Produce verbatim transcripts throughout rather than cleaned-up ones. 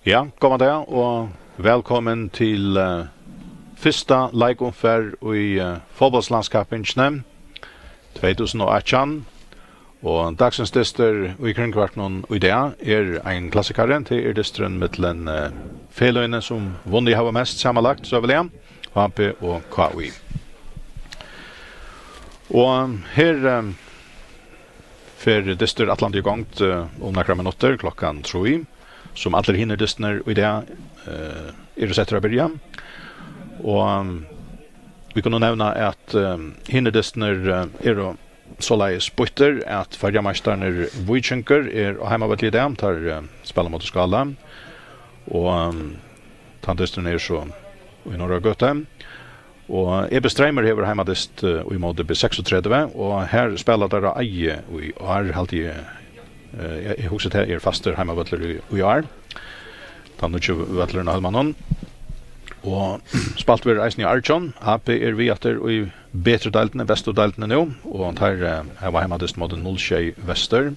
Ja, góðan dag og vælkomin til uh, fyrsta leikumfar í uh, fótbóltslandskappingini tvey túsund og átjan. Og dagsins dystur í kringvarpinum í dag er ein klassikari. Tað er dysturin millum uh, feløgini, sum vunnið hava mest samanlagt, søguliga, H B og K I. Og her uh, fer dystur ætlandi í gongd uh, um nakrar minuttir, klokkan trý, sum allir hinir dystirnir í dag uh, eru settir at byrja. Og um, vit kunnu nevna, at um, hinir dystirnir uh, eru soleiðis býttir, at føroyameistararnir Víkingur er á heimavølli í dag, teir uh, spæla móti Skála, og um, tann dysturin er so í Norðragøtu. Og E B Streymur hevur heimadyst uh, í móti B seksogtretivu, og her spæla teir á Eiði í ár, haldi eg. Uh, eg, eg hugsi, tað er fastur heimavøllur í, í ár. Tann nýggi vøllurin á Hólmanum. Og spælt verður eisini í Argjum. A B er við aftur í betru deildini, bestu deildini nú, og teir uh, hava heimadyst móti null sjey Vestur.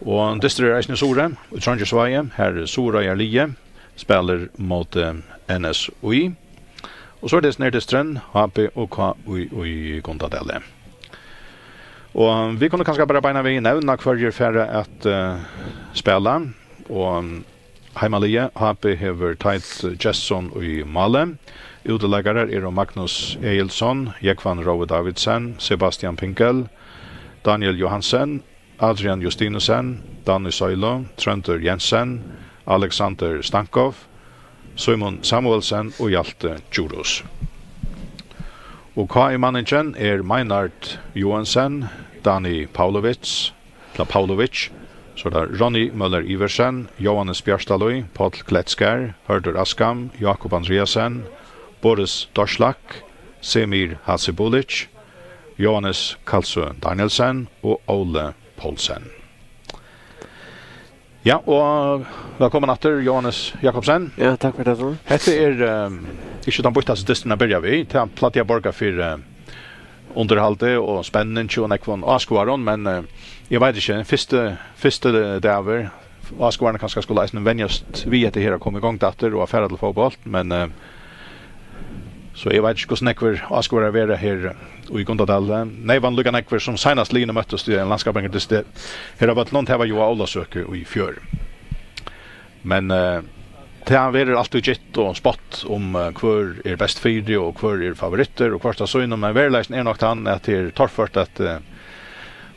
Og dystur er eisini í Suðuroy, í Trongisvági, har Suðuroyar liðið spælir móti N S Í. Og so er tað nærdysturin, H B og K I í Gundadali. Og vit kunnu kanska bara beina við nevna, hvørjir fara at uh, spæla. Og heimaliðið, H B hevur Teit Gestsson í máli. Útileikarar eru Magnus Egilson, Jógvan Rói Davidsen, Sebastian Pinkel, Daniel Johansen, Adrian Justinussen, Danny Søylo, Tróndur Jensen, Alexander Stankov, Símun Samuelsen og Hjalti Djurhuus. Og K I-manningin er Meinhard Joensen, Dani Pavlovic, ella Pavlovic, so er tað Ronny Møller Iversen, Jóhannes Bjartalíð, Páll Kletskar, Hørður Askam, Jákup Andreasen, Boris Dorslak, Semir Hasibulic, Jóhannes Kalsø Danielsen og Óli Poulsen. Ja, og vælkomin aftur, Jóhannes Jakobsen. Ja, takk fyri tað, Tór. Hetta er um, ikki tann býttasti dysturin at byrja við. Tað plagdi eg at borga fyri uh, undirhaldi og spenning og nógvum áskoðarum, men uh, eg veit ikki, fyrsti, fyrsti dagur, áskoðararnir kanska skulu eisini venjast við hetta her, at koma í gongd aftur og at fara til fótbólt, men uh, so eg veit ikki, hvussu nógvir áskoðarar verða her í Gundadali. Neyvan líka nógvir sum seinast liðini møttust í ein landskappingardysti her á vøllinum, tað var jú á Ólavsøku í fjør. Men uh, tað verður altíð gitt og spott um uh, hvør er best fyri og hvør er favorittur og hvørt av sínum, men veruleikin er nokk tann, at tað er torført at uh,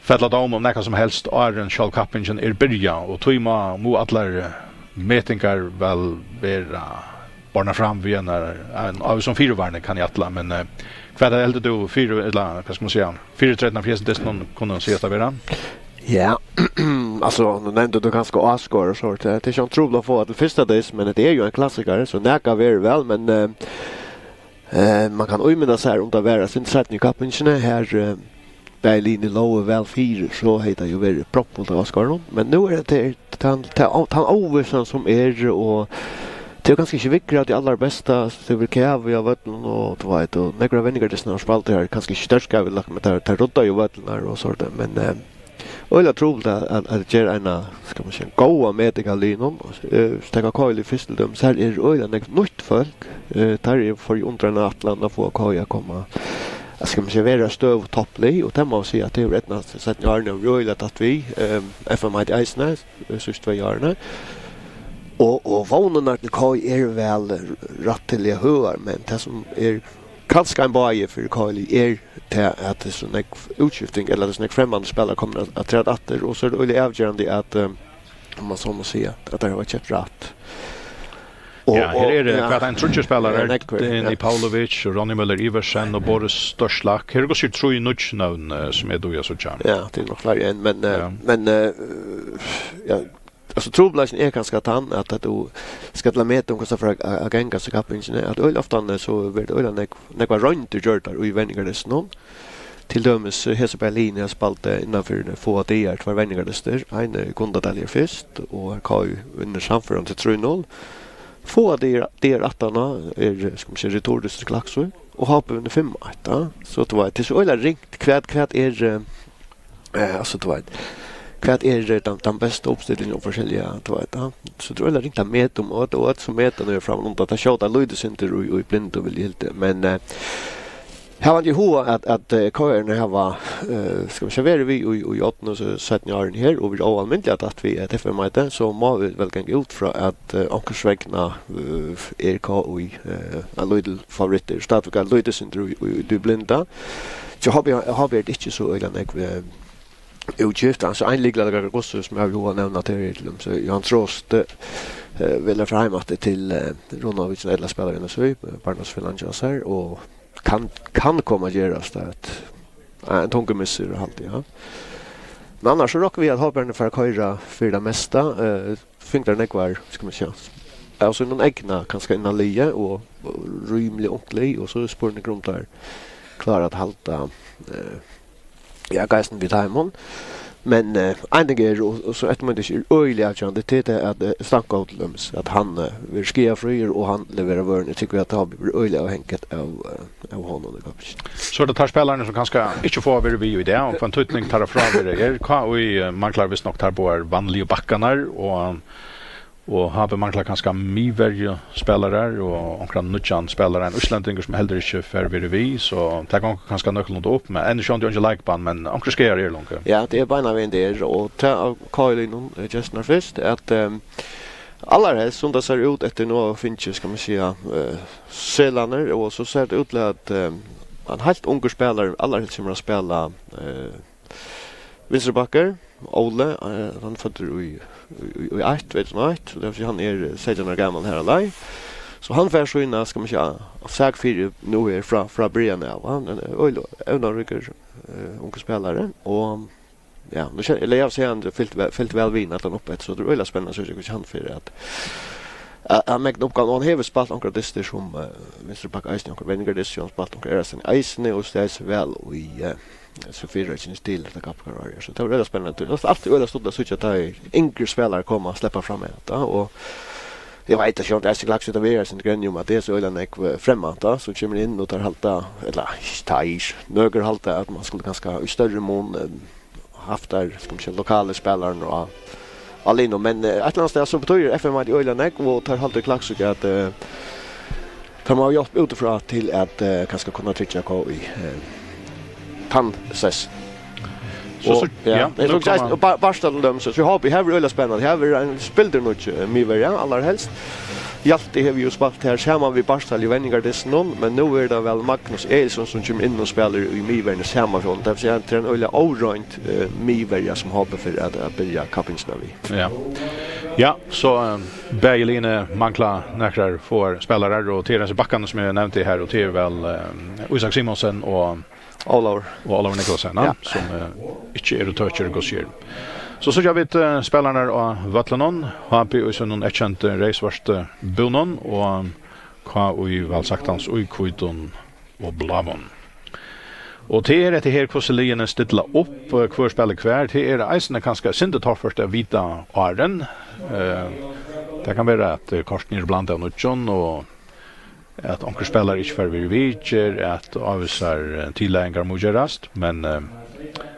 fella dóm um nakað sum helst, áðrenn sjálv kappingin er byrjað, og tí má, má allar uh, metingar væl vera bornar fram við einari, ein, av sum fyrivarni, kann eg ætla, men uh, hvat heldur tú fyri, ella hvat skal man siga, fyritreðurnar fyri hesum dystinum kunnu sigast at vera? Ja, altso, nú nevndi tú kanska áskoðarar, so tað, tað er ikki trupult at fáa til fyrsta dys, men tað er jú ein klassikari, so nakað verður væl, men uh, uh, man kann ímynda sær, um tað var eitt sindur seinni í kappingini, her uh, bæði liðini lógu væl fyri, so hevði tað jú verið proppfult av áskoðarum. Men nú er tað tann, tann, tann óvissan sum er, og tað er kanska ikki viðgjørt tað allarbesta, so tað verður kavi á vøllinum, og tú veit, og nógvir av venjingardystunum hava spælt her, kanska ikki sterkir, men teir, teir rudda jú vøllarnar og so, men uh, øgiliga trupult at, at, at gera eina, skal man siga, góða meting av liðnum. Uh, taka K I fyrst til dømis, her er øgiliga nógv nýtt fólk. Uh, teir eru for undir eina ætlan at fáa K I at koma, at, skal man siga, vera støðugt topplið, og tað má man siga at tað hevur eydnast seinnu árini, og øgiliga tætt við. Um, F M eitt eisini, eh, síðstu tvey árini. Og, og vónirnar til K I eru væl rættiliga høgar, men tað sum er kanska ein bái fyri K I er tað, at tað er so nógv útskifting, ella tað er so nógv fremmand spælarar komnir at, at træða aftur, og so er tað øgiliga avgerandi at, um, um man so má siga, at teir hava keypt rætt. Og, ja, her og, eru ja, hvat, ein tríggir spælarar, ja, nógvir, Dani, ja, Pavlovic, Ronny Møller Iversen og Boris Dorslak. Her eru kanska trý nýggj nøvn, eh, sum eg dugi at síggja. Ja, tað eru nokk fleiri enn, men, eh, ja, men, eh, ja, altso, trupulleikin er kanska tann, at, at tú skalt meta um, hvussu tað fer at, at ganga í kappingini, at øgiliga ofta so verður tað øgiliga nógv, nógvar royndir gjørdar í venjingardystinum. Til dømis, eh, hesi bæði liðini hava spælt, eh, innan fyri fáar dagar, tveir venjingardystir. Ein í Gundadali er fyrst, og har K I vinnur sannførandi trý null. Fáar dagar, dagar aftaná er, skal man siga, returdystur í Klaksvík, og H B vinnur fimm eitt, ja. So, tú veit, tað er so øgiliga ringt, hvat, hvat er, eh, eh, altso, tú veit, Hvat er, eh, tann, tann besta uppstillingin og forskelliga, tú veit, ja. So tað er øgiliga ringt at meta um, og, og at so meta nú fram undan, tað skjóta lítið sindur í, í blindu, vil eg halda. Men, eh, havandi í huga at, at, eh, K R-arnir hava, eh, skal vit siga, verið við í, í oddinum so seinnu árini her, og verið óalmindiliga tætt við at F M møti, so má vit væl ganga út frá at, eh, onkursvegna, eh, er K I, eh, ein lítil favorittur, stadigvæk ein lítið sindur í, í, í tí blinda. So havi eg, havi eg ikki so øgiliga nógv, eh, útgift. Altso, ein lykilspælari, sum eg havi huga at nevna, tað er til dømis, eh, Johan Trost, eh, vil eg fara heim aftur til, eh, Runavík, sum ella spælir í N S V, eh, barnasáttfelagnum hjá sær, og kann, kann koma at gerast at, eh, ein tungur missur, haldi eg, ja. Men annars so rokna vit at hóparnir fara at koyra fyri tað mesta, eh, fingu teir nógvar, skal man siga, av sínum egna, kanska innan liðið, og, og rímiliga ungt lið, og so er spurningur um teir klára at halda, eh, ja, geistin við teimum. Men, eh, ein ting er, og, og so eftir mín tykir er øgiliga avgerandi, tað er tað at, eh, Stanko til dømis, at hann, eh, verður skaðafríur, og hann leverar vøruna. Eg tykki at tað verður øgiliga avhangigt av, eh, av honum í kappingini. So er tað teir spælararnir, sum kanska ikki fáa verið við í dag, og hvønn týdning teirra frávera er. K I, eh, manglar vist nokk teir báðar vanligu bakkarnar, og, og H B manglar kanska miðverjuspælarar og onkran nýggjan spælara, ein íslendingur sum heldur ikki fær verið við, so tað gongur kanska nøkulunda upp, men enn sjálvandi eingin leikbann, men onkrir skaðar eru longu. Ja, tað er beinanvegin tað, og tað av K I-liðnum, eh, gestirnar fyrst, at, ehm, allarhelst sum tað sær út eftir nú at hava fingið, skal man siga, eh, seðlarnar, og so sær tað út til at, ehm, ein heilt ungur spælari allarhelst kemur at spæla, eh, vinstri bakkar, Óli, eh, hann er føddur í, í, í, í eitt, tvey túsund og eitt, so tað vil siga, hann er, eh, seytjan ára gamal her á leið. So hann fær sína, skal man siga, sak fyri nú her frá, frá byrjan av. Hann er ein øgiliga evnaríkur, eh, ungur spælari, og, ja, nú kjen-, ella eg havi sæð hann fylgt væl, fylgt væl við, at hann uppi, so tað er øgiliga spennandi at síggja, hvussu hann fer at, at, at megna uppgávuna. Og hann hevur spælt onkrar dystir sum, eh, vinstri bakk eisini, onkrar venjingar dystir, hann spælt onkrar aðrastaðni eisini, og staðið seg væl í, eh, so fyrireikini til hetta kappingarárið. So tað var øgiliga spennandi. Tað er altíð øgiliga stuttligt at síggja, at teir yngri spælarar koma og sleppa fram við hetta, og eg veit, at sjálvt Eisini Klaksvík, tað verður eitt sindur grenjað um, at tað er so øgiliga nógv, eh, fremmant, so kemur inn, og teir halda, ella ikki teir, nøkur halda, at man skuldi kanska í størri mun, eh, havt teir, skal man siga, lokalu spælararnar á, á liðnum. Men, eh, eitt ella annað stað, so betýðir F M møti øgiliga nógv, og teir halda í Klaksvík at, eh, teir mugu hava hjálp útifrá til at, eh, kanska kunna tryggja K I, eh, tann sess. So, Og, so, ja, ja, eg nú tók koma eisini, og Ba-, Bartal til dømis, so eg hopi, her verður øgiliga spennandi. Her verður ein spildurnýggj, eh, miðverja, allarhelst. Hjalti hevur jú spælt her saman við Bartal í venjingardystinum, men nú er tað væl Magnus Egilsson, sum kemur inn og spælir í miðverjuni saman við honum. Tað vil siga, tað er ein øgiliga óroynd, eh, miðverja, sum hopi fyri at, at byrja kappingina við. Ja. Ja, so, eh, bæði liðini mangla nakrar fáar spælarar, og til hesar bakkarnar, sum eg nevndi her, og til væl, eh, Ísak Simonsen og Ólavur. Og Ólavur Nicolasen, ja, Ja. sum, eh, ikki eru tøkir í Gudsgerð. So síggja vit, eh, spælararnar á vøllinum, H B í sínum eyðkenda reyðsvørtu búnum, og K I væl saktans í hvítum og bláum. Og tað er hetta her, hvussu liðini stilla upp, eh, hvør spælir hvar, tað er eisini kanska eitt sindur torført at vita áðrenn. Eh, tað kann vera, at, eh, kortini eru blandað av nýggjum, og at onkur spælari ikki fær verið við, ger at ávísar, eh, tillagingar mugu gerast, men, eh,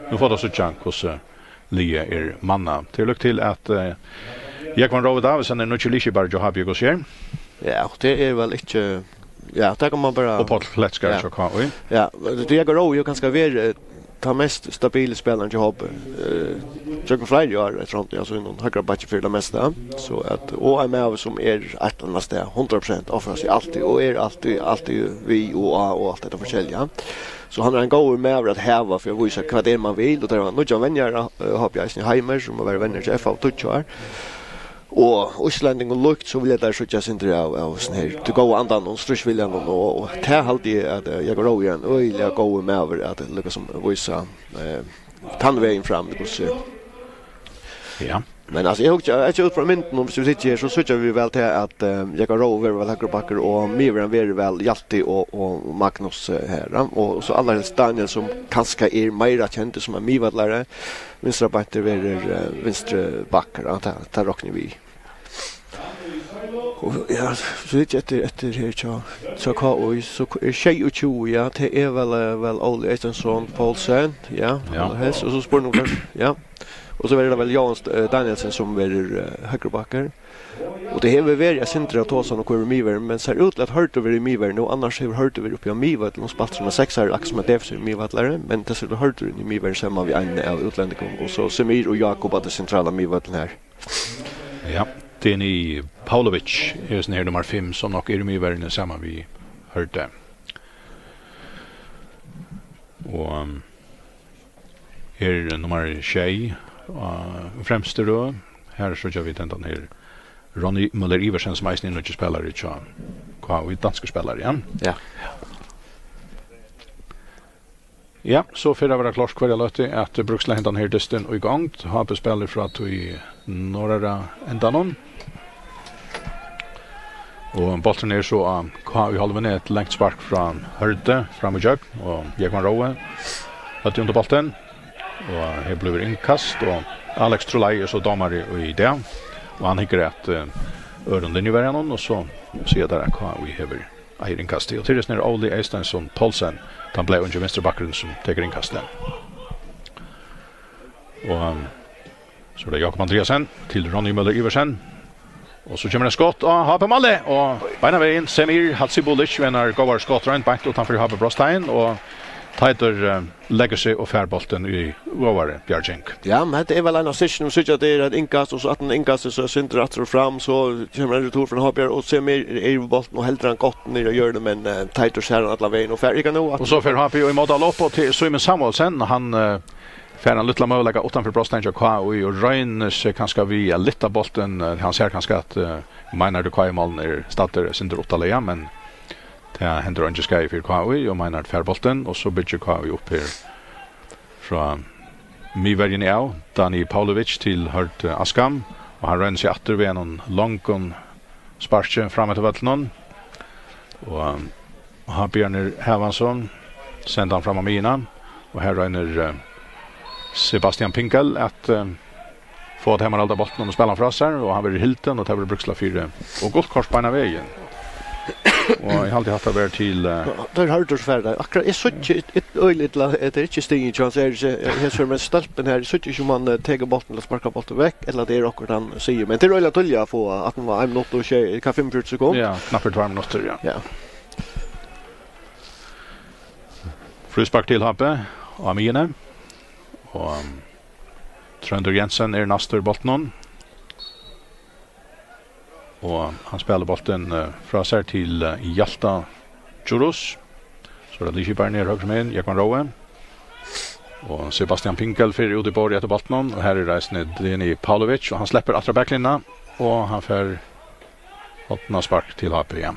nú fáa vit at síggja, hvussu liðið er mannað. Tað er líkt til, at, eh, Jógvan Rói Davidsen er nýggi liðskipari hjá H B K C R. Ja, og tað er væl ikki, ja, tað kann man bara Og Páll Kletskar Ja. hjá K I. Ja, tað er Jógvan Rói, jú kanska verið, eh, tann mest stabili spælarin hjá H B, eh, gjøgnum fleiri ár, eftir honum, altso, ein høgra bakki fyri tað mesta. So at, og ein maður, sum er eitt ella annað stað, hundrað prosent offensiv, altíð, og er altíð, altíð við og á, og alt hetta forskelliga. So hann er ein góður maður at hava fyri at vísa, hvat er man vil, og tað er ein nýggjan venjara, eh, hopi eg eisini, Heimer, sum hevur verið venjari hjá F H í tíggju ár. Og íslendingum líkt, so vilja teir síggja eitt sindur av, av sånn her, tí góða andanum og stríðsviljanum, og, og tað haldi eg at, eh, Jógvan Rói er ein øgiliga góður maður at líka sum vísa, eh, tann vegin fram, hvussu Ja. Men altso, eg hugsi, eg hugsi út frá myndunum, um vit sita her, so síggja vit væl til at, eh, Jógvan Rói verður væl høgri bakkur, og miðverjin verður væl Hjalti og, og Magnus, eh, her, ja. Og so allarhelst Daniel, sum kanska er meira kendur sum ein miðvøllari, vinstra bakkur verður, eh, vinstri bakkur, ja, tað, tað rokni eg við. Og, ja, so veit eg eftir, eftir her hjá, hjá K Í, so er sjeyogtjúgu, ja, tað er væl, eh, væl Óli Eysteinsson Poulsen, ja, ja. Helst, og so spurningur, ja. Og so verður tað væl Jóhan, eh, Danielsen, sum verður, eh, høgri bakkar. Og tað hevur verið eitt sindur av tosan og hvør í miðverði, men sær út til at Hørður verður í miðverði nú, annars hevur Hørður verið uppi á miðvøllinum og spælt sum ein seksari, akkurát sum ein defensiv miðvøllari, men tað setur Hørður inn í miðverði saman við einum av útlendingum, og so Semir og Jakob á tí sentrala miðvøllinum her. Ja, Deni Pavlovic er hesin her nummar fimm, sum nokk er í miðverðini saman við Hørði. Og, um, her er nummar sjey, uh, fremstu røð. Her síggja vit hendan her Ronny Møller Iversen, sum eisini er nýggjur spælari hjá K Í, danskur spælari, ja. Ja. Ja, so fer at vera klárt hvørja løtu at bruksla hendan her dystin í gongd. H B spælir frá tí norðara endanum. Og bólturin er so á K Í-hálvuni, eitt langt spark frá Hørði, fram í gjøgn, og Jógvan Rói høvdi undir bóltin. Og her blívur innkast, og Alex Trulai er so dómari í dag, og hann hyggur at, eh, øðrum linjuverjanum, og so siga teir at K Í hevur eitt innkast. Og til hesin er Óli Eysteinsson Poulsen, tann bleiungi vinstri bakkurin, sum tekur innkastið. Og, um, so er tað Jakob Andreasen til Ronny Møller Iversen. Og so kemur eitt skot á H B-málið, og beinanvegin Semir Hadzibulic við einari góðari skotroynd beint uttanfyri H B-brotsteigin, og Teitur, eh, leggur seg og fær bóltin í góðari bjarging. Ja, men hetta er væl ein av styrkjunum, síggja, tað er eitt innkast, og so aftan á innkastið, so eitt sindur aftur og fram, so kemur ein retur frá H B, og Semir er við bóltin og heldur hann gott niður á jørðini, men, eh, Teitur sær hann allan vegin og fær ikki nú. Og so fer H B í mótalopp, og til Símun Samuelsen, hann, eh, fær ein lítlan møguleika uttanfyri brotsteigin hjá K Í og roynir seg kanska við at lyfta bóltin. Eh, hann sær kanska at, eh, Meinhard í K Í-málið er staddur eitt sindur uttarlaga, men tað hendir einki skaði fyri K Í, og Meinhard fær bóltin, og so byggir K Í upp her frá miðverjuni av, Dani Pavlovic til Hørð Askham, og hann roynir seg aftur við einum longum sparki fram eftir vøllinum. Og, um, H B-arnir Hermansson senda hann fram á miðjuna, og her roynir, eh, Sebastian Pinkel at, eh, fáa teimum at halda bóltin og spæla hann frá sær, og hann verður hildin, og tað verður brúkst fyri, og gult kort beinan vegin. Og eg haldi hatta verður til, eh, Ja, teir Hørður sum fara har. Akkurát, eg síggi ikki, øgiliga illa, eh, tað er ikki stigið hjá honum, so eg eri ikki, eh, hesur, men stólpin her, eg síggi ikki um hann, eh, tekur bóltin ella sparkar bóltin vekk, ella tað er okkurt hann sigur. Men tað er øgiliga tíðliga at fáa, at hann var ein minutt og sjey, hvat, fimmogfjøruti sekund? Ja, knappir tveir minuttir, ja. Ja. Fríspark til H B á miðjuni. Og, um, Tróndur Jensen er næstur bóltinum. Og hann spælir bóltin, eh, frá sær til, eh, Hjalta Djurhuus. So er tað liðskiparin her høgru megin, Jógvan Rói. Og Sebastian Pinkel fer út í borðið eftir bóltinum, og her er eisini Deni Pavlovic, og hann sleppur aftur á baklinjuna, og hann fær hornaspark til H B, ja.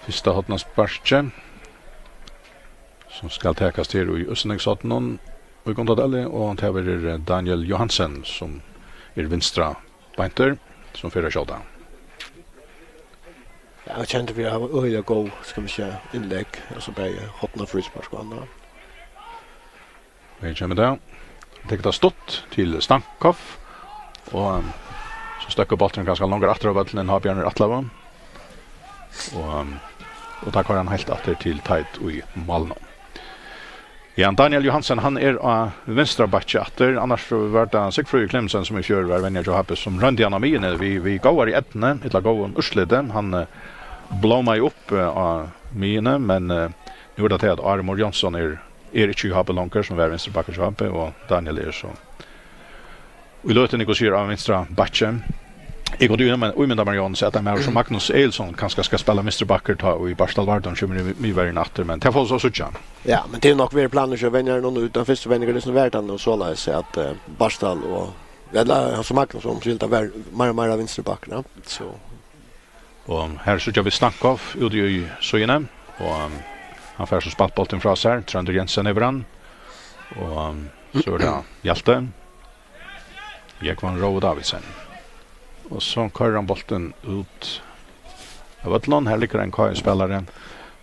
Fyrsta hornasparkið, sum skal takast her í útsendingshorninum í Gundadali, og tað verður, eh, Daniel Johansen, sum er vinstra beintur, sum fer at skjóta. Ja, hann kendur fyri at hava øgiliga góð, skal vit siga, innlegg, altso bæði horn og fríspark og annað. Her kemur tað. Tekur tað stutt til Stankov, og, um, so støkkur bólturin kanska longur aftur á vøllin enn H B-arnir ætlaðu. Og, um, og tá koyrir hann heilt aftur til Teit í málinum. Ja, Daniel Johansen, hann er á vinstra bakki aftur. Annars var tað Sigfríður Clemmensen, sum í fjør var venjari hjá H B, sum royndi hann á miðjuni við, við góðari eydnu, ella góðum úrsliti. Hann, eh, blómaði upp, eh, á miðjuni, men, eh, nú er tað tað at Áremur Jónsson er, er ikki í H B longur, sum var vinstri bakkur hjá H B, og Daniel er so í løtuni, hvussu er, á vinstra bakki. Eg kundi jú ímynda mær, Jóanes, at ein maður sum Magnus Egilson kanska skal spæla vinstri bakkur, tá ið Bartal Vardon kemur í mi-, miðverjuna aftur, men tað fáa vit so síggja. Ja, men tað er nokk verið planir hjá venjaranum, og í tann fyrstu venjingardyst var tað nú soleiðis at, eh, Bartal og, ella, altso Magnus, um skylda, var meira, meira vinstri bakkur, ja. So. Og her síggja vit Stankov úti í síðuni, og, um, hann fær so spælt bóltin frá sær, Tróndur Jensen hevur hann, og, um, so er tað Hjalti. Jógvan Rói Davidsen. Og so koyrir hann bóltin út av vøllinum. Her liggur ein K Í-spælari,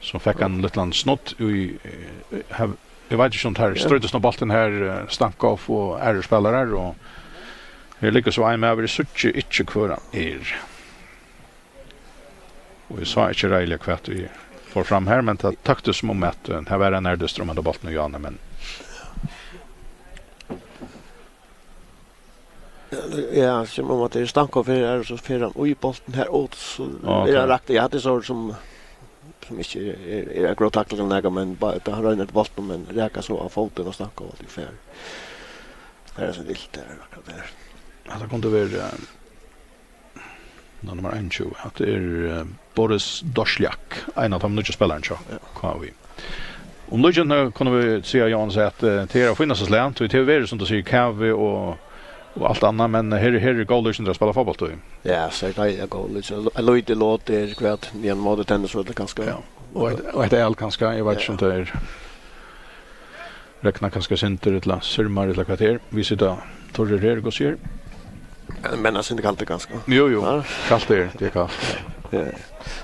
sum fekk ein lítlan snudd í, eh, her, eg veit ikki um teir Ja. stríddust um bóltin her, eh, Stankov og aðrir spælarar, og Her liggur so ein maður, eg síggi ikki, hvør hann er. Og eg sá ikki reiðiliga, hvat ið fór fram her, men tað tóktist sum um, at, eh, har var ein nærlistur um henda bóltin í áðni, men Ja, sum um at tað er Stankov her, og so fer hann í bóltin her, og so Ok. er hann rakt. Ja, tað er so sum, sum ikki er, er, er akkurát takla til nakað, men bara, hann roynir eftir bóltin, men rakar so á fótin og Stankov alt í fer. Her er so vilt, her, akkurát her. Ja, tað kundi verið, eh, Nummar einogtjúgu, hatta er, eh, Boris Dosjak, ein av teimum nýggju spælarunum hjá Ja. K V. Um líkindini kunnu vit siga, Jóhannes, at, eh, tað er av fínasta slag, tí tað hevur verið, sum tú sigur, kavi og, og alt annað, men her, her er góð líkindi at spæla fótbólt í. Ja, so er tað, ja, góð líkindi. Ein lítil lot er hvat, niðan móti tennisvølli kanska. Ja. Og eitt, og eitt æl kanska, eg veit ikki Ja. um tað er Regnar kanska sindur, ella sirmar, ella hvat tað er. Vit sita turrir her, hvussu er? Men hann sindur kaldur kanska. Jú, jú. Ja. Kalt er, tað er kalt. Ja.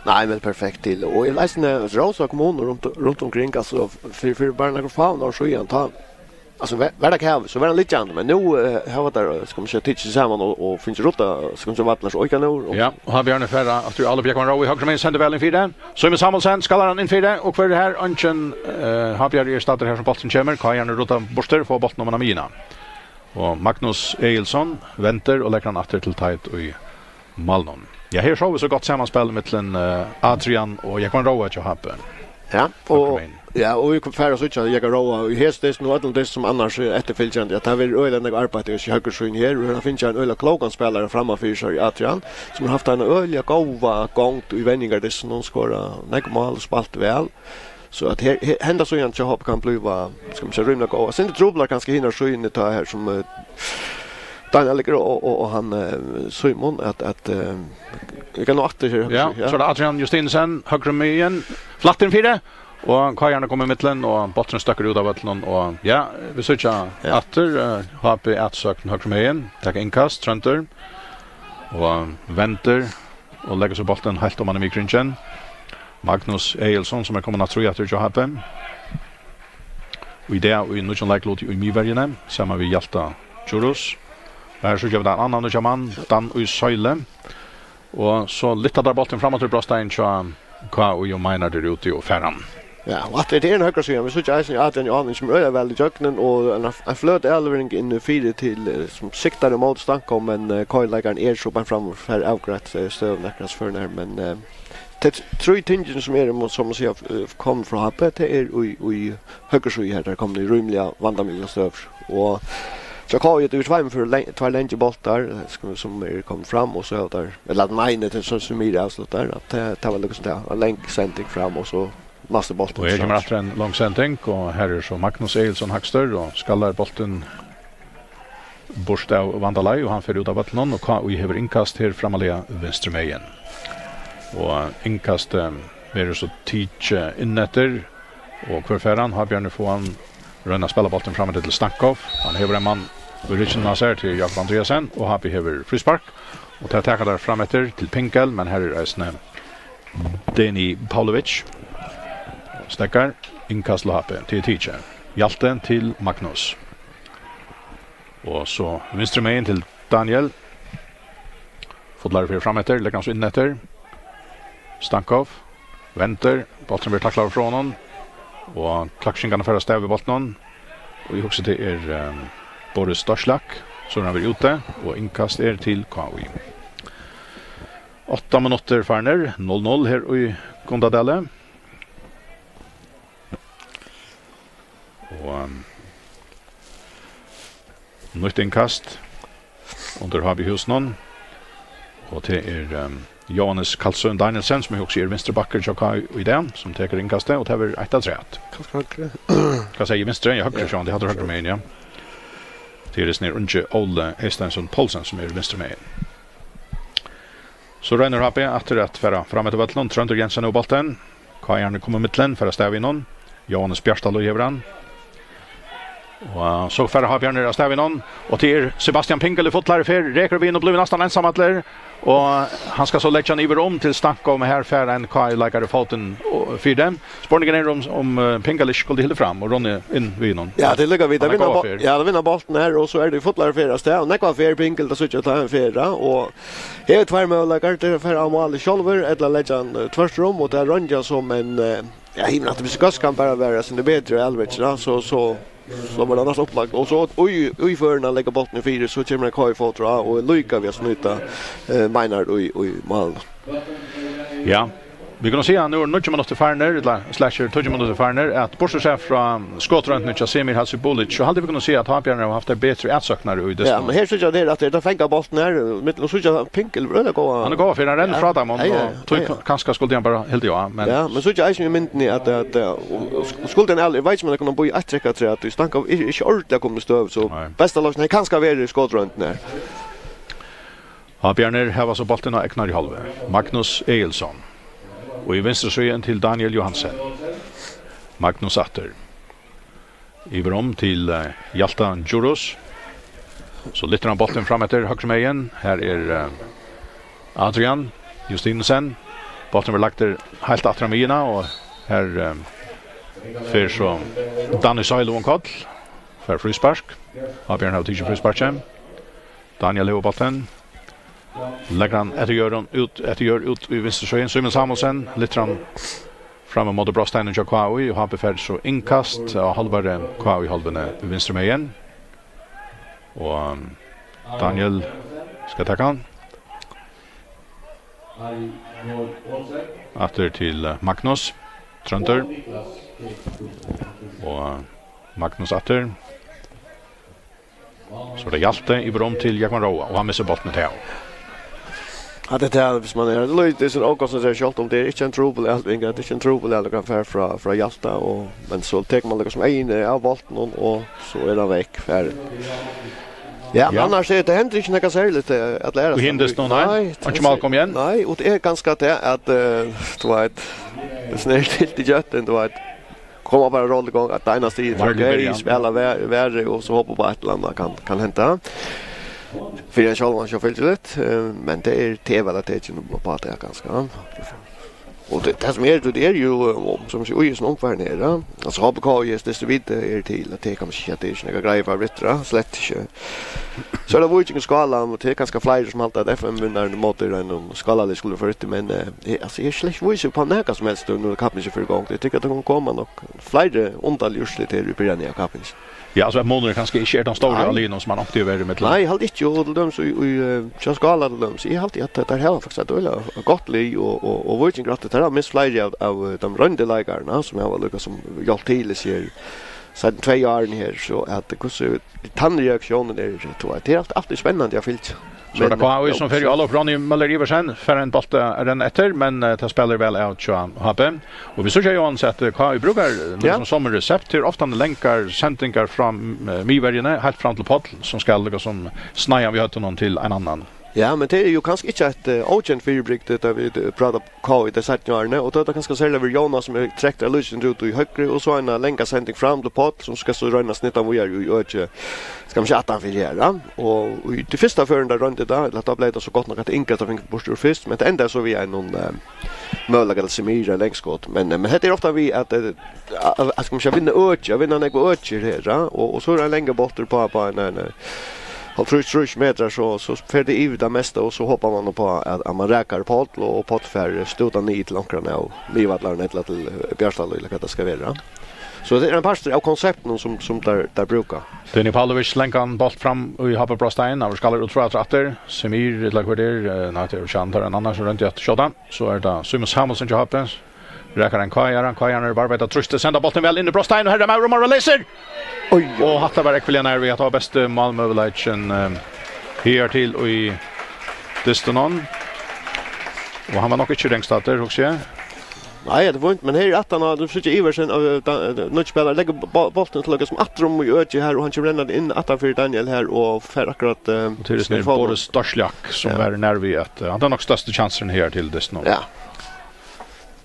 Nei, men perfekt til. Og eg lesi rósa kommunur runt, runt omkring, altso, fyri, fyri bara nakrar fáar ár síðan, tá, altso, var, var tað kavi, so var hann liggjandi, men nú, eh, hava teir, eh, skal man siga, tikið seg saman og, og fingið ruddað, skal man siga, vøllarnar, so oykar nú, og Ja, og her bjarni fara, at du alle bjørkman rói, høgri megin, sendir væl inn fyri. Símun Samuelsen, skallar hann inn fyri, og hvør er her? Eingin, eh, Habjar er staddur her sum bólturin kemur. Kájan er ruddað burtur, fáa bóltin oman á miðjuna. Og Magnus Egilson vendir og leggur hann aftur til Teit í málnum. Ja, her sóu vit so gott samanspæl millum, eh, Adrian og Jógvan Róa hjá H B. Ja, Høgru og, megin. ja, og vit fara at síggja Jógvan Róa í hesi dystin og øllum dystum sum annars er eftirfylgjandi, at tað verður øgiliga nógv arbeiði í høgru síðuni her, og her hava fingið ein øgiliga klókan spælara framman fyri sær í Adrian, sum hevur havt eina øgiliga góða gongd í venjingardystinum, skorað nógv mál og spælt væl. So at her, her, henda síðan hjá H B kann blíva, skal man siga, rímiliga góð. Eitt sindur truplar kanska hina síðuna, tá her sum, eh, Daniel liggur og, og, og hann, eh, Símun, at, at, eh, eg kann nú aftur her, Ja, ja. so er tað Adrian Justinsen, høgru megin, flættur inn fyri, og Kájan er komin í millum, og bólturin støkkur út av vøllinum, og ja, vit síggja Ja. aftur, eh, H B atsókn høgru megin, taka innkast, Tróndur, og vendir, og leggur so bóltin heilt oman í miðkringin. Magnus Egilson, sum er komin aftur í aftur hjá H B. Og í dag í nýggjum leikluti í miðverjuni, saman við Hjalta Djurhuus. Og her síggja vit ein annan nýggjan mann, Dan í Søyle. Og so lyfta teir bóltin fram aftur í brotsteigin hjá K V og Meinhard er úti og fær hann. Ja, og aftur til ein høgra síðan. Vit síggja eisini Adrian Johansen, sum øgiliga væl ígjøgnum, og ein, ein fløt avlevering inn fyri til, eh, sum siktar ímóti Stanko, men, eh, K V-leikarin er so beint fram og fær avgreitt, eh, støðuna akkurát før her, men, eh, tey t-, trý tingini sum eru, sum man siga, eh, komin frá H B, tað er í, í høgru síðu her, tað er komin í rímiliga vandamiklar støður. Og so K V, tað eru tveir, fyri leng-, tveir langir bóltar, eh, sum, sum eru komin fram, og so hava teir, ella at Maine til, sum, sum er avsluttar, at tað, tað var líkasum tað, ein long sending fram, og so næsti bóltur Og her kemur fram. aftur ein long sending, og her er so Magnus Egilson hægstur, og skallar bóltin burt av Vandalai, og hann fer út av vøllinum, og K V hevur innkast her framalega vinstru megin. Og innkast, eh, verður so tikið inn eftir, og hvør fær hann? Hábjarnir fáa hann, royna at spæla bóltin fram til Stankov. Hann hevur ein mann í rygginum á sær, til Jakob Andreasen, og H B hevur fríspark, og tað taka teir fram eftir til Pingel, men her er eisini Deni Pavlovic. Steðgar, innkast til H B, til tikið. Hjalte til Magnus. Og so vinstru megin til Daniel. Fodlar fer fram eftir, leggur hann so inn eftir. Stankov vendir, bólturin verður taklaður frá honum. Og Klaksvíkingarnir fara avstað við bóltinum. Og eg hugsi, tað er, ehm, Boris Dorslak, so er hann verið úti, og innkast er til K V. Átta minuttir farnir, null null her í Gundadali. Og, um, nýtt innkast undir H B-húsinum. Og tað er, um, Jóhannes Kalsøen Danielsen, sum eg hugsi er vinstri bakkari hjá K V í dag, sum tekur innkastið, og tað verður eitt afturat. Kanska høgri. Hvat sigi eg, vinstri? Ja, høgri, Ja. sjálvandi, eg havi høgru megin, ja. Tað er eisini ungi Óli Eysteinsson Poulsen, sum er vinstri megin. So roynir H B aftur at fara fram eftir vøllinum. Tróndur Jensen hevur bóltin. K V-arnir koma í millum, fara avstað við honum. Jóhannes Bjartalíð hevur hann. Og so fær Havbjarnir av stavinum, og til er Sebastian Pinkel í fullari ferð, rekur við og blívur næstan einsamallur, og hann skal so leggja hann yvir um til Stanko, men her fær ein K I-leikari fótin og, fyri dem. Spurningurin er um, um eh, Pinkel ikki skuldi hildið fram og runnið inn við honum. Ja, tað er líka við, Hann tað er vinna góða bol-, ferð. Ja, tað vinna bóltin her, og so er tað í fullari ferð av stað, og nógva ferð Pinkel, tað síggja, tað er ein ferð, og her er tveir møguleikar, tað er at fara á málið sjálvur, ella leggja hann eh, tvørtur um, og tað royndi hann so, men eh, ja, eg meini, at hvis Gus kann bara vera sindur betri í Alvik, ja, so, so, so var tað næstan upplagt. Og so í, í førinum at leggja bóltin fyri, so kemur ein K I-fótur á, og er líka við at snýta eh, Meinar í, í málið. Ja, vit kunnu siga, nú eru níggju minuttir farnir, ella slasher tíggju minuttir farnir, at burtursæð frá skotroyndini hjá Semir Hasibulic, so haldi vit kunnu siga, at Havbjarnir hava havt tað betri atsóknarlið í Ja, dystinum. Men her síggja vit at tað er fanga bóltin her, millum síggja Pinkel, øgiliga góða. Hann er góður fyri, hann rennur Ja. frá teimum, Ja, ja, og ja, tøy ja. kanska skuldi hann bara hildið á, men Ja, men síggja eisini í myndini at, at eh, og, og skuldi hann aldri, eg veit ikki, um hann kunnu bíða eitt trekk afturat, tí Stanko er ikki ordiliga komin í støðu, so Nei. besta loysnin hevði kanska verið skotroyndin her. Havbjarnir hava so bóltin á egnari hálvu. Magnus Egilson. Og í vinstru síðan til Daniel Johansen. Magnus aftur. Yvir um til eh, Hjalta Djurhuus. So lyftir hann bóltin fram eftir høgru megin. Her er eh, Adrian Justinussen. Bóltin verður lagdur heilt aftur á miðjuna, og her eh, fer so Danny Søylo um koll. Fær fríspark. Havbjarnir hava tikið frísparkið. Daniel hevur bóltin. Leggur hann eftir Jørgen út, eftir Jørgen út í vinstru síðan. Símun Samuelsen lyftir hann fram móti brotsteininum hjá K I, og H B fær so innkast av hálvari K I-hálvuni vinstru megin. Og um, Daniel skal taka hann. Aftur til eh, Magnus Tróndur. Og Magnus aftur. So er tað Hjalte yvir um til Jógvan Róa, og hann missir bóltin til. Ja, tað er tað, hvis man er lítið sånn ókonsentrerað, sjálvt um tað er ikki ein trupul avlevering, tað er ikki ein trupul avlevering frá, frá, frá Hjalta, og, men so tekur man líka sum eyguni av bóltinum, og, og so er hann vekk, farin. Ja, men Ja. annars er, tað hendir ikki nakað serligt eh, alla æru Og hindist nú, nei. Nei, Einki mál kom igjen. Nei, og tað er kanska tað at, eh, tú veit, tað er sånn her stilt í kjøttin, tú veit. Koma bara rolla í gongd, at tað eina stigið Var til tað í byrjan. spæla ver-, verri, og so hopa upp á eitt ella annað kann, kann henda. Fyri ein sjálvan sjálvfylgiliga, eh, men tað er tað væl at tað er ikki nokk upp á tað kanska. Og tað, tað sum er, tað er jú, eh, sum sé, í hesum umfarinum her, ja. Altso, H B K, yes, tað vit er til, at tað kann man siga, at tað er ikki nakar greiður favorittur, ja, slett ikki. So er tað Víkingur Skála, og tað er kanska fleiri sum halda, at F M-vinnarin móti einum Skálaliði skuldi verið favoritt, men eh, eg, altso, eg eri slett ikki vísur upp á nakað sum helst, nú er kappingin fer í gongd. Eg tykki, at tað kann koma nokk fleiri undarlig úrslit her í byrjanini av kappingini. Ja, altso, at munurin kanska ikki er tann stóri Nei. á liðunum, sum hann onkuntíð hevur verið millum. Nei, eg haldi ikki, og til dømis í, í eh, hjá Skála til dømis, eg haldi, at teir hava faktiskt eitt øgiliga gott lið, og, og, og Víkingur aftur, teir hava mist fleiri av, av eh, teimum royndu leikarunum, sum hava líka sum hjálpt til, eg sigi, seinnu tvey árini her, so at hvussu tann reaktiónin er, tú veit, tað er alt, altíð spennandi at fylgja. So er tað Men, K I sum fer í álop. Ronny Møller Iversen fær ein bólt at renna eftir, men eh, tað spælir væl av hjá H B. Og vit síggja, Jóanes, at eh, K I brúkar eh, Ja. líkasum somu resept. Tað er ofta langar sendingar frá eh, miðverjini, heilt fram til Páll, sum skal líkasum sneiða við høvdinum til ein annan. Ja, men tað er jú kanska ikki eitt eh, ókent fyribrigdi, tá vit eh, práta K I í tey seinnu árini, og tá er tað kanska serliga verið Jónas, sum er trektur av lýsingini út í høgru, og so eina langa sending fram til Páll, sum skal so royna at snitta víðari í øki, skal man siga, aftan fyri her, ja. Og í tí fyrsta førinum, tá royndi tað, ella tá bleiv tað so gott nokk, at Inga tá fingur burtur fyrst, men tað endaði so við einum eh, møguleika til Semir, ein langskot. Men, eh, men hetta er ofta við at eh, at, at, skal man siga, vinna øki, at vinna nógv øki her, ja. Og, og so er ein langur bóltur á, á ein, ein, ein hálvtrýss, trýss metrar, so, so fer tað yvir tað mesta, og so hopar man upp á, at, at man rakar Páll, og, og Páll fær stúta niður til onkran av miðvøllinum, ella til eh, Bjartalíð, ella hvat tað skal vera. So tað er ein partur av konseptinum, sum, sum teir, teir brúka. Deni Pavlovic, langan bólt fram í H B Brotstein, hann skal út frá aftur, Semir, ella hvat er, eh, nei, tað er jú ikki hann, tað er ein annar sum royndi at skjóta, so er tað Símun Samuelsen hjá H B, rakar ein K I-ara, K I-ararnir varðveita trýstið, senda bóltin væl inn í Brotstein, og her er Mauro Moro leysir! Oj, oj. Og hatta var ógvuliga nær við, at tað var besti málmøguleikin eh, higartil í dystinum. Og hann var nokk ikki ringstaddur, hugsi eg. Nei, tað er fínt, men her er aftan á, tú síggja Iversen, og, eh, da- eh, nýggj spælar, leggur bo- bóltin til líkasum aftur um í økið her, og hann kemur rennandi inn aftan fyri Daniel her, og fær akkurát eh, Og til er snert fótin. Boris Dorsjak, sum Ja. var nær við at eh, hann er nokk størsti kjansurin her til dystin. Ja.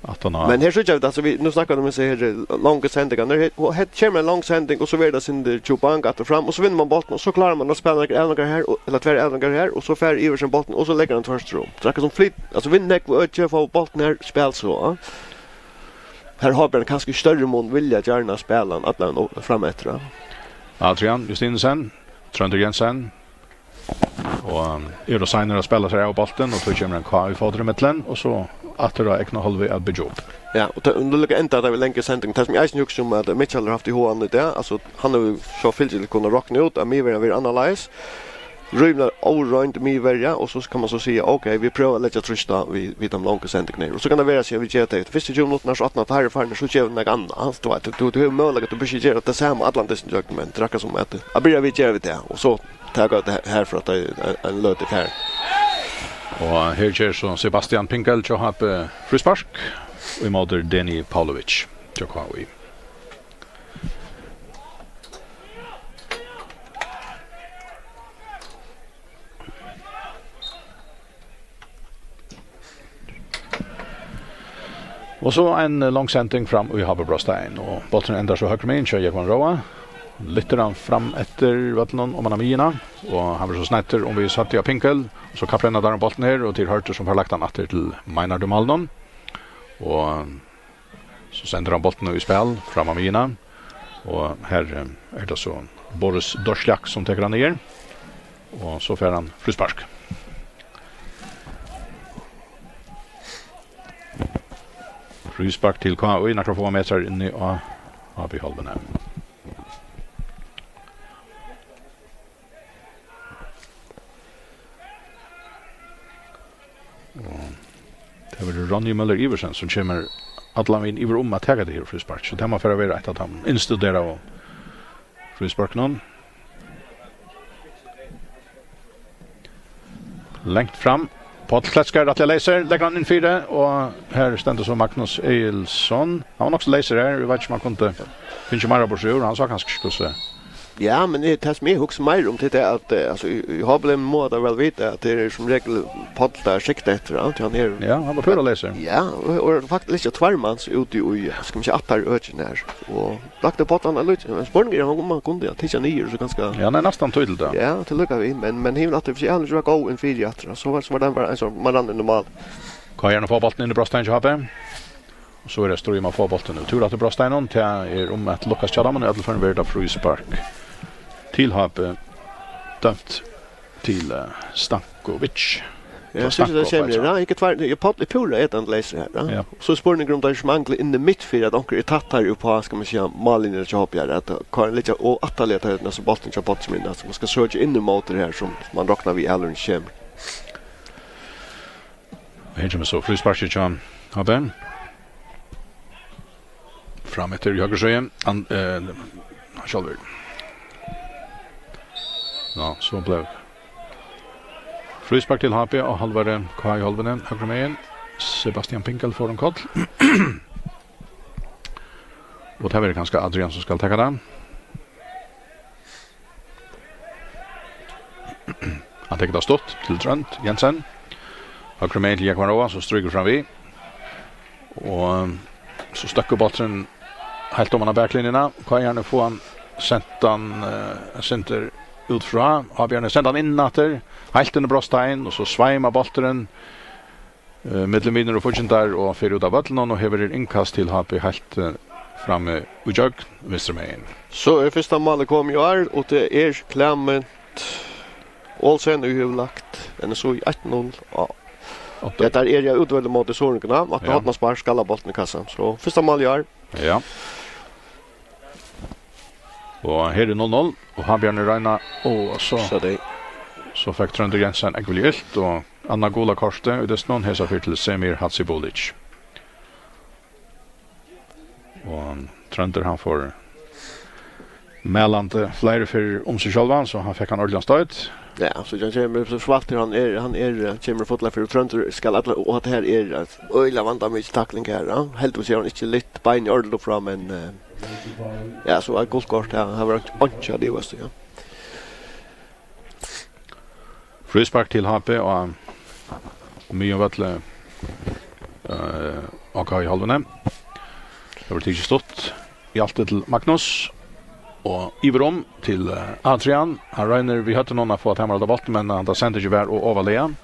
Aftan á. Men her síggja vit, altso, vit, nú snakka vit um hesa her, eh, longu sendingarnar. Her, og her kemur ein long sending, og so verður tað sindur tjúbang aftur og fram, og so vinnur man bóltin, og so klárar man at spæla nakrar avleveringar her, og, ella tvær avleveringar her, og so fær Iversen bóltin, og so leggur hann tvørtur um. So akkurát sum flyt, altso, vinn nógv øki, fá bóltin her, spæl so, ja. Her hevur hann kanska í størri mun viljað gjarna spæla hann allan og fram eftir, ja. Adrian Justinussen, Tróndur Jensen, og eru seinir at spæla sær av bóltin, og so kemur ein K I-fótur ímillum, og so aftur á egna hálvu at byggja upp. Ja, og ta-, nú liggur enda at tað er longri sending. Tað sum eg eisini hugsi um, at Mitchell hevur havt í huganum í dag, altso, hann hevur so fylgiliga kunnað rokna út, at miðverjan verður annarleiðis. Rímiliga óroynd miðverja, og so kann man so siga, ok, vit prøva at leggja trýst á við, við teimum longu sendingunum her. Og so kann tað vera, at vit gera tað í fyrstu tjúgu minuttirnar, so aftan á tað her er farið, so gera vit nakað annað. Altso, tú veit, tú, tú hevur møguleika at byggja, gera tað sama allan dystin gjøgnum, men tað er akkurát sum at, at byrja við gera vit tað, og so taka tað her frá at ein, ein løta fer. Og her ger so Sebastian Pinkel hjá H B fríspark, og ímóti Deni Pavlovic hjá K I. Og so ein, eh, long sending fram í H B Brosstein, og bólturin endar so høgru megin hjá Jógvan Róa. Lyftir hann fram eftir vøllinum, oman á miðjuna, og hann verður so sneitt um við Satya Pinkel, og so kapprenna teir um bóltin her, og teir hørtu sum fær lagt hann aftur til Meinhard í málinum. Og so sendir hann bóltin í spæl fram á miðjuna, og her, eh, er tað so Boris Dorsjak sum tekur hann niður, og so fær hann fríspark. Fríspark til K I, nakrar fáar metrar inni á H B-hálvuni. Og tað verður Ronny Møller Iversen, sum kemur allan vegin yvir um at taka tað her fríspark, so tað má fara at vera eitt av teimum innstuderaðu frísparkunum. Langt fram. Páll Kletskar rættiliga leysur, leggur hann inn fyri, og her stendur so Magnus Egilson. Hann var nokk so leysur her, vit veit ikki um hann kundi fingið meira burtur úr, hann sá kanska ikki hvussu. Ja, men eg, tað sum eg hugsi meira um, tað er at, eh, altso, í, í H B má tað væl vita at tað er sum regul Páll tað er sikt eftir, ja, tí hann er. Ja, hann var púra leysur. Ja, og, og er faktiskt ikki tveir mans úti í, skal man siga, aftar økið her. Og lagt upp á hann, lítið, men spurningurin er, um hann kundi, ja, tikið hann niður, so kanska. Ja, hann er næstan tílíkt, ja. Ja, til lukka við, men, men hevur aftur, hvis eg annars var góð inn fyri aftur, so var, so var tað bara ein, sum man rann inn í mál. K I-arnir fáa bóltin inn í brotsteigin hjá H B. Og so er tað stríð um at fáa bóltin út úr aftur brotsteiginum. Tað er um at lukkast hjá teimum, og í øllum førum verður tað fríspark til H B, dømt til, eh, Stankovic. Ja, eg síggi tað kemur her, ja. Ikki tvær, ja, Páll er púra etandi leysur her, ja. Ja. So er spurningur um tað er sum manglar inn í mitt fyri at onkur er tættari upp á, skal man siga, mállinjuna hjá H B her, at K R liggja og aftarlaga tað, altso bóltin hjá Páll, sum inn, at man skal søkja inn í móti her, sum man roknar við alveg kemur. Og her kemur so frísparkið hjá H B. Fram eftir í høgru síðu. An-, eh, sjálvur. Nå, so bleiv fríspark til H B á hálvari K I-hálvuni, høgru megin. Sebastian Pinkel fær um koll. Og tað verður kanska Adrian, sum skal taka tað. Hann tekur tað stutt til Trónd Jensen. Høgru megin til Jógvan Róa, sum strýkur fram við. Og so støkkur bólturin heilt oman á baklinjuna. K I-arnir fáa hann sent hann, eh, eitt sindur út frá. H B-arnir senda hann inn aftur, heilt inn í brotsteigin, og so sveimar bólturin, eh, millum vinir og fíggindar og fer út av vøllinum og hevur her innkast til H B heilt, eh, frammi í gjøgn, vinstru megin. So er fyrsta málið komið í ár, og tað er Klement Olsen, ið hevur lagt N S Í eitt null á. Átta. Hetta er ja útveldi móti Soringunum, at, ja, hornaspark, skal bóltin í kassan. So fyrsta mál í ár. Ja. Og her er null null, og H B-arnir royna, og so, so tey, so fekk Tróndur Jensen ógvuliga ilt, og annað gula kortið í dystinum, hesa ferð til Semir Hadzibulic. Og Tróndur, hann fór malandi fleiri ferðir um seg sjálvan, so hann fekk hann ordiliga stoyt. Ja, so hann kemur, so svart er hann, er, hann er, kemur fulla fyri, Tróndur skal alla, og at her er, at øgiliga vandamikil takling her, ja. Heldigvis er hann ikki litt bein í orðið upp frá, men, eh, ja, so er gult kort, ja, hann var einki at ivast í, ja. Fríspark til H B á miðjum vølli, eh, á K I-hálvuni. Tað verður tikið stutt í alt til Magnus. Og yvir um til, eh, Adrian. Hann roynir við høvdinum at fáa Tamara á bóltin, men hann sendingin var ov ovarlaga.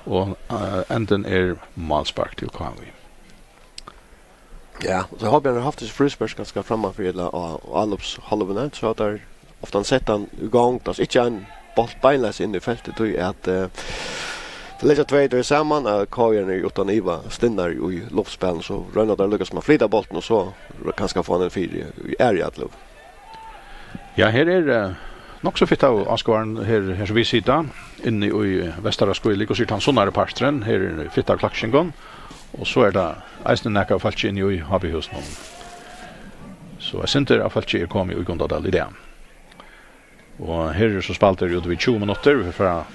Og, eh, endin er málspark til K I. Ja, og so havi eg havt eitt fríspark ganska frammanfyri, ella á, á álopshálvuni, so at teir ofta seta hann í gongd, altso ikki ein bolt beinleiðis inn í feltið, tí at, eh, tað leggja tveir og tveir saman, at K I-arnir uttan iva stinnar í luftspælinum, so royna teir líka sum at flyta bóltin, og so kanska fáa hann inn fyri í aðru atløgu. Ja, her er, eh, nokk so fitt av áskoðarum her, her sum vit sita, inni í Vestaraskíli, og sita tann sunnari parturin, her er fitt av klaksvíkingum, og so er tað eisini nakað av fólki inni í H B-húsinum. So eitt sindur av fólki er komið í Gundadal í dag. Og her er so spældur út við tjúgu minuttir. Vit fara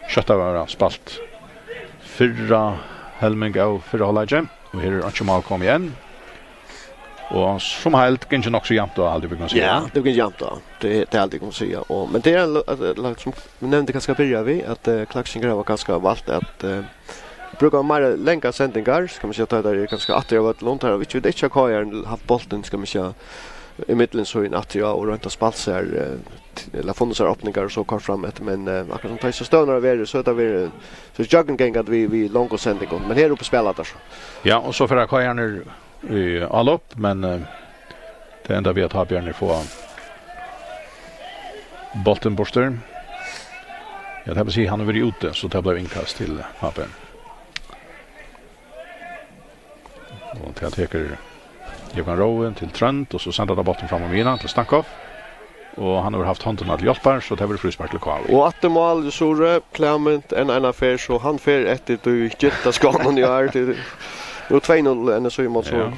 skjótt at vera spælt fyrra helming av fyrra hálvleiki. Og her er einki mál komið enn. Og sum heild gingið nokk so javnt á, haldi eg vit kunnu siga. Ja, tað gingið javnt á. Tað, tað er alt eg kann siga. Og, men tað er lo-, at, at, lagt sum vit nevndi kanska byrja við, at, eh, klaksvíkingar hava kanska valt at, eh, brúka meira langar sendingar, skal man siga, tá teir eru kanska aftur av vøllinum. Teir hava ikki, vit ikki K I-arnir havt bóltin, skal man siga, í millum sín aftur, ja, og roynt at spælt sær, eh, t-, ella funnið sær opningar og so koyrt fram eftir, men, eh, akkurát sum tá ið støðurnar hava verið, so er tað verið, so gjøgnumgangandi við, við longum sendingum, men her uppi spæla teir so. Ja, og so fara K I-arnir í álop, men, eh, tað endar við, at H B-arnir fáa bóltin burtur. Ja, tað vil siga, hann hevur verið úti, so tað bleiv innkast til H B. Og tað tekur Jógvan Rói til Trónd, og so sendar tað bóltin fram á miðjuna til Stankoff. Og hann hevur havt hondina til hjálpar, so tað verður fríspark til K I. Og aftur mál, Sure Clement, enn eina ferð, so hann fer eftir tí gylta skónum í ár. Tað er nú tvey null N S Í móti Sure. Ja.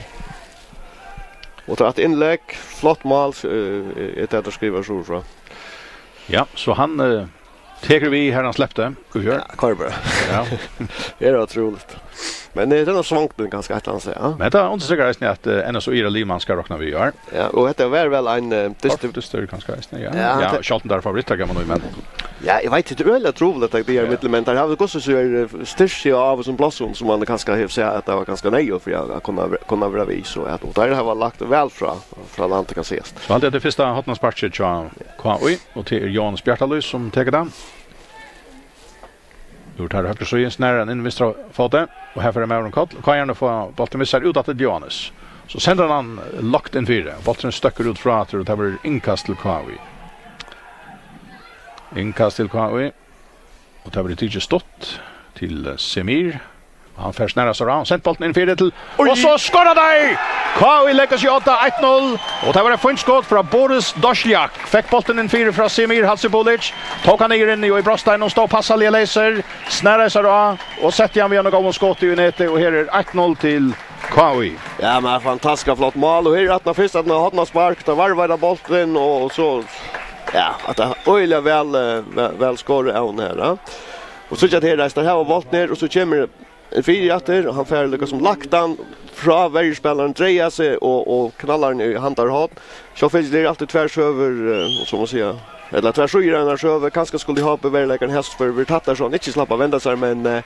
Og tað er eitt innlegg, flott mál, eh, er tað, tú skrivar, Sure, frá. Ja, so hann, eh, tekur við har hann slepti í fjør. Ja, koyr bara. Ja. Tað er ótrúligt. Men, eh, tað er nú svongt, kanska, eitt ella annað, ja. Men tað undirstrikar eisini, at, eh, N S Í er eitt lið, man skal rokna við í ár. Ja, og hetta var væl ein, eh, dystur. Dystur, kanska, eisini, ja. Ja, ja, tað sjálvt um tað er favorittar, kann man nú, men ja, eg veit, tað er øgiliga trupult, at tað er, ja, millum, men teir hava gott so, eh, styrkt seg av sum blásum, sum man kanska hevur sæð, at tað var kanska neyðugt fyri at, at kunna ve-, kunna vera við, so at, og teir hava lagt væl frá, frá landi, kann sigast. So haldi eg, at tað fyrsta hornasparkið hjá K I, og tað er Jóhannes Bjartalíð, sum tekur tað. Nú er tað høgru síðan, snar hann inn vinstra fóti, og her fer maðurin koll. K I-arnir fáa bóltin við sær út aftur til Jóhannes. So sendir hann hann langt inn fyri. Bólturin støkkur út frá aftur, og tað verður innkast til K I. Innkast til K I. Og tað verður tikið stutt til, eh, Semir. Og hann fer snarastur á, hann sent bóltin inn fyri til, og so skora teir! K I leggur seg á átta, eitt null, og tað var eitt fínt skot frá Boris Dosjak. Fekk bóltin inn fyri frá Semir Hadzibulic. Tók hann niður inni í brotsteininum, stóð passaliga leysur, snaraði sær á og setti hann við einum góðum skoti í netið, og her er eitt null til K I. Ja, men fantastiskt flott mál, og her er aftaná fyrst, aftaná hornaspark, tá varvar hann bóltin, og so, ja, at tað er øgiliga væl, eh, væl, væl skorið av honum her, ja. Og so gera teir reisn, teir hava bóltin her, og so kemur fyri aftur, og hann fær líka sum lagt hann frá verjuspælaran, dreiar seg, og, og knallar hann í handarhorn. Sjálvfylgiliga er altíð tvær søgur, eh, sum man siga, ella tvær síður av einari søgu. Kanska skuldi H B veruleikan helst verið tatt har, so hann ikki slapp at venda sær, men, eh,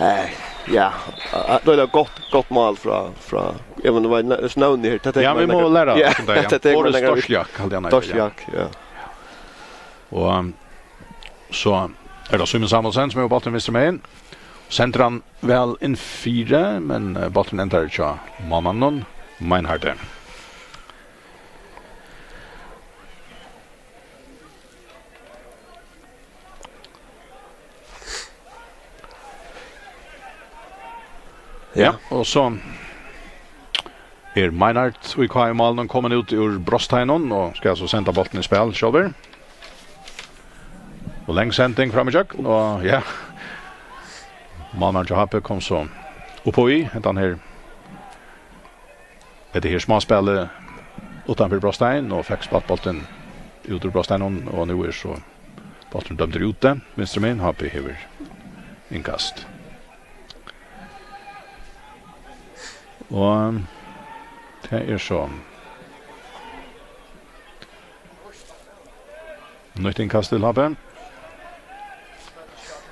eh, ja, eh, tað er gott, gott mál frá, frá, eg veit, tað var ne-, navnið her, tað tekur man nakrar, ja, vit mugu læra tað, sum tað er, ja. Tað tekur man nakrar, Boris Dosjak, haldi eg hann eitur, ja. Dosjak, ja. Og, um, so er tað Símun Samuelsen, sum hevur bóltin vinstru megin. Sendir hann væl inn fyri, men, eh, bólturin endar hjá málmanninum, Meinhardt. Ja, og so er Meinhardt í K I-málinum komin út úr brotsteininum og skal so senda bóltin í spæl sjálvur. Og long sending fram ígjøgnum, og ja, málmaðurin hjá H B kom so upp í hendan her, hetta her smáspælið uttanfyri brotstein og fekk spælt bóltin út úr brotsteininum, og nú er so bólturin dømdur úti, vinstru megin, H B hevur innkast. Og tað er so nýtt innkast til H B.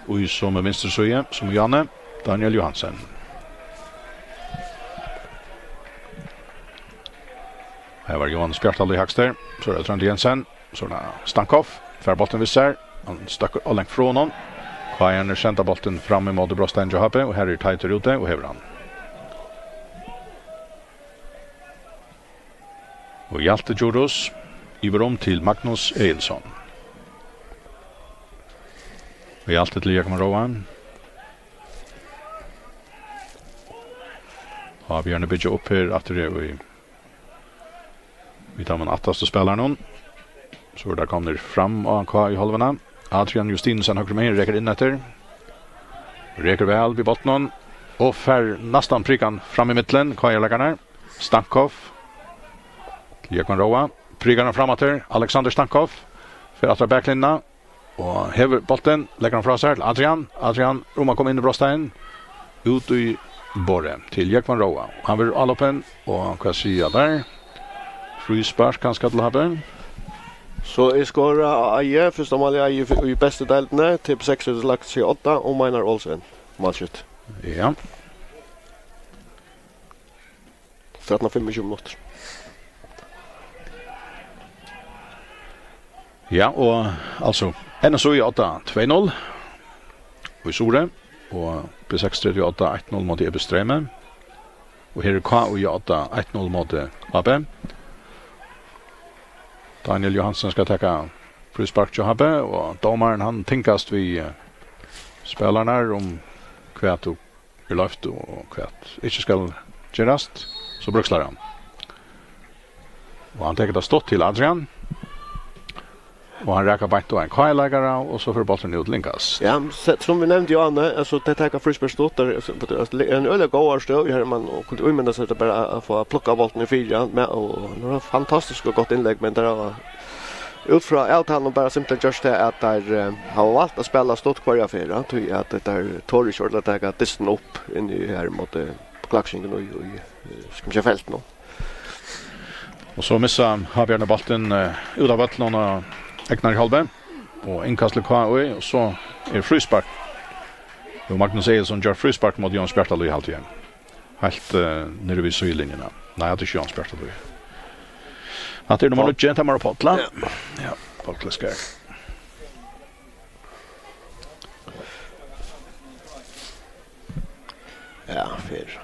Í somu vinstru síðu sum Janne, Daniel Johansen. Tað var Jóhannes Bjartalíð hægst har. So er tað Tróndur Jensen. So er tað Stankoff. Fær bóltin við sær. Hann stekkur ov langt frá honum. K J-arnir senda bóltin fram ímóti brotsteini hjá H B, og her er Teitur úti og hevur hann. Og Hjalti Djurhuus yvir um til Magnus Egilson. Og Hjalti til Jógvan Róa. H B-arnir byggja upp her aftur í Vit hava ein aftast spælaran. So er tað komnir fram á K J-hálvuna. Adrian Justinussen høgru megin, rekur inn eftir. Rekur væl við bóltinum. Og fær næstan prikan fram í millum, K J-leikararnar. Stankoff. Jógvan Róa. Prikar hann fram aftur. Alexander Stankoff. Fer aftur á baklinjuna. Og hevur bóltin, leggur hann frá sær til Adrian. Adrian, um at koma inn í brotstein. Út í borðið til Jógvan Róa. Hann verður álopin, og hvat siga teir? Fríspark, kanska til H B. So er skorað á Eiði, fyrsta mál í Eiði í bestu deildini. T P seks hevur lagt seg á odda, og Meinar Olsen, málskytt. Ja. Trettan og fimmogtjúgu minuttir. Ja, og altso, N S O í odda tvey null í Suðuroy, og B seksogtretivu í odda eitt null móti E B Streymi. Og her er K U í odda eitt null móti H B. Daniel Johansen skal taka fríspark hjá H B, og dómarin, hann tingast við, eh, spælararnar um hvat tú er loyvt og hvat ikki skal gerast, so bríkslar hann. Og hann tekur tað stutt til Adrian. Og hann rakar beint á ein K J-leikara, og so fer bólturin út til innkast. Ja, men se-, sum vit nevndu, Jóhann, altso, tey taka fríspark stutt, tað er, altso, tað er ein øgiliga góð støða her, man kundi ímynda sær tað bara at, at fáa plukkað bóltin í fyri, ja, men, og, og fantastiskt og gott innlegg, men tað er út frá avtalan bara simpelthen gjørt tað at teir, eh, hava valt at spæla stutt hvørja ferð, ja, tí at teir tora ikki ordiliga at taka dystin upp inn í her móti Klaksvíkingum og í, í, eh, skal man siga, feltinum. Og so missa Havbjarnir bóltin, eh, út av vøllinum á egnari hálvuni. Og innkast til K U, og so er fríspark. Jú, Magnus Egilson ger fríspark móti Jóns Bjartalíð, haldi eg. Heilt, eh, niðri við síðulinjuna. Nei, hatta er ikki Jóns Bjartalíð. Hatta er nummar níggju, Tamara Páll. Ja. Ja, Páll Klæskar. Ja, fer.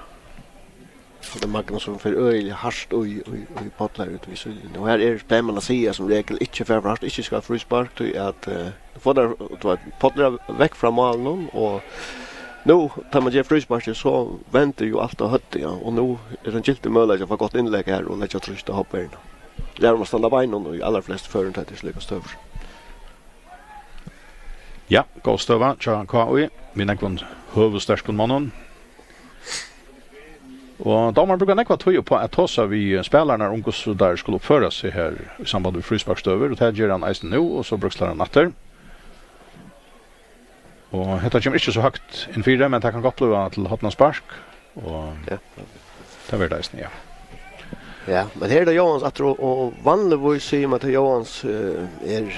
Og tað er Magnus, sum fer øgiliga hart í, í, í Páll her úti við síðulinjuni. Og her er, pleigur man at siga, sum regel, ikki fara for hart, ikki skal fríspark, tí at, eh, fáa teir, tú veit, Páll er vekk frá málinum, og nú, tá man ger frísparkið, so vendir jú alt á høvdið, ja. Og nú er ein gyltur møguleiki at fáa gott innlegg her og leggja trýst á H B-arnar. Læra um at standa á beinum í allar flestu førum, tá tað er slíkar støður. Ja, góð støða hjá K U við nógvum høvuðssterkum monnum. Og dómarin brúkar nógva tíð upp á at tosa við spælararnar um, hvussu teir skulu uppføra seg her í samband við frísparksstøður, og tað ger hann eisini nú, og so bríkslar hann aftur. Og hetta kemur ikki so høgt inn fyri, men tað kann gott blíva til hornaspark, og Ja. tað verður tað eisini, ja. Ja, men her er tað Jóans aftur, og, og vanligvís sigur man, at Jóans, eh, er,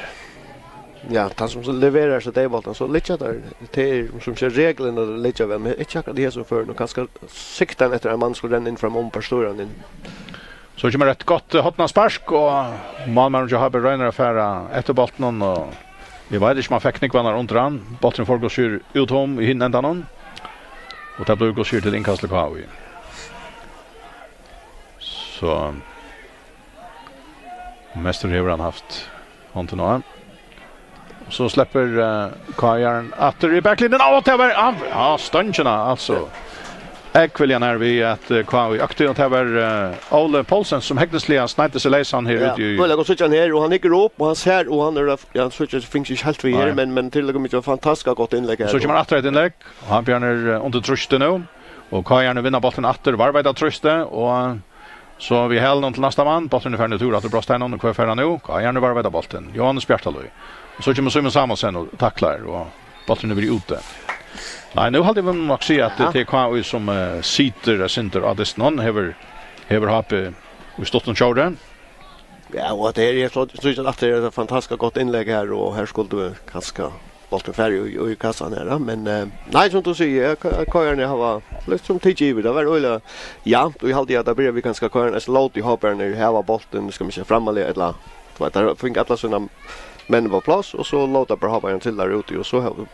ja, tann sum so leverar seg deyðbóltin, so liggja teir, tað er, sum sigur, reglurnar liggja væl, men ikki akkurát í hesum førinum, og kanska siktar hann eftir, at ein maður skal renna inn framum, bara stýra hann inn. So kemur eitt gott, eh, hornaspark, og málmaðurin hjá H B roynir at fara eftir bóltinum, og eg veit ikki, um hann fekk nógvarnar undir hann. Bólturin fór, hvussu sigur, út um í hinum endanum, og tað blívur, hvussu sigur, til innkast til K U. So mestur hevur hann havt hondina á. Og so sleppur, eh, K J-arin aftur í baklinjuna. Á, tað var, hann, ja, stongina, altso. Ógvuliga nær við at, eh, K J økti, og tað var, eh, Óli Poulsen, sum hegnisliga sneiddi seg leysan her Ja, úti í Óli, og síggja hann her, og hann liggur upp, og hann sær, og hann er, ja, hann síggja, fingst ikki heilt við her, Nei. men, men tilløgum ikki fantastiskt gott innlegg her. So kemur aftur eitt innlegg, og Havbjarnir, eh, undir trýsti nú, og K J-arnir vinna bóltin aftur, varðveita trýstið, og So við hælinum til næsta mann, bólturin er farin út úr aftur brotsteininum, og hvør fær hann nú? K J-arnir varðveita bóltin. Jóhannes Bjartalíð. Og so kemur Símun Samuelsen og taklar, og bólturin er verið úti. Nei, nú haldi eg, vit má nokk siga, at Ja. T K U sum, eh, situr, eh, situr á dystinum, hevur, hevur H B í stuttum sjóri. Ja, og at her er, so, so, at det er et fantastisk godt innlegg her, og her skulle du kanskje Bólturin fer í, í kassan her, ja. Men, eh, nei, sum tú sigur, eh, K-, K R-arnir hava líkasum tikið yvir. Tað var øgiliga javnt, og eg haldi, at tað byrjaði við kanska K R-arnir, so lótu H B-arnir hava bóltin, skal man siga, frammarliga, ella, tú veit, teir fingu allar sínar menn upp á pláss, og so lótu teir bara H B-arnir trilla úti, og so hava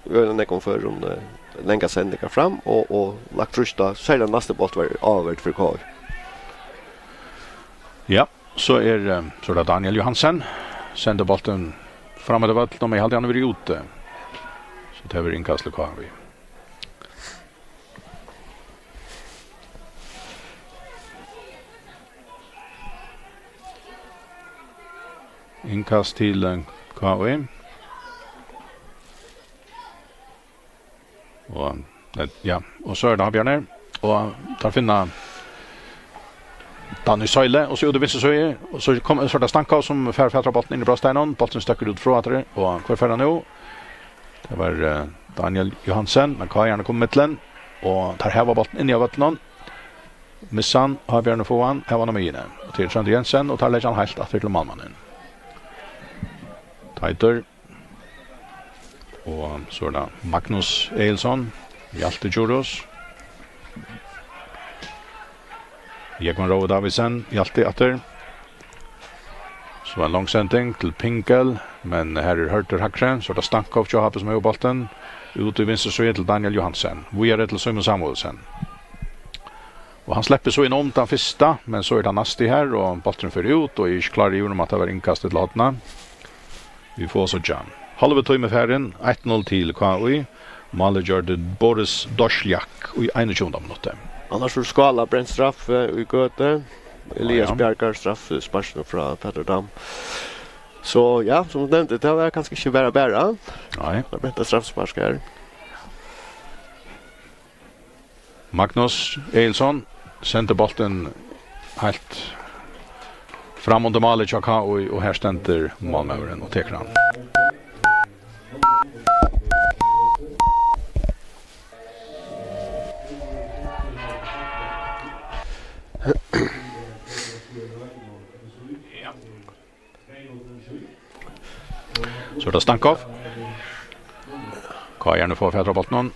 øgiliga nógvum førum, eh, langa sendingar fram, og, og lagt trýst á, serliga næsti bóltur var avgjørandi fyri K R. Ja, so er, eh, so er tað Daniel Johansen, sendir bóltin fram eftir vøllinum, men eg haldi, hann hevur verið úti. So tað verður innkast til K R. Innkast til, eh, K R. Og, eh, ja, og so er tað Havbjarnir. Og teir finna Danny Søyle, og so út í vinstru síðu, og so kom, so er tað Stankov, sum fær fatur á bóltin inn í brotsteinan. Bólturin støkkur út frá aftur, og hvør fær hann nú? Tað var, eh, Daniel Johansen, men K R-arnir koma í millum, og teir hava bóltin inni á vøllinum. Missa hann, Havbjarnir fáa hann, hava hann á miðjuni. Og til Tróndur Jensen, og teir leggja hann heilt aftur til málmannin. Teitur. Og so er tað Magnus Egilson, Hjalti Djurhuus. Jógvan Rói Davidsen, Hjalti aftur. So ein long sending til Pinkel, men her er Hørður hægri, so er tað Stankov hjá H B sum hevur bóltin. Út í vinstru síðu til Daniel Johansen. Víðari til Símun Samuelsen. Og hann sleppur so inn um tann fyrsta, men so er tað Nasti her, og bólturin fer út, og eg er ikki klárur yvir um at tað var innkast ella horn. Vit fáa síggja. Hálvur tími farin, eitt null til K I. Málið gjørdi Boris Dosjak í einogtjúgunda minutti. Annars er Skála brent straffu í Gøtu. Elias Ja. Bjargar straffusparkinum frá Petur Dam. So ja, sum tú nevndi, tað var kanska ikki bara bara. Nei. Tað var brent straffuspark her. Magnus Egilson sendir bóltin heilt fram undir málið hjá K I, og her stendur málmaðurin og tekur hann. So er tað Stankov. K R-arnir fáa fatur á bóltinum.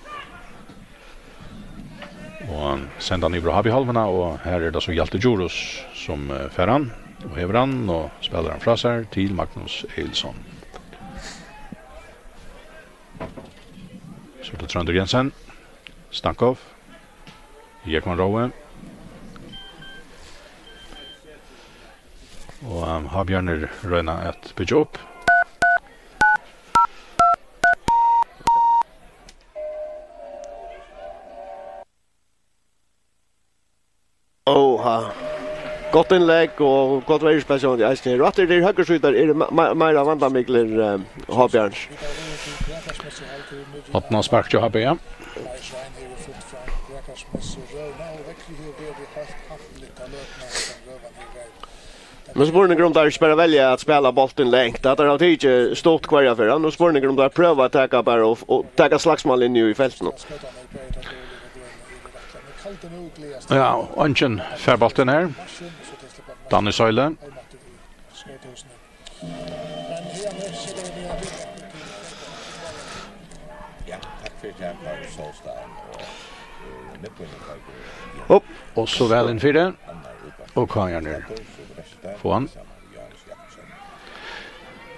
Og senda hann yvir á H B-hálvuna, og her er tað so Hjalti Djurhuus, sum, eh, fær hann, og hevur hann, og spælir hann frá sær til Magnus Egilson. So er tað Tróndur Jensen. Stankov. Jógvan Rói. Og, um, Havbjarnir royna at byggja upp. Oha. Gott innlegg og gott verjuspæl, sjálvandi eisini her. Og aftur til høgru síðu, har eru me-, me-, meira vandamiklir, eh, Havbjarnir. Opna spark til H B, ja. Men spurningur um teir ikki bara velja at spæla bóltin langt, at teir hava tikið stutt hvørja ferð. Nú spurningur um teir prøva at taka bara og, og taka slagsmál inn í, í feltinum. Ja, eingin fær bóltin her. Danny Søyle. Upp, og so væl inn fyri. Og K R-arnir fáa hann.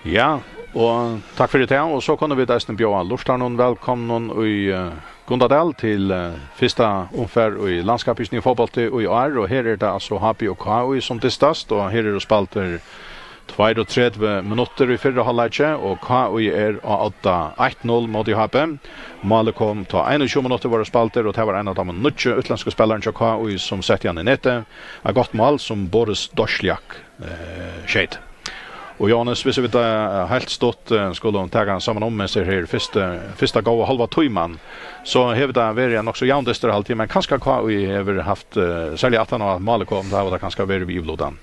Ja, og takk fyri tað. Og so kunnu vit eisini bjóða lurtarunum vælkomnum í, eh, Gundadal til, eh, fyrsta umfar í landskappingini í fótbólti í ár, og her er tað altso H B og K I sum dystast, og her eru spældir tveyogtretivu minuttir í fyrra hálvleiki, og K I er á odda, eitt null móti H B. Málið kom, tá einogtjúgu minuttir vóru spældir, og tað var ein av teimum nýggju útlendsku spælarunum hjá K I, sum setti hann í netið. Eitt gott mál, sum Boris Dosjak eh, skeyt. Og Jóhannes, hvis vit, eh, heilt stutt, eh, skulu taka saman um, mens tað er fyrst, eh, fyrsta góða hálva tíman, so hevur tað verið ein nokk so javn dystur, haldi eg, men kanska K I hevur havt, eh, serliga aftan á at málið kom, tá hevur tað kanska verið við yvirlutan.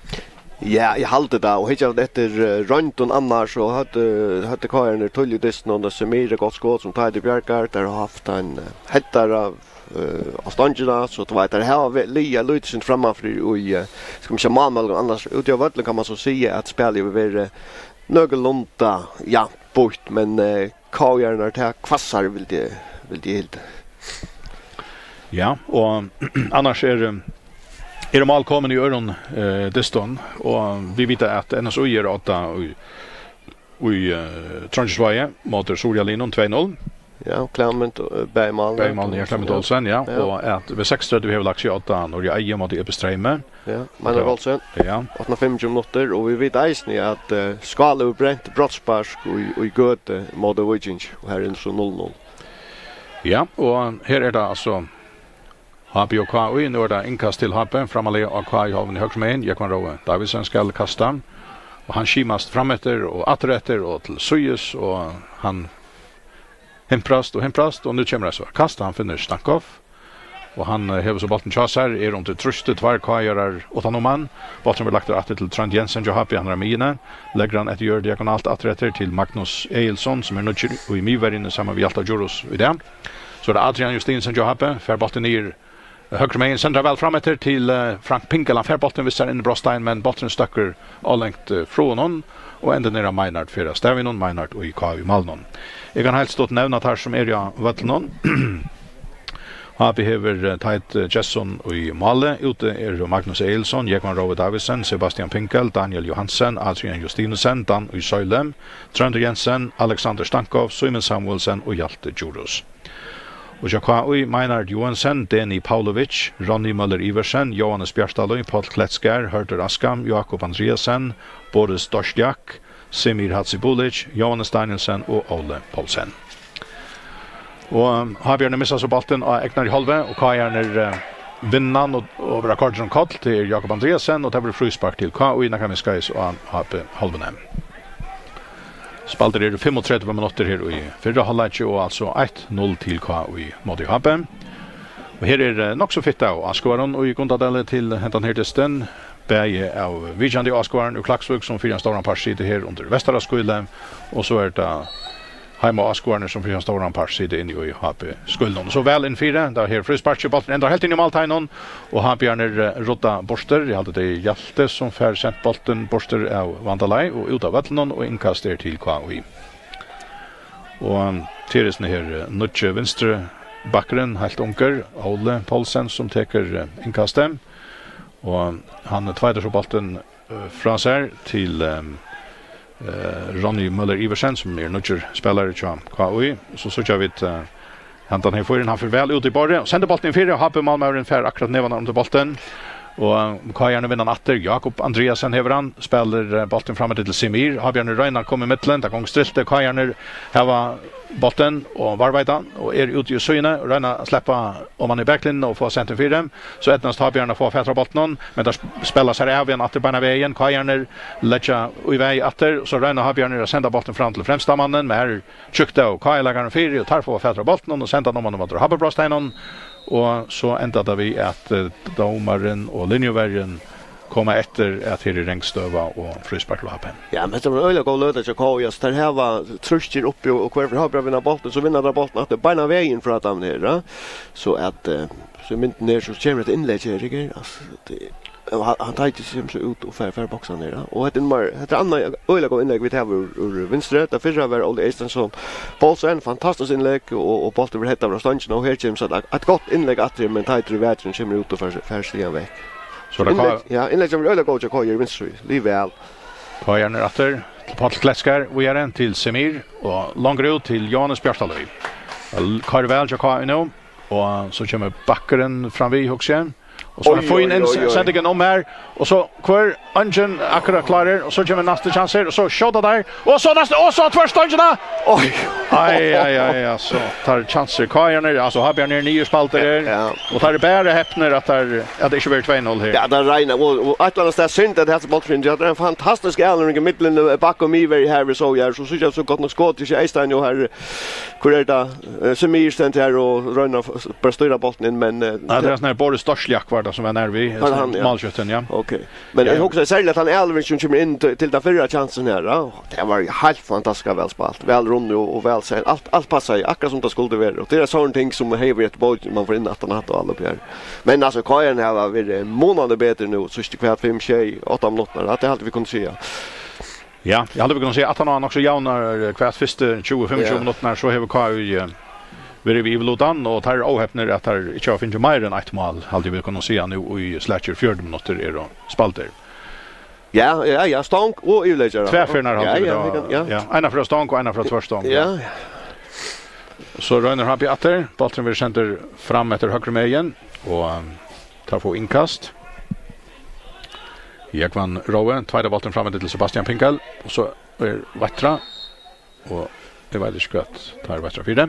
Ja, eg haldi tað, og hyggja vit eftir, eh, royndum annars, so høvdu, høvdu K R-arnir tíðliga í dystinum, og tað er Semir, gott skot, sum Teitur bjargar, teir hava havt ein, eh, headara, eh, á stongina, so tú veit, teir hava ve-, ligið lítið sindur frammanfyri í, eh, skal man siga, málmøguleikum. Annars, úti á vøllinum kann man so siga, at spælið hevur verið, Nøkulunda, ja, býtt, men, eh, K J-arnar tað hvassari, vildi eg, vildi eg hilda. Ja, og annars er, eh, eru mál komin í øðrum, eh, dystin, og vit vita, at N S Í er á odda í, í, eh, Trongisvági móti Suðuroyarliðnum tvey null. Ja, Clement, eh, bæði málini. Bæði málini, ja, Clement Olsen, ja. Ja. Og at V seksogtretivu hevur lagt seg á odda Noregi móti Epistreymi. Ja, Meinhard Olsen. Ja. Átta og hálvfems minuttir, og vit vita eisini, at, eh, Skál hevur brent brotsspark í, í Gøtu móti Víkingi, og her er so null null. Ja, og her er tað altso H B og K Í. Nú er tað innkast til H B, frammarliga á K Í-hálvuni høgru megin. Jógvan Rói Davidsen skal kasta, og hann skimast frameftir og aftureftir og til síðis, og hann himprast og himprast, og nú kemur eitt so kast, hann finnur Stankov, og hann, eh, hevur so bóltin hjá sær, er undir trýsti, tveir K J-arar uttan um hann. Bólturin verður lagdur aftur til Trónd Jensen hjá H B, hann er á miðjuni, leggur hann eftir jørð diagonalt aftur eftir til Magnus Egilsson, sum er nýggjur í miðverjini saman við Hjalta Djurhuus í dag. So er tað Adrian Justinussen hjá H B, fær bóltin niður, eh, høgru megin, sendar væl fram eftir til, eh, Frank Pinkel, hann fær bóltin við sær inn í brotstein, men bólturin støkkur álangt, eh, frá honum, og endin er á Meinhard fyri stavinum, Meinhard í K Í-málinum. Eg kann heilt stutt nevna teir sum eru á vøllinum. H B hevur, eh, Teit, eh, Gesson í máli. Úti eru Magnus Egilsson, Jógvan Rói Davidsen, Sebastian Pinkel, Daniel Johansen, Adrian Justinussen, Dan í Søyle, Tróndur Jensen, Alexander Stankov, Símun Samuelsen og Hjalti Djurhuus. Og hjá K Í, Meinhard Joensen, Deni Pavlovic, Ronny Møller Iversen, Jóhannes Bjartalíð, Páll Kletskar, Hørður Askam, Jákup Andreasen, Boris Dostjak, Semir Hadzibulic, Jóhannes Danielsen og Óli Poulsen. Og, um, H B-arnir missa so bóltin á egnari hálvu, og K Í-arnir, eh, vinna hann og, og verða koyrdir um koll. Tað er Jákup Andreasen, og tað verður fríspark til K Í, nakað miðskeiðis á H B-hálvuni. Spældir eru fimmogtretivu minuttir her í fyrra hálvleiki, og altso eitt null til K Í móti H B. Og her er, eh, nokk so fitt av áskoðarum í Gundadali til hendan her dystin. Bæði av vitjandi áskoðarum úr Klaksvík, sum fyri ein stóran part sita her undir Vestara skýli, og so er tað heimaáskoðararnir, sum fyri ein stóran part sita inni í H B-skýlinum. So væl inn fyri, tað er her fríspark, bólturin endar heilt inn í málteiginum, og H B-arnir, eh, rudda burtur. Eg haldi, tað er Hjalti, sum fær sent bóltin burtur av Vanda Leið og út av vøllinum, og innkast er til K Í. Og til hesin her, eh, nýggi vinstri bakkurin, heilt ungur, Óli Poulsen, sum tekur, eh, innkastið. Og hann tveitar so bóltin, eh, frá sær til, ehm, eh, Ronny Møller Iversen, sum er nýggjur spælari hjá K Í. So síggja vit, eh, Hendan her fýrin, hann fer væl út í borðið og sendir bóltin inn fyri, og H B-málmaðurin fær akkurát nevarnar undir bóltin. Og, eh, K Í-arnir vinna hann aftur. Jákup Andreasen hevur hann, spælir, eh, bóltin fram til Semir. H B-arnir royna at koma í millum, tað gongur striltið. K Í-arnir hava bóltin og varðveita hann og eru úti í síðuni, royna at sleppa oman í baklinjuna og fáa sent inn fyri. So eydnast H B-arnum at fáa fatur á bóltinum, men teir sp-, spæla sær av við hann aftur beinanvegin. K Í-arnir leggja í veg aftur, so royna H B-arnir at senda bóltin fram til fremsta mannin, men her er tjúkt av K Í-leikarum fyri, og teir fáa fatur á bóltinum og senda hann oman móti H B-brotsteiginum, og so endar tað við, at, eh, dómarin og linjuverjin koma eftir, at her er rangstøða og fríspark til H B. Ja, men hetta var ein øgiliga góð løta hjá K Í, altso, teir hava trýst her uppi, og, og hvør fer H B at vinna bóltin, so vinna teir bóltin aftur beinanvegin frá teimum her, ja. So at, eh, so í myndini her, so kemur eitt innlegg her, ikki? Altso, tað Og hann, hann teitir seg so út og fær, fær boksað hann her, ja. Og hetta er meir, hetta er annað øgiliga gott innlegg vit hava úr, úr vinstri. Tað fyrra var Óli Eystein, sum Poulsen, fantastiskt innlegg, og, og bólturin verður headað frá stongini, og her kemur so eitt, eitt gott innlegg aftur, men teitur í vegin, kemur út og fær, fær stigan vekk. So er tað innlegg, K-, ja, innlegg sum er øgiliga gott hjá K Í í vinstri, liðið væl. K Í-arnir aftur til Páll Kletskar, víðari til Semir, og longur út til Jóhannes Bjartalíð. Koyrir væl hjá K Í nú, og so kemur bakkurin fram við, hugsi eg. Og so ein Oj, fin oj, inn-, oj, oj. Sendingin um her. Og so hvør, eingin akkurát klárir. Og so kemur næsti kjansur. Og so skjóta teir. Og so næsti. Og so tvørstongina. Oj. Ai, ai, ai, altso. Teir kjansur. K Í-arnir, altso, H B-arnir eru niðurspældir her. Ja. Og teir eru bara hepnir at teir, at tað ikki verður tvey null her. Ja, tað er reina. Og, og eitt ella annað stað synd at hetta bóltfynd. Ja, tað er ein fantastisk avlevering í millum, eh, bakk og miðverji her, vit sóu her. So síggja so gott nokk skot, ikki Eystein, og her, hvør er tað? Eh, Semir stendur her og roynir at f-, bara stýra bóltin inn, men, eh, Nei, tað er ein sånn her Boris Dorsljak var tað, sum var nær við. Var tað hann, ja? Málskjúttin, ja. Ok. Men eg hugsi serliga at hann Elvin, sum kemur inn til, til tann fyrra kjansin her, ja. Tað var heilt fantastiskt væl spælt. Væl runnið og, og væl sent. Alt, alt passaði, akkurát sum tað skuldi vera. Og tað er sånne ting sum hevur eftir bókin, man fær inn aftan á hatta og alt uppi her. Men altso, K Í-arnir hava verið munandi betri nú, síðstu hvat, fimm, sjey, átta minuttirnar. Tað er alt vit kunnu siga. Ja, eg haldi, vit kunnu siga, at hann var nokk so javnar, eh, hvat fyrstu tjúgu, fimmogtjúgu Ja. minuttirnar, so hevur K I, eh, verið við yvirlutan, og teir eru óhepnir, at teir ikki hava fingið meira enn eitt mál, haldi eg, vit kunnu siga, nú í slakir fjøruti minuttir eru spældir. Ja, ja, ja, stong og yvirleikjara. Tvær ferðir, haldi Ja, eg, vit ja, hava, vit kann, ja. ja, eina frá stong og eina frá tvørstong, ja. Ja, ja. So roynir H B aftur, bólturin verður sendur fram eftir høgru megin, og, um, teir fáa innkast. Jógvan Roe, tveita bólturin fram til Sebastian Pinkel, og so er Veittra, og eg veit ikki hvat teir Veittra fyri,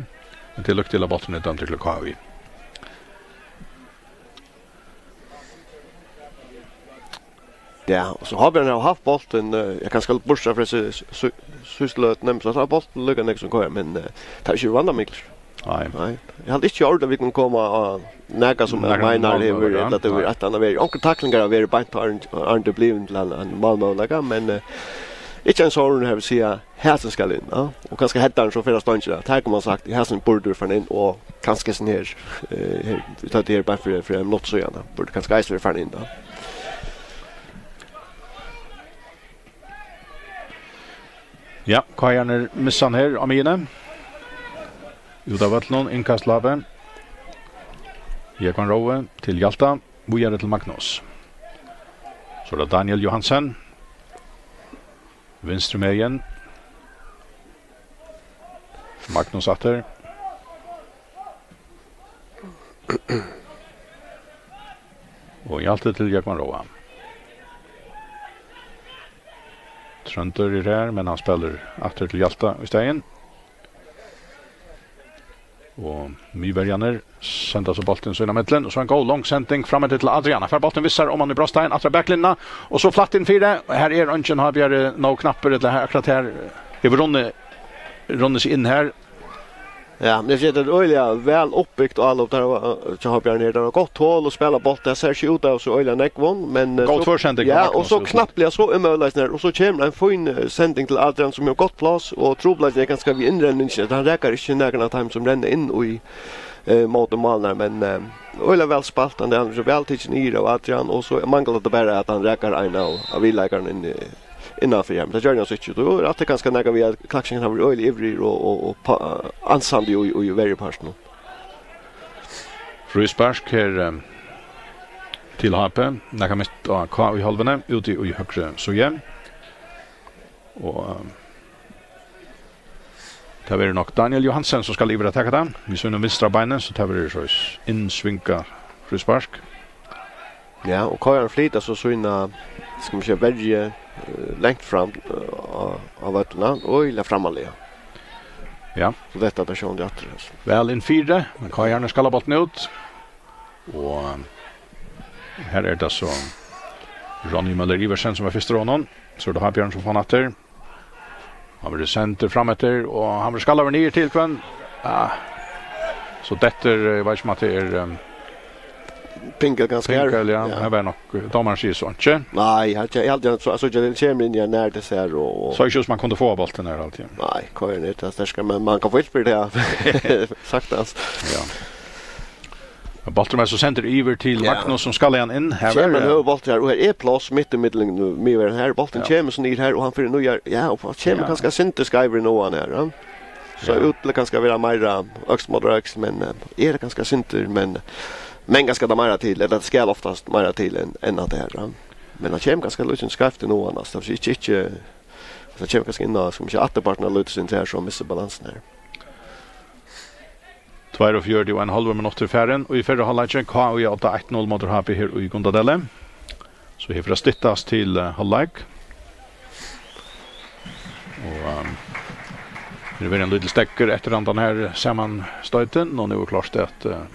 men til lukku til at bólturin er dømdur til K I. Ja, og so H B hevur havt bóltin, eh, eg kann skal burtsa frá hesi sí-, sí-, síðstu løtuni, men so hava teir bóltin líka nógv sum K I, men, eh, teir eru ikki vandamiklir. Nei. Nei. Eg haldi ikki orðið, at vit kunnu koma á nakað sum Nakað meinar málmøguleika, hevur, ella at tað nei. hevur eitt annað verið. Onkrar taklingar hava verið beint á Arn-, Arndu blivin til ein, ein málmøguleika, men, eh, ikki ein sånn her, vil siga, hasin skal inn, ja. Og kanska headerin so fer at stongja. Her kann man sagt, hasin burdi verið farin inn, og kanska hesin her, eh, her, vit høvdu her beint fyri, fyri ein minutt síðan, ja. Burdi kanska eisini verið farin inn, ja. Ja, K I-arnir missa hann her á miðjuni. Út av vøllinum, innkast til H B. Jógvan Roe til Hjalta, víðari til Magnus. So er tað Daniel Johansen. Vinstru megin. Magnus aftur. Og Hjalti til Jógvan Roa. Tróndur er her, men hann spælir aftur til Hjalta í staðin. Og miðverjarnir senda so bóltin sín á millum, og so ein góð long sending fram til Adrian. Hann fær bóltin við sær oman í brotstein, aftur á baklinjuna, og so flatt inn fyri. Her er eingin H B-ari nóg knappur, ella her, akkurát her hevur runnið, runnið seg inn her. Ja, men eg sigi, tað er øgiliga væl uppbygt og alt tað har, eh, hjá H B-arunum her. Tað er gott tol at spæla bólt. Tað sær ikki út av so øgiliga nógvum, men, eh, Góð so, tvørsending frá ja, Magnus og so út. knappliga so er møguleikin her, og so kemur ein fín, eh, sending til Adrian, sum hevur gott pláss, og trupulleikin er kanska við innrenning, at hann rakar ikki nakran av teimum sum renna inn í, eh, móti málinum, men, eh, øgiliga væl spælt, hann er so væl tikin yvir av Adrian, og so manglar tað bara, at hann rakar ein av, av viðleikarunum inn í, innanfyri her, men tað ger hann so ikki. Tú hevur rætt, tað er kanska nakað við, at Klaksvíkingar hava verið øgiliga ivrigir og, og, og pa-, ansandi í, í verjupartinum. Fríspark her, eh, til H B, nakað mitt á K I-hálvuni, úti í høgru síðu. Og, eh, tað verður nokk Daniel Johansen, sum skal yvir at taka tað við sínum vinstra beini, so tað verður so innsvingað fríspark. Ja, og K R flyta so sína, skal man siga, verju, eh, langt fram, eh, á, á vøllina, og illa framarliga. Ja. So detta, tað sjálvandi aftur, altso. Væl inn fyri, men K R skal ha bóltin út. Og her er tað so Ronny Møller Iversen, sum er fyrstur á honum. So er tað H B-arin, sum fær hann aftur. Hann verður sendur fram eftir, og hann verður skallaður niður til hvønn? Ja. So dettur, eg veit ikki um at tað er, ehm, Pinkel kanska her. Pinkel, ja. Ja. Her var nokk, eh, dómarin sigur so ikki. Nei, hann ke-, eg haldi, hann so, so kemur inn í hann nær til sær og, og Sá ikki út sum hann kundi fáa bóltin her altíð. Nei, K R er tað sterkari, men man kann fáa uppbyr til, ja. Saktans. Ja. Og bólturin er so sendur yvir til Ja. Magnus, sum skallaði hann inn. Her Kemur verður, nú bóltur her, og her er pláss mitt í millum, nú, miðverjin her. Bólturin Ja. kemur so niður her, og hann fer nú her. Ja, og hann kemur Ja. kanska sindur skeivur enn hann er, ja. So Ja. út til kanska vera meira øks móti øks, men, eh, er kanska sindur, men, men kanska tað meira til, ella tað skal oftast meira til enn, enn at tað er, ja. Men hann kemur kanska lítið skeivt enn hann, altso, tað er ikki, ikki, tað kemur kanska inn á, sum ikki afturpartin av lítið sindur her, so missir balansin her. Tveyogfjøruti og ein hálvur minuttur farin, og í fyrra hálvleiki, K I átta eitt null móti H B her í Gundadali. So her fer at styttast til, eh, hálvleik. Og, ehm, her verður ein lítil steðgur eftir handan her samanstoytin, og nú er klárt at, eh,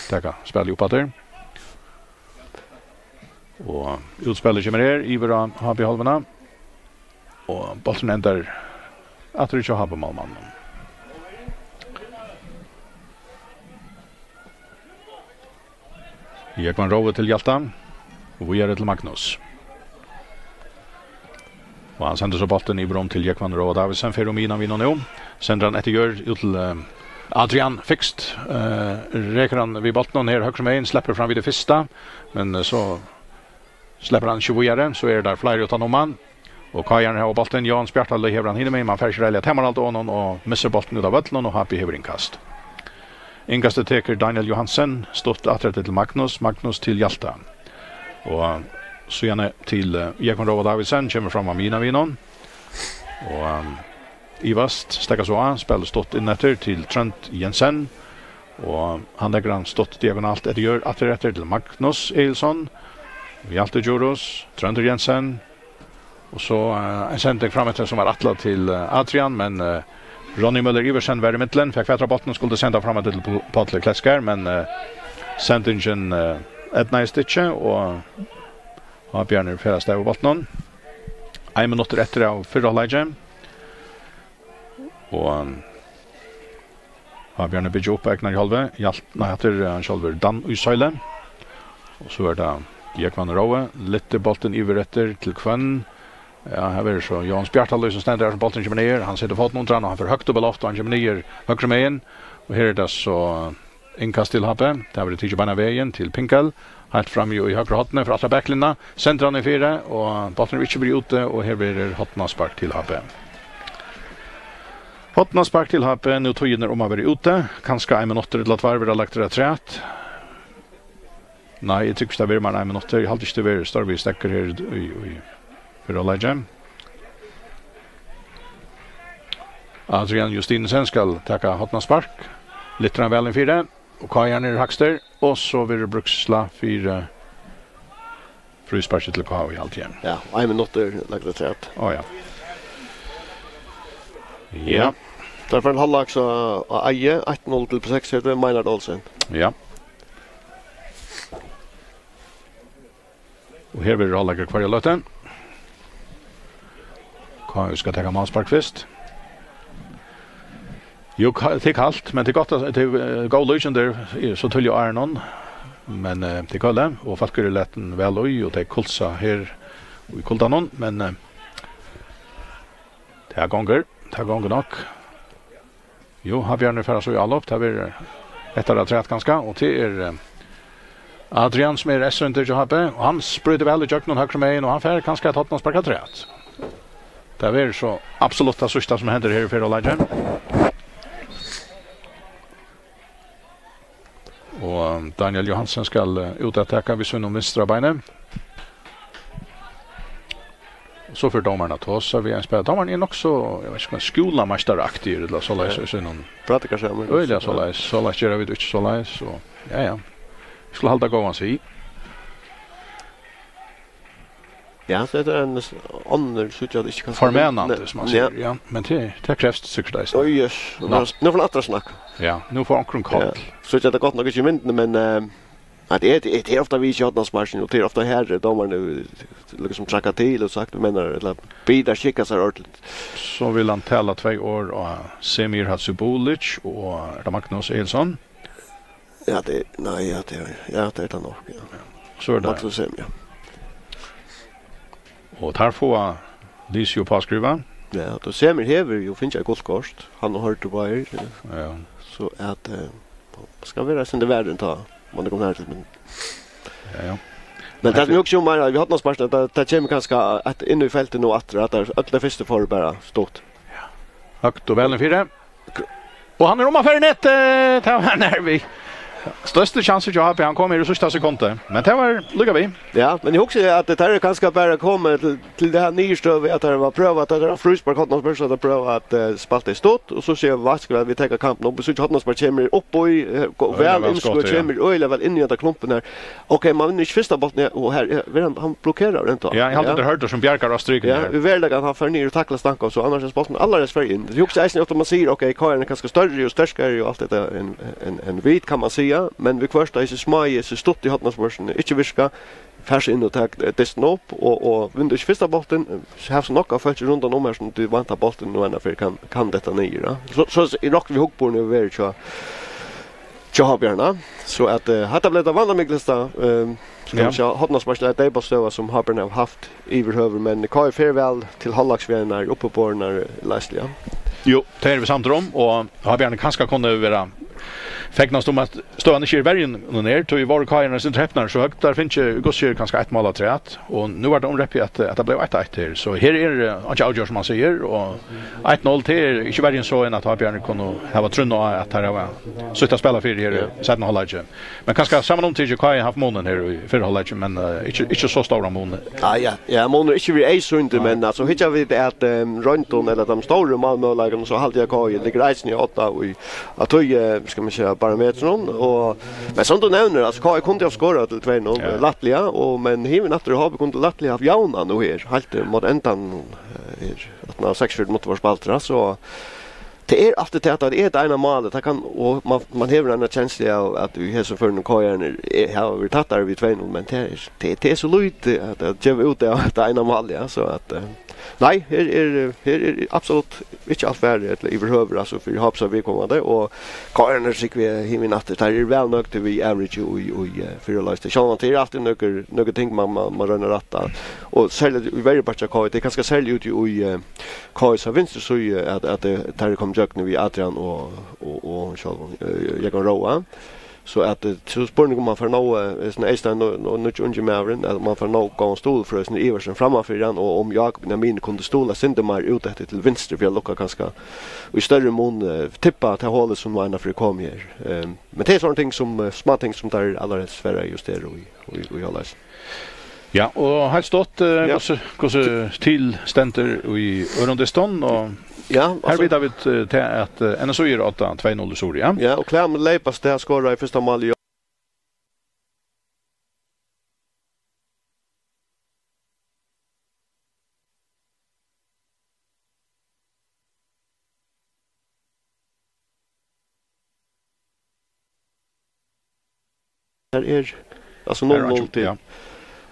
taka spælið upp aftur. Og útspælið kemur her, yvir á H B-hálvuna. Og bólturin endar aftur hjá H B-málmanninum. Jógvan Rói til Hjalta. Og víðari til Magnus. Og hann sendir so bóltin yvir um til Jógvan Róa Davidsen, fer um miðjuna við honum nú. Sendir hann eftir jørð út til, eh, Adrian Fikst. Eh, rekur hann við bóltinum her høgru megin, sleppur fram við tað fyrsta, men, eh, so sleppur hann ikki víðari, so eru teir fleiri uttan um hann. Og K J-arnir hava bóltin. Jóanes Bjartalíð hevur hann hinumegin, men fær ikki reiðiliga tamarhald á honum og missir bóltin út av vøllinum, og H B hevur innkast. Innkastið tekur Daniel Johansen, stutt aftur til Magnus, Magnus til Hjalta. Og síðani til, eh, Jógvan Róa Davidsen, kemur fram á miðjuna við honum. Og, ehm, Ivast steðgar so á, spælir stutt inn eftir til Trónd Jensen. Og hann leggur hann stutt diagonalt eftir jørð, aftur eftir til Magnus Egilson. Hjalti Djurhuus, Tróndur Jensen. Og so, eh, ein sending fram eftir sum var ætlað til, eh, Adrian, men, eh, Ronny Møller Iversen var í millum, fekk fatur á bóltin og skuldi senda fram eftir til P-, Páll Kletskar, men, eh, sendingin, eh, eydnaðist ikki, og H B-arnir fara avstað við bóltinum. Ein minuttur eftir av fyrra hálvleiki. Og, um, H B-arnir byggja upp á egnari hálvu. Hjalt-, nei, hatta er, eh, hann sjálvur, Dan í Søyle. Og so er tað Jógvan Róa. Lyftir bóltin yvir eftir til hvønn? Ja, her verður so Jóanes Bjartalíð sum stendur her, sum bólturin kemur niður. Hann setir fótin undir hann, og hann fer høgt upp á loft, og hann kemur niður høgru megin. Og her er tað so innkast til H B. Tað verður tikið beinan vegin til Pinkel. Heilt frammi í høgra horni, fer aftur á baklinjuna. Sendir hann í fyri, og bólturin er ikki verið úti, og her verður hornaspark til H B. Hornaspark til H B, nú tíðin er um at vera úti. Kanska ein minuttur ella tveir verða lagdir afturat. Nei, eg trúgvi ikki, tað verður meira enn ein minuttur. Eg haldi ikki, tað verður størri steðgur her í, í fyrra hálvleiki. Adrian Justinussen skal taka hornaspark. Lyftir hann væl inn fyri, og K J-arnir eru hægstir, og so verður brúkslað fyri frísparki til K J, haldi eg. Ja, ein minuttur lagt afturat. Á, ja. Ja. Ja. Tað er fyrri hálvleikur, so á eigi, eitt null til P seks, her er Meinhard Olsen. Ja. Og her verður hálvleikur hvørja løtu. K J skal taka málspark fyrst. Jú, ka-, tað er kalt, men tað er gott at, tað er, eh, góð líkindi, eh, so tíðliga á árinum. Men, eh, tað er kalt, og fólk eru latin væl í, og tey kulsa her í kuldanum, men, eh, tað gongur, tað gongur nokk. Jú, H B-arnir fara so í álop, tað verður eitt afturat kanska, og tað er, eh, Adrian sum er S-royndur hjá H B, og hann sprítur væl ígjøgnum høgru megin, og hann fær kanska eitt hornaspark afturat. Tað verður so absolutt tað síðsta sum hendir her í fyrra hálvleiki. Og Daniel Johansen skal, eh, út at taka við sínum vinstra beini. So fer dómarin at tosa við ein spælara. Dómarin er nokk so, eg veit ikki, um hann er skúlameistaraktigur ella soleiðis, ja, í sínum. Prædikar seg, men øgiliga soleiðis. Soleiðis gera vit ikki soleiðis, og, ja, ja. Vit skulu halda góðan sið. Ja, so hetta er ein s-, onnur, so eg ikki kann formanandi, ne-, sum man ja, sigur, ja. Men tað, tað krevst sikkurt eisini. Oj, jøss. Nú, nú fer hann aftur at snakka. Ja, nú fær onkur ein koll. Ja. So eg, tað er gott nokk ikki í myndini, men, eh, at tað er, tað er ofta við í hornasparkinum, og tað er ofta her, eh, dómarin, eh, líkasum traðkar til og sagt, men, eh, ella biður skikka sær ordentligt. So vil hann tala tvey orð á Semir Hadzibulic og, er tað Magnus Egilson? Ja, tað er, nei, ja, tað er, ja, tað er tað nokk, ja. Ja. So er tað Magnus Semir, ja. Og teir fáa lisið og áskrivað. Ja, og Semir hevur jú fingið eitt gult kort, hann og Hørður báðir, ja. Ja. So at, eh, skal vera eitt sindur varin tá, man er komin her til, men ja, ja. Men tað sum eg hugsi um er, at við hornasparkinum, tað, tað kemur kanska at inn í feltið nú aftur, at tað, øll tey fyrstu fóru bara stutt. Ja. Høgt og væl inn fyri. Og hann er um at fara í netið, eh, tað var nær við. Størsti sjansi hjá H B, hann kom her í síðsta sekundi, men tað var líka við. Ja, men eg hugsi at tað er kanska bara komið til, til ta niðurstøðu, at tað var prøvað, at tað var fríspark, hornaspark, so at prøva at, eh, spæla tað stutt, og so siga vit, veit hvat, vit taka kampen upp, og so hornaspark kemur upp í, eh, go-, øgiliga væl væl innskotið, skotið, ja. Kemur øgiliga væl inn í henda klumpin her. Ok, man vinnur ikki fyrsta bóltin, ja, og her, ja, verður hann, hann blokkerar rætt. Ja, eg haldi, ja, tað er Hørður sum bjargar á strikunum her. Ja, í veruleikanum, hann fer niður og taklar Stanko, so annars er bólturin allarhelst fer inn. Eg hugsi eisini ofta, man sigur, ok, K J er kanska størri og sterkari og alt hetta enn, enn, enn vit, kann man siga, men viðhvørt, tá hesi smáu, hesi stuttu hornasparkini ikki virka, fær seg inn og tak, eh, dystin upp, og, og vinnur ikki fyrsta bóltin, eh, so hava so nógv av fólki rundan um her, sum tú væntar bóltin nú eina ferð kann, kann detta niður, ja. So, so er nokk við hugburðin yvir hjá, hjá H B-arnum. So at, eh, hatta bleiv tað vandamiknasta, eh, skal, ja, vit siga, hornaspark ella deyðbóltsstøða, sum H B-arnir hava havt yvirhøvur, men K J fer væl til hálvleiks við einari uppiborinari leiðslu, ja. Jú, tað eru vit samdir um, og H B-arnir kanska kunnu vera Fegnast um, at støðan ikki er verri enn hon er, tí vóru K R-arnir sindur hepnari so høgt, teir fingu í Guðsgerð kanska eitt mál afturat, og nú var tað umreppið, at, at tað bleiv eitt eitt her. So her er, eh, einki avgjørt, sum man sigur, og eitt null, tað er ikki verri enn so, enn at H B-arnir kunnu hava trúnna á, at teir hava sítt at spæla fyri her í seinna hálvleiki. Men kanska samanumtikið, K R haft munin her í fyrra hálvleiki, men, eh, ikki, ikki so stóran mun. Ja, ja, ja, munur ikki við eisini, men, altso, hyggja vit at, ehm, royndum ella teimum stóru málmøguleikunum, so haldi eg, K R liggur eisini á odda í, á tí, eh, skal man siga, barometrinum, og, men sum tú nevnir, altso, K R kundi havt skorað til tvey null, lættliga, og, men H B aftur, H B kundi lættliga havt javnað nú her, heilt, eh, móti endanum, eh, her, at ná seksogfjøruti minuttir vóru spældir, so, tað er altíð tað, at tað er tað eina málið, tað kann, og man, man hevur eina kenslu av, at í hesum førinum K R-arnir er, hava verið tættari við tvey null, men tað er, tað, tað er so lítið at, at geva út av tað eina málið, ja, so at, eh, nei, her er, her er absolutt ikki alt farið, ella yvirhøvur, altso, fyri H B-sa viðkomandi, og K R-arnir, sigi eg, H B aftur, teir eru væl nøgdir við average í, í, eh, fyrra hálvleiki. Sjálvandi, tað er altíð nøkur, nøkur ting, man, man, man roynir at rætta, og serliga í verri parti av K R, tað er kanska serliga úti í, eh, K R-sa vinstru síðu, at, at, eh, teir eru komnir ígjøgnum við Adrian og, og, og sjálvum, eh, Jógvan Róa. So at, eh, so spurning um man fær nóg, eh, hesin Eystein, no, no, nýggi ungi maðurin, at man fær nóg góðan stuðul frá hesum Iversen frammanfyri hann, og um Jákup Benjamin kundi stuðla eitt sindur meir út eftir til vinstru, fyri at lukka kanska í størri mun, eh, tippa tað holið, sum nú einaferð kom her. Ehm, men tað er sovorðin ting sum, eh, smáting sum teir allarhelst fara at justera í, í, í hálvleik. Ja, og heilt stutt, eh, hvussu, hvussu til stendur í øðrum dystinum, og her vita vit, eh, til at, eh, N S Í er á odda tvey null í Suðuroy, ja. Ja, og Klæmið leyp avstað, skorar fyrsta málið. Her er, altso, null null til. Ja.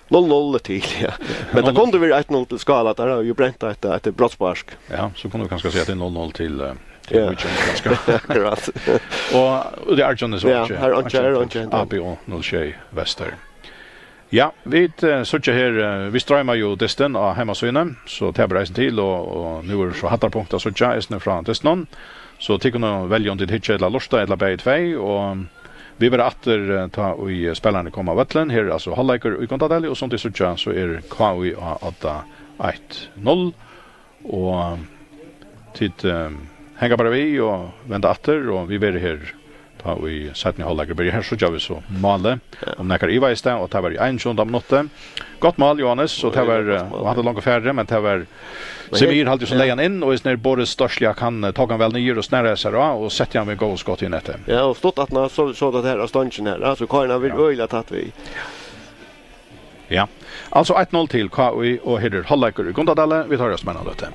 Null null til, ja. Men tað kundi verið eitt null til Skála, teir hava jú brent eitt, eitt brotsspark. Ja, so kunnu vit kanska siga at tað er null null til, eh, til Víking, kanska. Akkurát. Og, og tað er Argentinian, so ja, ikki, her er einki, her er einki, A B O null sjey Vestur. Ja, vit, eh, síggja her, eh, vit stroyma jú dystin á heimasíðuni, so tað ber eisini til, og, og nú er so hæddarpunkt at síggja eisini frá dystinum. So tit kunnu velja um tit hyggja ella lurta ella bæði tvey, og vit verða aftur, eh, tá ið spælararnir koma á vøllin. Her er altso hálvleikur í Gundadali, og sum tit síggja, so er K I á odda eitt null. Og tit, eh, hanga bara við og venda aftur, og vit verða her tá ið seinni hálvleikur byrjar. Her síggja vit so málið, um nakar ivaðist tað, og tað var í einogtjúgunda minutti. Gott mál, Jóhannes, og tað var, eh, og hann er longu farin, men tað var Semir, haldi eg, sum legði hann inn, og hesin her Boris Storsliak, hann, eh, tók hann væl niður og snaraði sær á og setti hann við góðu skoti í netið. Ja, og stutt aftan á, so, so tað her á stongini her, altso, K R-arnir hava verið øgiliga tætt við. Ja. Altso eitt null til K I, og her er hálvleikur í Gundadali. Vit hoyrast um eina løtu.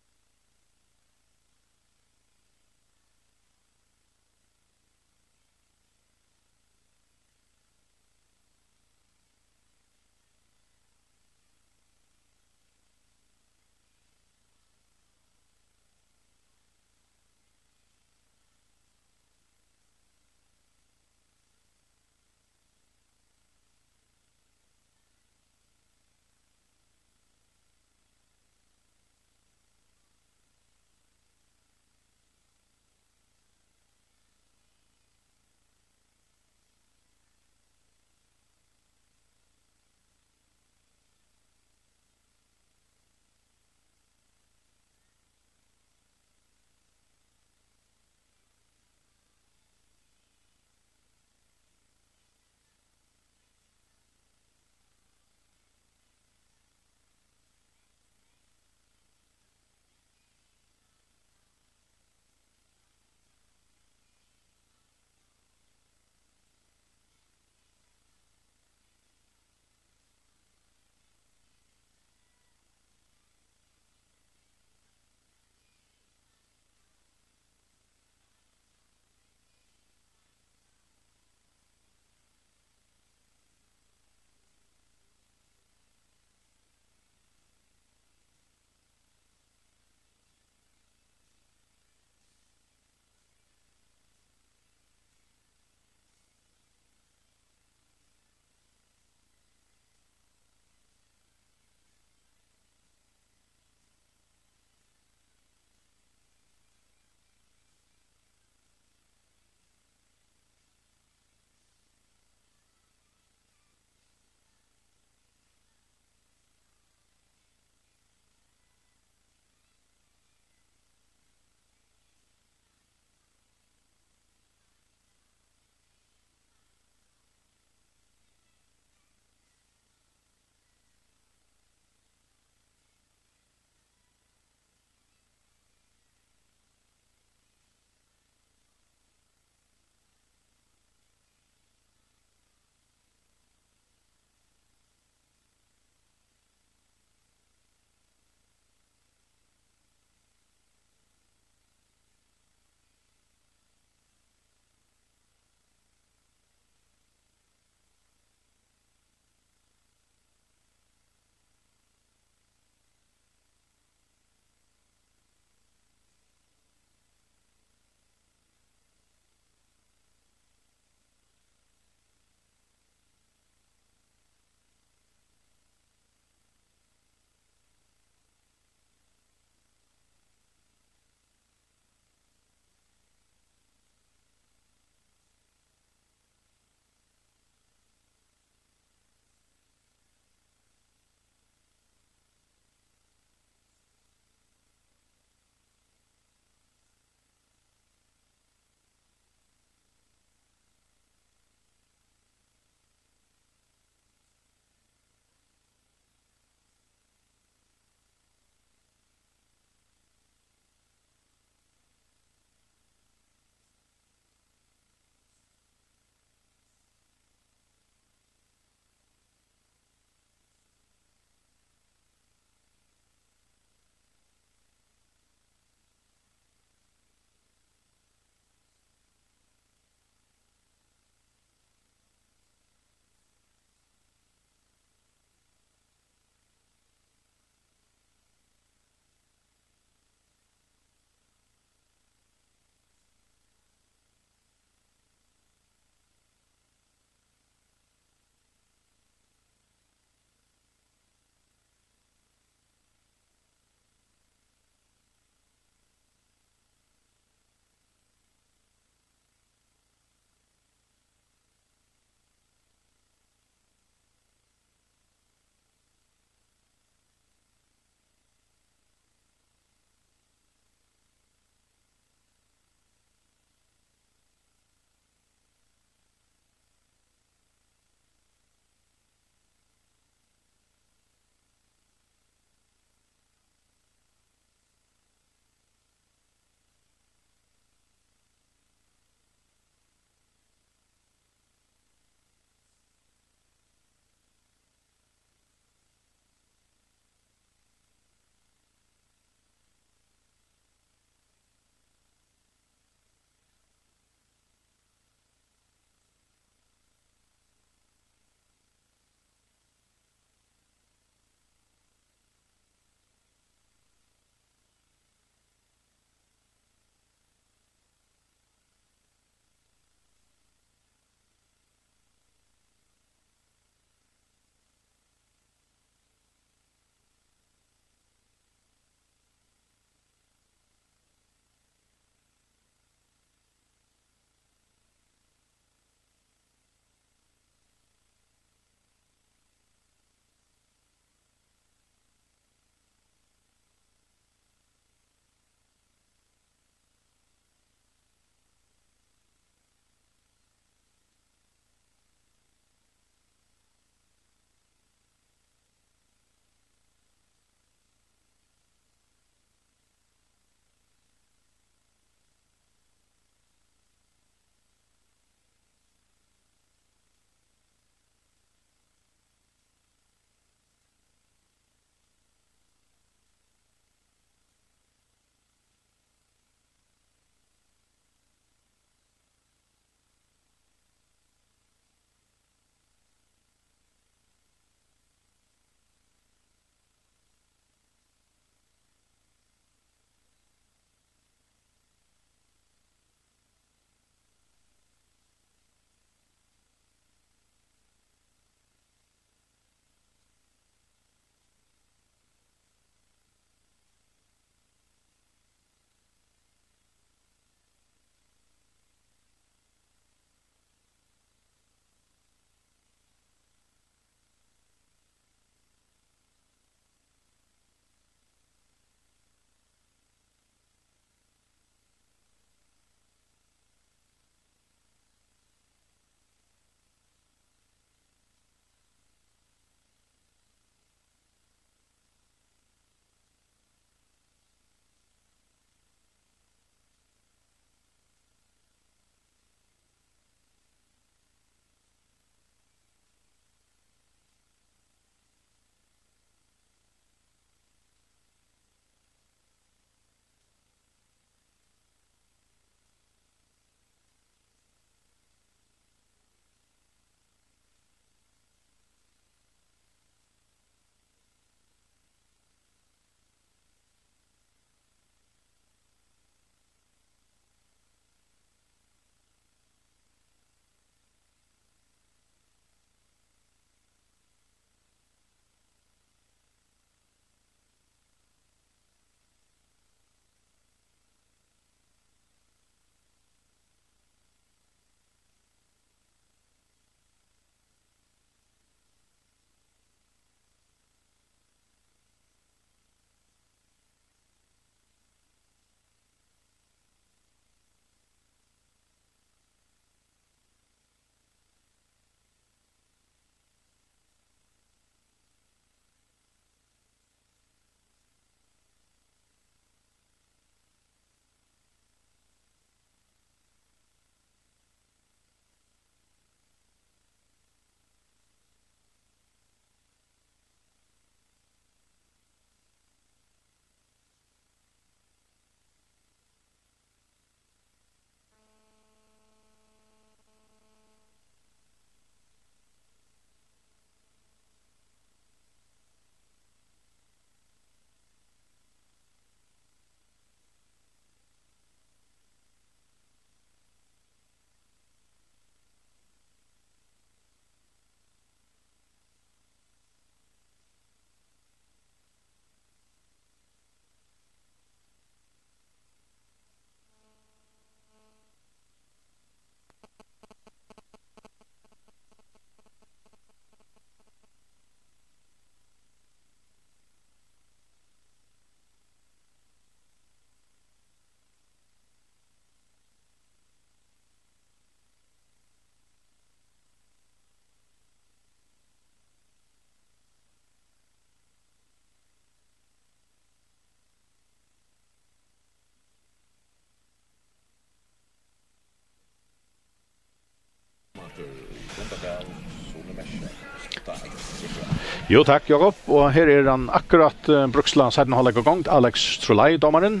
Jo, takk, Jakob. Og her er hann akkurát, eh, Bruksla seinna hálvleik í gongd, Alex Trulai, dómarin.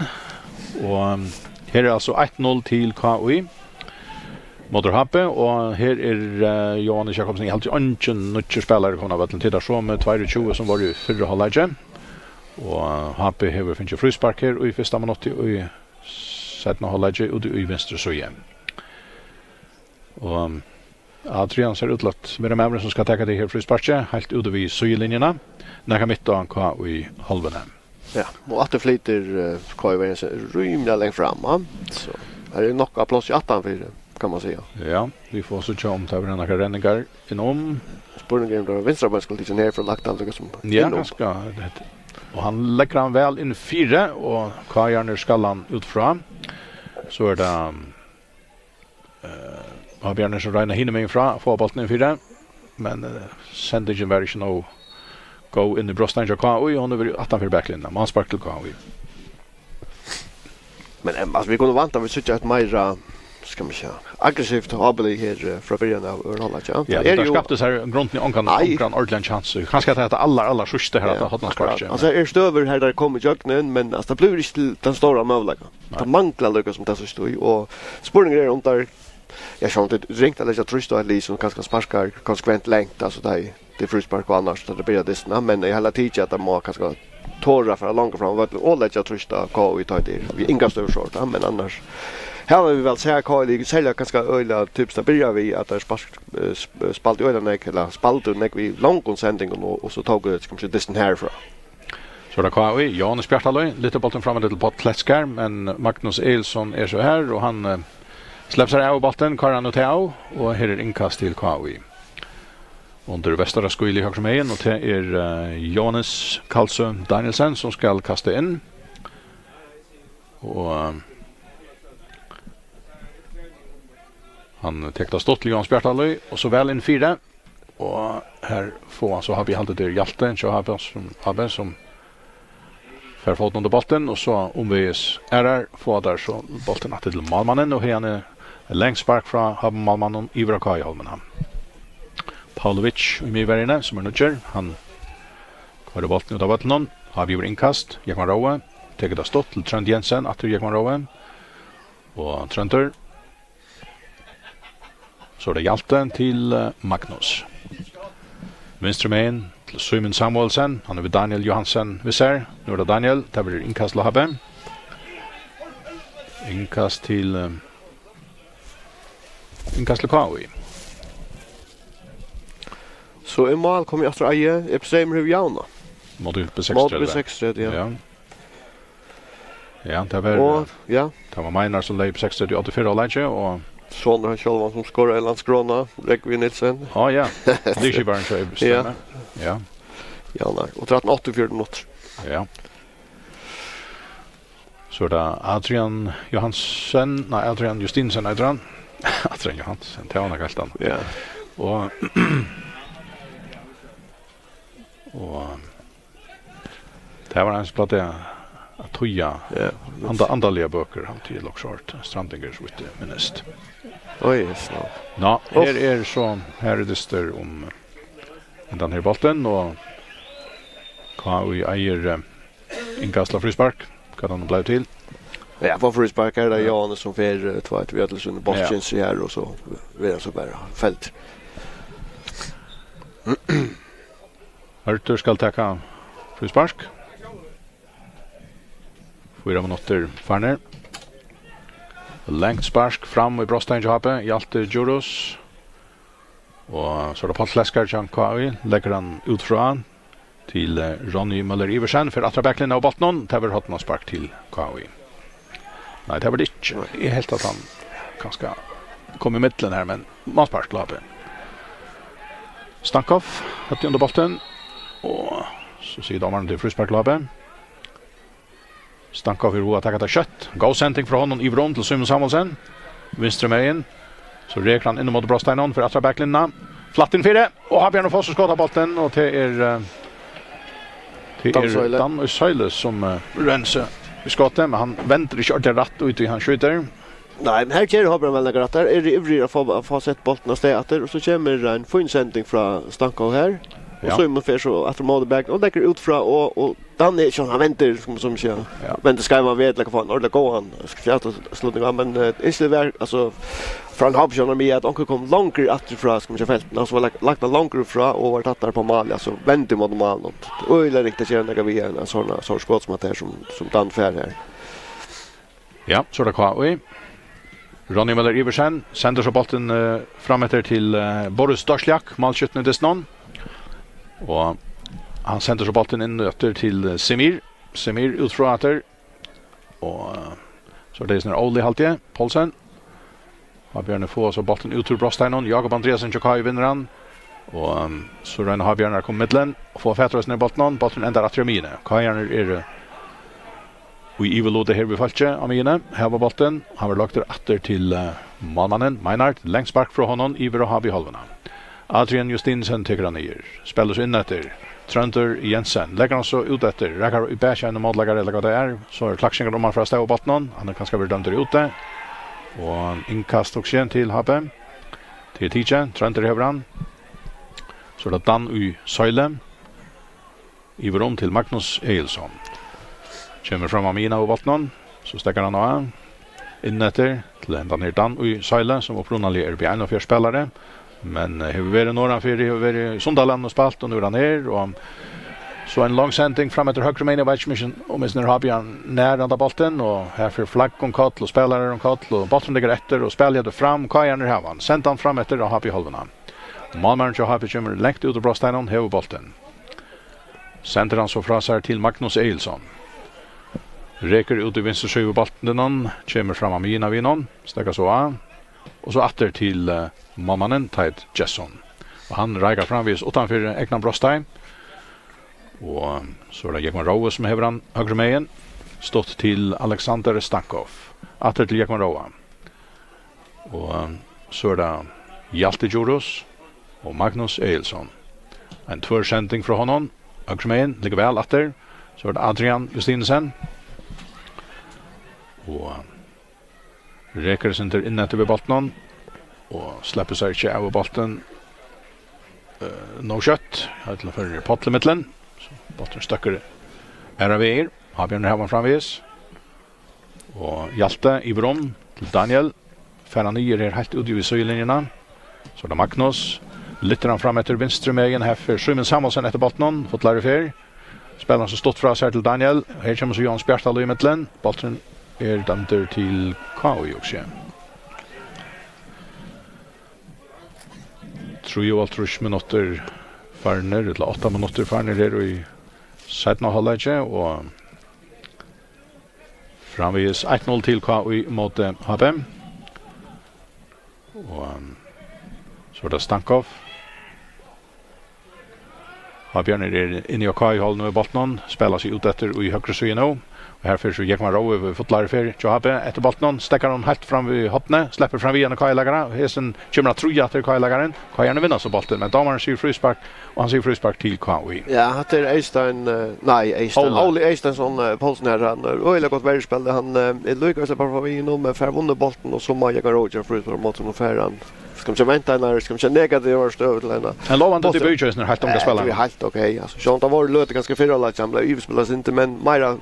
Og, um, her er altso eitt null til K I móti H B, og her er, eh, Jóhannes Jakobsen, eg haldi eingin nýggjur spælari komin á vøllin, til tað somu tveir og tjúgu sum vóru í fyrra hálvleiki. Og H B hevur fingið fríspark her í fyrsta minutti í seinna hálvleiki úti í vinstru síðu. Og Adrian sær út til at vera maðurin, sum skal taka tað her frísparkið, heilt úti við síðulinjuna. Nakað mitt á K I hálvuni. Ja, og aftur flytur, eh, K I Vestmanna seg rímiliga langt fram, ja. So her er nokk av pláss í aftan fyri, kann man siga. Ja, vit fáa síggja um tað verður nakrar renningar inn um. Spurningur er, um vinstri bein skal tikið her frá lagt hann líka sum Ja, inn um. Kanska. Og hann leggur hann væl inn fyri, og K I-arnir skal hann út frá. So er tað, eh, H B-arnir sum royna hinum megin frá, fáa bóltin inn fyri. Men, eh, sendingin var ikki nóg góð inn í brotstein hjá K I, og hon hevur verið aftan fyri baklinjuna. Málspark til K I. Men, em, altso, vit kunnu vænta, vit síggja eitt meira, skal man siga, aggressivt H B-lið her, eh, frá byrjan av øðrum hálvleiki, ja. Ja, tað er tað jú skapti sær grundini ongan, Nei. Ongan ordiligan kjans. Kanska at hetta allar, allar síðsta her, Ja, at tað hornasparkið, akkurát. Altso, men her eru støður her, tað er komið í gjøgnum, men, altso, tað blívur ikki til tann stóra møguleikan. Nei. Tað manglar líka sum tað síðsta í, og spurningur er um tað er, ja, sjálvandi ringt at leggja trýst á eitt lið sum kanska sparkar konsekvent langt, altso, tað er, tað er fríspark og annars, tá tað byrjar dystin, men eg haldi at tað má kanska tora at fara longur fram á vøllin og leggja trýst á K I í tøy til. Vit inga støður sort, ja, men annars hava vit væl sæð K I, serliga kanska øgiliga typiskt at byrja við, at teir spark-, eh, sp-, spældu øgiliga nógv, ella spældu nógv í longum sendingum og, og so tóku, skal man siga, dystin herfrá. So er tað K I, Jóhannes Bjartalíð, lyftir bóltin fram til Páll Kletskar, men Magnus Egilsson er so her, og hann, eh, sleppur sær av bóltin, koyrir hann út av, og her er innkast til K I. Undir vektara skíli høgru megin, og tað er, eh, Jóhannes Kalsø Danielsen, sum skal kasta inn. Og, eh, hann tekur tað stutt til Jóhannes Bjartalíð, og so væl inn fyri. Og her fáa hann so, H B, eg haldi tað er Hjalte, so H B sum, H B sum fær fótin undir bóltin, og so umvegis aðrar fáa teir so bóltin aftur til málmannin, og her er langt spark frá H B-málmanninum yvir á K I-hálvuna. Pavlovic í miðverjini, sum er nýggjur, hann koyrir bóltin út av vøllinum, H B hevur innkast, Jógvan Róe, tekur tað stutt til Trónd Jensen, aftur Jógvan Róe, og Tróndur. So er tað Hjalte til, eh, Magnus. Vinstru megin til Símun Samuelsen. Hann hevur Daniel Johansen við sær. Nú er tað Daniel. Tað verður innkast til H B. Innkast til, eh, innkast til K I. So er mál komið aftur á eigi. Epistreymur hevur javnað. Móti B seksogtretivu. Móti B seksogtretivu, ja. Ja. Ja, tað var, Og, eh, ja. Tað var Meinar sum leyp seksogtretivu áttaogfjøruti á leiki, og Sonur hans sjálvan sum skoraði landsgróna, Rógvi Nielsen. Á, ja. Liðskiparin hjá Epistreymur. Ja. Ja. Ja, nei. Og trettan áttaogfjøruti minuttir. Ja. So er tað Adrian Johansen, nei, Adrian Justinsen eitur hann. Adrian Johansen, tað var nakað heilt annað. Ja. Og, og tað var ein sum plagdi at týða Ja. anda-, andaligar bøkur, hann týddi Luxort, Strandinger, so vidt eg minnist. Oj, yes, no. Nå, Uff. Her er so, her er dystur um hendan her bóltin, og K I eigur, eh, innkast til fríspark, hvat hann bleiv til. Ja, for fríspark er tað Ja. Jóhannes sum fer, eh, tveitt við øllum sínum Ja. bóltsins her, og so verður hann so bara felt. Hørtur skal taka fríspark. Fýra minuttir farnir. Langt spark fram í brotsteigin hjá H B, Hjalte Djurhuus. Og so er tað Páll Kletskar hjá K I, leggur hann út frá til, eh, Ronny Møller Iversen, fer aftur á baklinjuna av bóltinum, tað verður hornaspark til K I. Nei, tað verður tað ikki. Eg helt at hann kanska kom í millum her, men málspark til H B. Stankov, høvdið undir bóltin, og so sigur dómarin tað er fríspark til H B. Stankov er hug at taka tað skjótt. Góð sending frá honum yvir um til Símun Samuelsen. Vinstru megin. So rekur hann inn móti brotsteininum, fer aftur á baklinjuna. Flatt inn fyri, og H B Fossvogur skotar bóltin, og tað er, eh, tað er Dan Søyle. Dan Søyle sum, eh, rennur við skotið, men hann vendir ikki ordiliga rætt út í hann skjýtur. Nei, men her ger Hábjarnir væl nakað rætt. Teir eru ivrigir at fáa, at fáa sett bóltin av stað aftur, og so kemur ein fín sending frá Stanko her. Og Ja. Símun fer so aftur móti bak og leggur út frá, og, og Danny, sjálvt hann vendir, sum, sum sé, Ja. vendir skeivan veg, til at fáa ein ordiliga góðan, skal eg siga, afturslutning, ja, men, eh, ynskiliga væl, altso, frá ein Hábjarnar sjónarmiði, at onkur kom longur aftur frá, skal eg siga, feltinum, altso, var lagt, lagt hann longur frá og var tættari uppá málið, altso, vendi móti málinum. Øgiliga ringt at gera nakað við ein, ein sånn, sånn skot sum hatta her, sum, sum Dan fær her. Ja, so er tað K I. Ronny Møller Iversen sendir so bóltin, eh, fram eftir til, eh, Boris Dosjak, málskyttin í dystinum. Og hann sendir so bóltin inn eftir til, eh, Semir. Semir út frá aftur. Og, eh, so er tað eisini Óli, haldi eg, Poulsen. Hábjarnir fáa so bóltin út úr brotsteiginum. Jakob Andreasen hjá K I vinnur hann. Og, um, so roynir Hábjarnir at koma í millum og fáa fatur á sínum bóltum. Bólturin endar aftur á miðjuni. K I-arnir eru í yvirluti her við fólkið á miðjuni. Hava bóltin. Hann verður lagdur aftur til, eh, málmannin, Meinhard. Langt spark frá honum, yvir á H B-hálvuna. Adrian Justinussen tekur hann niður. Spælir so inn eftir. Tróndur Jensen leggur hann so út eftir. Rakar í bakið á einum mótleikara, ella hvat tað er. So eru klakkingar um hann frá støðubóltinum. Hann er kanska verið dømdur úti. Og innkast og skein til H B. Tað er tikið. Tróndur hevur hann. So er tað Dan í Søyle. Yvir um til Magnus Egilson. Kemur fram á miðjuna við bóltinum. So steðgar hann á. Inn eftir til hendan her Dan í Søyle, sum upprunaliga er B einogfjøruti spælari, men, eh, hevur verið norðanfyri, hevur verið í Sundalagnum og spælt, og nú er hann her, og so ein long sending fram eftir høgru megin, eg veit ikki um, um, um Hábjarnir nær handa bóltin, og her fer flagg um koll, og spælarar um koll, og bólturin liggur eftir, og spælið heldur fram, K I-arnir hava hann, senda hann fram eftir á H B-hálvuna. Málmaðurin hjá H B kemur langt út úr brotsteiginum, hevur bóltin. Sendir hann so frá sær til Magnus Egilson. Rekur út í vinstru síðu við bóltinum, kemur fram á miðjuna við honum, steðgar so á. Og so aftur til, eh, málmannin, Teit Gesson. Og hann reikar framvegis uttanfyri egnan brotsteig. Og so er tað Jógvan Róe sum hevur hann høgru megin. Stutt til Alexander Stankov. Aftur til Jógvan Róe. Og, um, so er tað Hjalte Djurhuus og Magnus Egilson. Ein tvør sending frá honum. Høgru megin, liggur væl aftur. So er tað Adrian Justinussen. Og rekur eitt sindur inn eftir við bóltinum. Og sleppur sær ikki av við bóltin, eh, nóg skjótt. Har til ferð er Páll í millum. So bólturin støkkur aðrar vegir. Hábjarnir hava hann framvegis. Og Hjalte yvir um til Daniel. Fær hann niður her heilt úti við síðulinjuna. So er tað Magnus. Lyftir hann fram eftir vinstru megin. Her fer Símun Samuelsen eftir bóltinum. Fullari ferð. Spælir hann so stutt frá sær til Daniel. Her kemur so Jóhannes Bjartdal í millum. Bólturin er dømdur til K I, hugsi eg. Trýoghálvtrýss minuttir farnir, ella átta minuttir farnir eru í seinna hálvleiki, og framvegis eitt null til K I móti H B. Og, um, so er tað Stankov. Hábjarnir er inni á K I-hálvuni við bóltinum, spæla seg út eftir í høgru síðu nú. Og her fer so Jógvan Róe við fullari ferð hjá H B eftir bóltinum, steðgar hann heilt fram við hornið, sleppur fram við ein K I-leikara, og hesin kemur at trýa aftur K I-leikaran. K I-arnir vinna so bóltin, men dómarin sigur fríspark, og hann sigur fríspark til K I. Ja, hatta er Eystein, eh, nei, Eystein, Óli. Óli Eysteinsson, eh, Poulsen her, hann er øgiliga gott verjuspæl, hann, eh, er líka bara fram við nú, men fær vunnið bóltin, og so má Jógvan Róe gera fríspark móti, nú fær hann, skal man siga, venda eina, skal man siga, negativa støðu til eina. En lovandi debut hjá hesum heilt unga spælaranum. Eh, tað er heilt ok, altso. Sjálvt um tað var løtur kanska fyrra hálvleik, hann bleiv yvirspilaður eitt sindur, men meira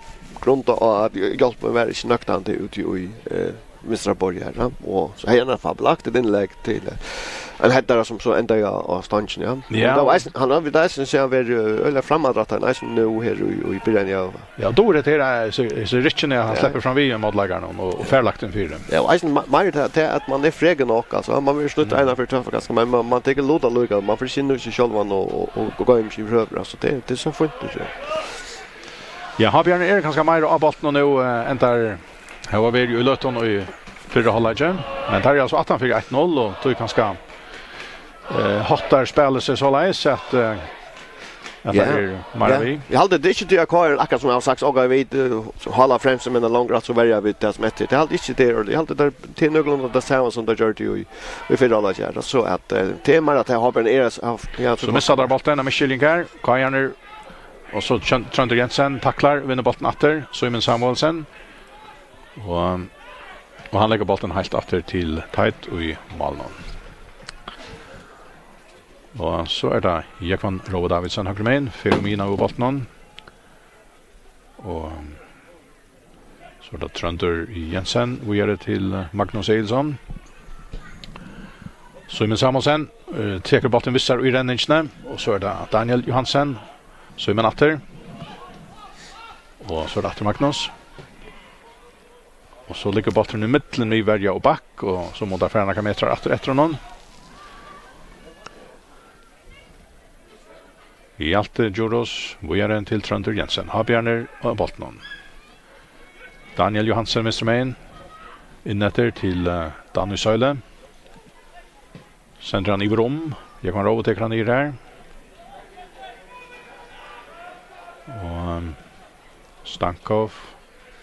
grundað á, at hjálpin var ikki nøktandi úti í, eh, vinstra borði her, ja. Og so hevði hann eitt fabelaktigt innlegg til, eh, ein headara sum so endaði á, á stongini, ja. Ja. Men tað var eisini, hann hevur eisini síðan verið, eh, øgiliga frammanrættaður eisini nú her í, í byrjanini av Ja, og dugir hetta her, eh, so, so rykkini, at hann Ja. sleppur fram við mótleikaranum og, og fær lagt inn fyri. Ja, og eisini ma-, meir til, til at man er frekur nokk, altso, man vil slutta Mm. eina fyri tøffa kanska, men man, man tekur lut allíkavæl, man fyrisinnar ikki sjálvan og, og, og, og goymir ikki yvirhøvur, altso, tað, tað er so fínt, tað er. Ja, Hábjarnir eru kanska meira á bóltinum nú, eh, enn teir hava verið í løtuni í fyrra hálvleiki, men teir eru altso aftan fyri eitt null, og tí kanska eh, háttar spælið seg soleiðis at, eh, at Ja. tað er meira Ja. við. Eg haldi, tað er ikki tí at K I er akkurát sum eg havi sagt, ok, vit, eh, hála fremstu menn longur, at so verja vit tað sum eftir. Eg haldi ikki, tað er, eg haldi, tað er, tað er nøkulunda tað sama sum tað gjørdi í, í fyrra hálvleiki her. So at, eh, tað er meira at eg haldi, er, ja, So missa teir bóltin, ein misskiljing her. K I-arnir, og so Tjøn-, Tróndur Jensen taklar, vinnur bóltin aftur. Símun Samuelsen. Og Og hann leggur bóltin heilt aftur til Teit í málinum. Og so er tað Jógvan Róa Davidsen høgru megin, fer um miðjuna við bóltinum. Og so er tað Tróndur Jensen, víðari til, eh, Magnus Egilson. Símun Samuelsen, eh, tekur bóltin við sær í renningini, og so er tað Daniel Johansen, Símun aftur. Og so er tað aftur Magnus. Og so liggur bólturin í millum við verja og bakk, og so mugu teir fara nakrar metrar aftur eftir honum. Hjalte Djurhuus, víðari til Tróndur Jensen. Havbjarnir á bóltinum. Daniel Johansen vinstru megin. Inn eftir til, eh, Dan í Søyle. Sendir hann yvir um. Jógvan Róa tekur hann yvir her. Og, um, Stankov.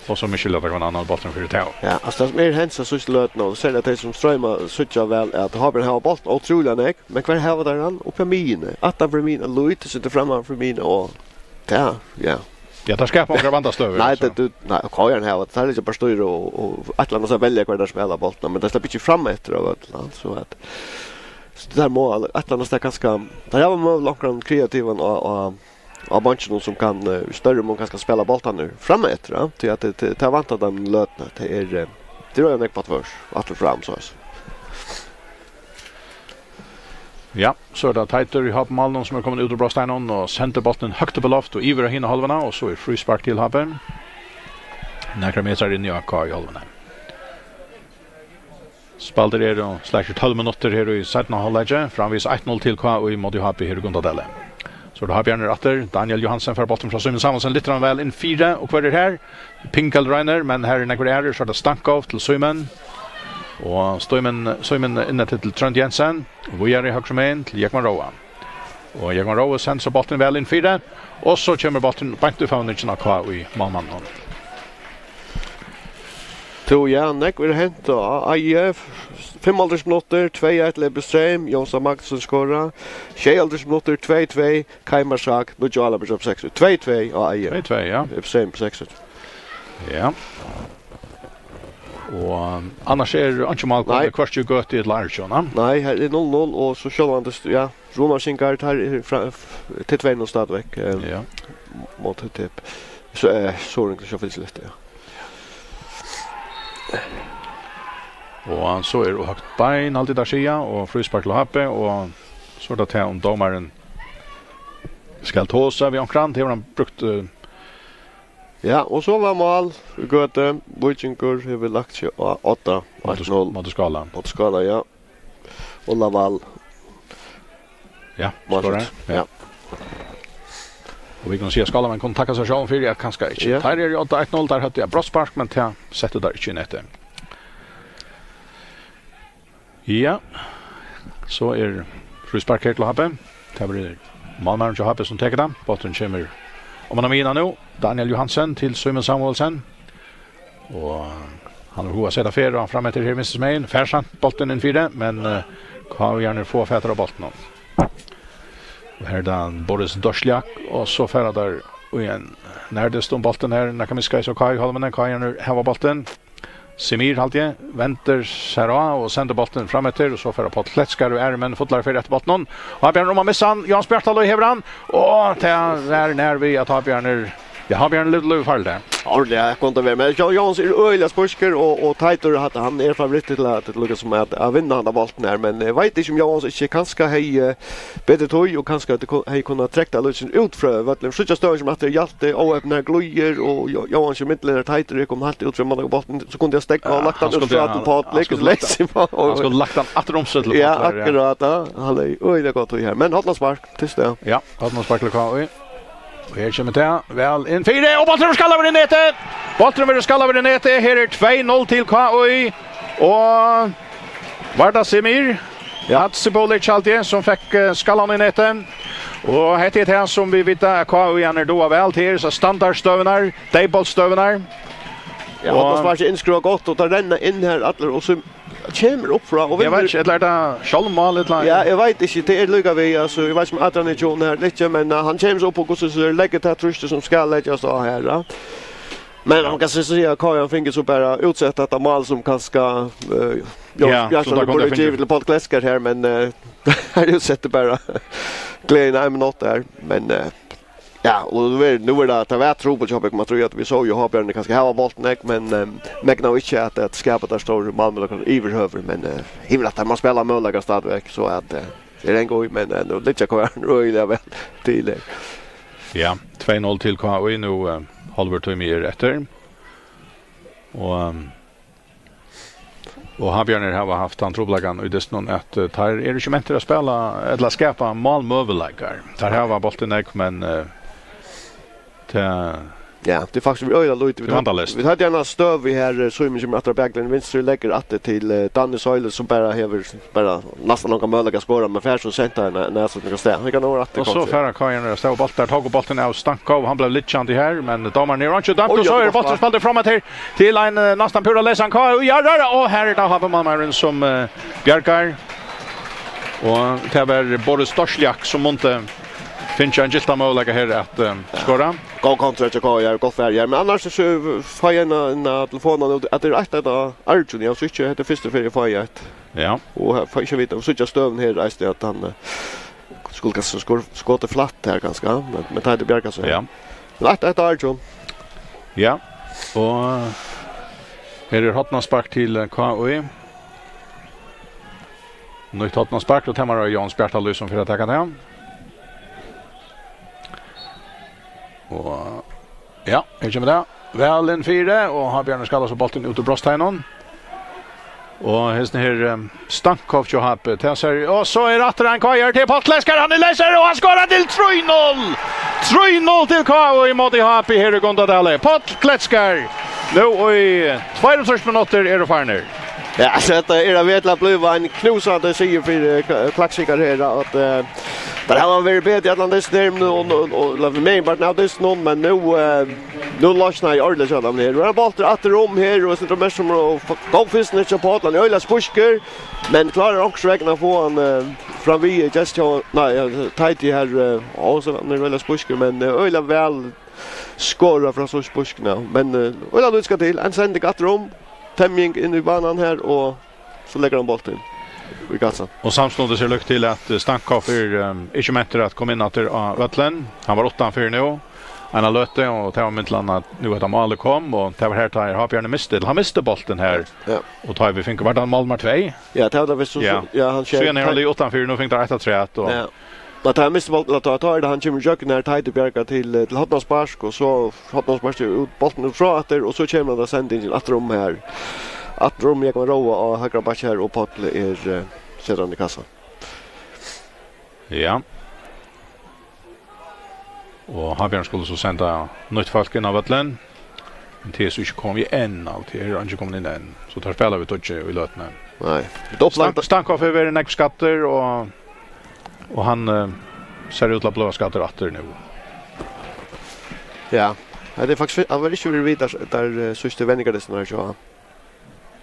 Og so Michel, at hann annar bóltin fyri tað. Ja, altso, tað sum er hent, so síðstu løtuna, og tú sær at tey sum stroyma, síggja væl, at Havbjarnir hava bóltin ótrúliga nógv, men hvar hava teir hann? Uppi á miðjuni. Aftan fyri miðjuna, lítið sindur framman fyri miðjuna, og tað, ja. Ja, tað skapar onkrar vandastøður, nei, so. Tað, tú, nei, og K J hava, teir liggja bara stýra og, og eitt ella annað, so velja hvar teir spæla bóltin, men teir sleppa ikki fram eftir av øllum, so at, so teir má eitt ella annað stað kanska, teir hava møguliga onkran kreativan og, og á beinkinum, sum kann, eh, í størri mun kanska spæla bóltarnar fram eftir, ja? Tí at tað, tað, tað vantar teimum løtuna. Tað er, eh, tað er nógv á tvørs, aftur og fram, so at. Ja, so er tað Teitur í hálvmálinum, sum er komin út úr brotsteininum og sendir bóltin høgt upp í loft og yvir á hina hálvuna, og so er fríspark til H B. Nakrar metrar inn í A K í hálvuna. Spældir eru slakkir tólv minuttir her í seinna hálvleiki. Framvegis eitt null til K I móti H B her í Gundadali. So er tað Havbjarnir aftur. Daniel Johansen fær bóltin frá Símun Samuelsen. Lyftir hann væl inn fyri. Og hvør er her? Pinkel Reiner, men her er nakrir aðrir. So er tað Stankov til Símun. Og Símun, Símun inn eftir til Trónd Jensen. Víðari høgru megin til Jógvan Róa. Og Jógvan Róa sendir so bóltin væl inn fyri. Og so kemur bólturin beint í fóningin á K I málmanninum. Tú, ja, nógv er hent á Eiði. Fimmoghálvtrýss minuttir, tvey eitt til Ebbe Streym, Jónsson Magnussen skora. Sjeyoghálvtrýss minuttir, tvey tvey, Kai Marsak, nýggja álabyggja upp seks, tvey tvey á Eiði. Tvey tvey, ja. Ebbe Streym upp seks. Ja. Og, um, annars er einki mál komið, nei, hvørki í Gøtu ella Argjóna. Nei, her er null null, og so sjálvandi st-, ja, Runarskingar, teir eru frá, f-, til tvey null stadigvæk, eh, ja, móti T P. So, eh, so er tað sjálvandi liðugt, ja. Og so er høgt bein, altíð at siga, og fríspark til H B, og so er tað til, um dómarin skal tosa við onkran, hevur hann brúkt, eh, ja, og so var mál í Gøtu. Víkingur hevur lagt seg á odda, móti Sk-, eitt null. Móti Skála. Móti Skála, ja. Og Laval. Ja, skorar. Ja. Og vit kunnu siga, at Skálamenn kunnu takka sær sjálvum fyri, at kanska ikki. Ja. Teir eru í odda eitt null, teir høvdu eitt brotsspark, men tað settu teir ikki í netið. Ja, so er fríspark her til H B. Tað verður málmaðurin hjá H B, sum tekur tað. Bólturin kemur oman á miðjuna nú. Daniel Johansen til Símun Samuelsen. Og hann hevur hug at seta ferð á fram eftir her vinstru megin. Fær sent bóltin inn fyri, men, eh, K I-arnir fáa fatur á bóltinum. Og her er tað Boris Dosjliak, og so fara teir í ein nærdyst um bóltin her. Nakað miðskeiðis á K I-hálvuni, K I-arnir hava bóltin. Semir, haldi eg, vendir sær á og sendir bóltin fram eftir, og so fara Páll Kletskar og aðrir menn fullar ferð eftir bóltinum. Og H B-arnir um at missa hann, Jóansson Bjartalíð hevur hann, og tað er nær við at H B-arnir, ja, H B-arnir levdu farligt har. Ja, det er kunde være, men Jóansson er øgiliga spískur, og, og Teitur, at hann er favoritt til at, til at lukka sum at, at vinna handa bóltin her, men eg veit ikki, um Jóansson ikki kanska hevði, eh, betri tíð, og kanska at tey ku-, hevði kunnað trekt tað lítið út frá vøllinum. Síggja støðuna sum at tað gjaldi, óhepnar glíðir, og Jó-, Jóansson í millum, Teitur er komin heilt út frá mann og bóltin, so kundi hann steðga og lagt hann út frá til Páll, hann skuldi lagt hann aftur um seg til Páll, ja, akkurát, ja. Hann er øgiliga gott í her. Men hornaspark, til stað. Ja, hornaspark til K I. Og her kemur tað væl inn fyri, og bólturin verður skallaður í netið! Bólturin verður skallaður í netið, her er tvey null til K I, og var tað Semir? Ja. Hadzibulic, haldi eg, sum fekk, eh, skallan í netið. Og hetta er tað sum vit vita at K I-arnir duga væl til, so standardstøðurnar, deyðbóltsstøðurnar. Ja, og hann var ikki innskruvað gott, og tað renna inn her allir, og so kemur upp frá, og eg veit ikki, ella er tað sjálvmál, ella? Ja, eg veit ikki, tað er líka við, altso, eg veit ikki um Adrian er tjúgun her, ikki, men, eh, hann kemur so upp, og hvussu so leggur tað trýstið sum skal leggjast á her, ja. Men man kann so siga at K J fingu so bara útsett hetta mál sum kanska, eh, Jón Ja, sum Bjartson teir kundu burde fingið. Givið til Páll Klesker her, men, eh, hann útsetti bara gleðina ein minutt her, men, eh, ja, og nú er, nú er tað, tað var trupult hjá okkum, man trúði at vit sóu jú H B-arnir kanska hava bóltin, men, eh, megnaðu ikki at, at skapa tær stóru málmøguleikar yvirhøvur, men, eh, yvir at teir má spæla møguleikar stadigvæk, so at, eh, tað er ein góð, men, eh, nú liggja K J øgiliga væl til her. Ja, tvey null til K J nú, eh, hálvur tími er eftir. Og, ehm, og Havbjarnir hava havt tann trupulleikan í dystinum at, eh, teir eru ikki mentir at spæla ella skapa málmøguleikar. Teir hava bóltin nógv, men, eh, tað Ja, tað er faktiskt øgiliga lítið. Tað er vandaleyst. Vit høvdu eina støðu her, eh, Símun kemur aftur á baklinjuni vinstru, leggur aftur til, eh, Danny Søyles, sum bara hevur bara næstan ongan møguleika at skora, men fær so sent ein, ein avslutning av stað. Hann kann nú rætt Og so kort. Fær K J av stað og bóltin, tók bóltin av Stankov, hann bleiv liggjandi her, men dómarin hevur einki dømt, Oj, og so ja, er bólturin spældur fram at her til ein, eh, næstan púra leysan K J, og her er, og her er tað H B-málmaðurin sum, eh, bjargar. Og tað var Boris Dorsljak sum mundi finna ein giltan møguleika her at, eh, skora. Góð kontra til K J, gott fær her. Men annars so fái eg ein, ein telefon út, at tað er eitt av Arjun, eg havi ikki, hetta er fyrstu ferð eg fái eitt. Ja. Og her fái eg ikki at vita, og síggja støðuna her, eisini at hann, eh, skuldi kanska skor-, skotið flatt her kanska, men, men tað er bjargað seg. Ja. Men eitt, eitt av Arjun. Ja. Og her er hornaspark til, eh, K J. Nýtt hornaspark, og tað má vera Jóns Bjartalív sum fer at taka tað. Og ja, her kemur tað. Væl inn fyri, og Havbjarnir skallar so bóltin út úr brotsteiginum. Og hesin her, eh, Stankov hjá H B, tað sær, og so er aftur ein K J til Páll Klesker, hann er leysur, og hann skorar til trý null! Trý null til K J ímóti H B her í Gundadali. Páll Klesker, nú í tveyogtrýss minuttir eru farnir. Ja, altso, hetta er av veg til at blíva ein knúsandi sigur fyri, eh, Kla-, Klaksvíkar her, at, eh, teir hava verið betri allan dystin her, men, og, og, og, og, meginpartin av dystinum, men nú, eh, nú losnar tað ordiliga hjá teimum her. Nú er bóltur aftur um her, og sindur merksemur og f-, góð fyrstnýtsla hjá Páll, hann er øgiliga spískur, men klárar onkursvegna at fáa hann, eh, fram við, eh, Jess hjá, nei, eh, Teiti her, eh, og so hann er øgiliga spískur, men, eh, øgiliga væl skorað frá so spískinum, men, eh, øgiliga lítið skal til. Ein sending aftur um, temjing inn í banan her, og so leggur hann bóltin í kassan. Og samstundis er líkt til at, eh, Stankov er, eh, ikki mentur at koma inn aftur á vøllin. Hann var uttanfyri nú eina løtu, og tað var millum annað at nú hetta málið kom, og tað var her tá Havbjarnir misti, hann misti bóltin her. Ja. Og tá vit fingu, var tað mál nummar tvey? Ja, tað var tað, vist, so, Ja. so, ja, hann skeyt. Síðan er hann ligið uttanfyri, nú fingu teir eitt afturat, og Ja. Men tá hann misti bóltin, tá, tá er tað hann kemur í gjøgnum her, Teiti bjargar til, eh, til hornaspark, og so hornaspark er út, bóltin út frá aftur, og so kemur hann sendingin aftur um her. Aftur um Jógvan Róa á høgra bakki her, og Páll er, eh, setur hann í kassan. Ja. Og Havbjarnir skuldi so senda nýtt fólk inn á vøllin. Men tað er so ikki komið enn, alt. Tað er ikki komið inn enn. So teir spæla við tíggju í løtuni. Nei. Stank-, Stankov hevur verið nógv skaddur, og, og hann, eh, sær út til at blíva skaddur aftur nú. Ja. Nei, tað er faktiskt, hann var ikki við tær, tær, eh, síðstu venjingardyssarnar her, so.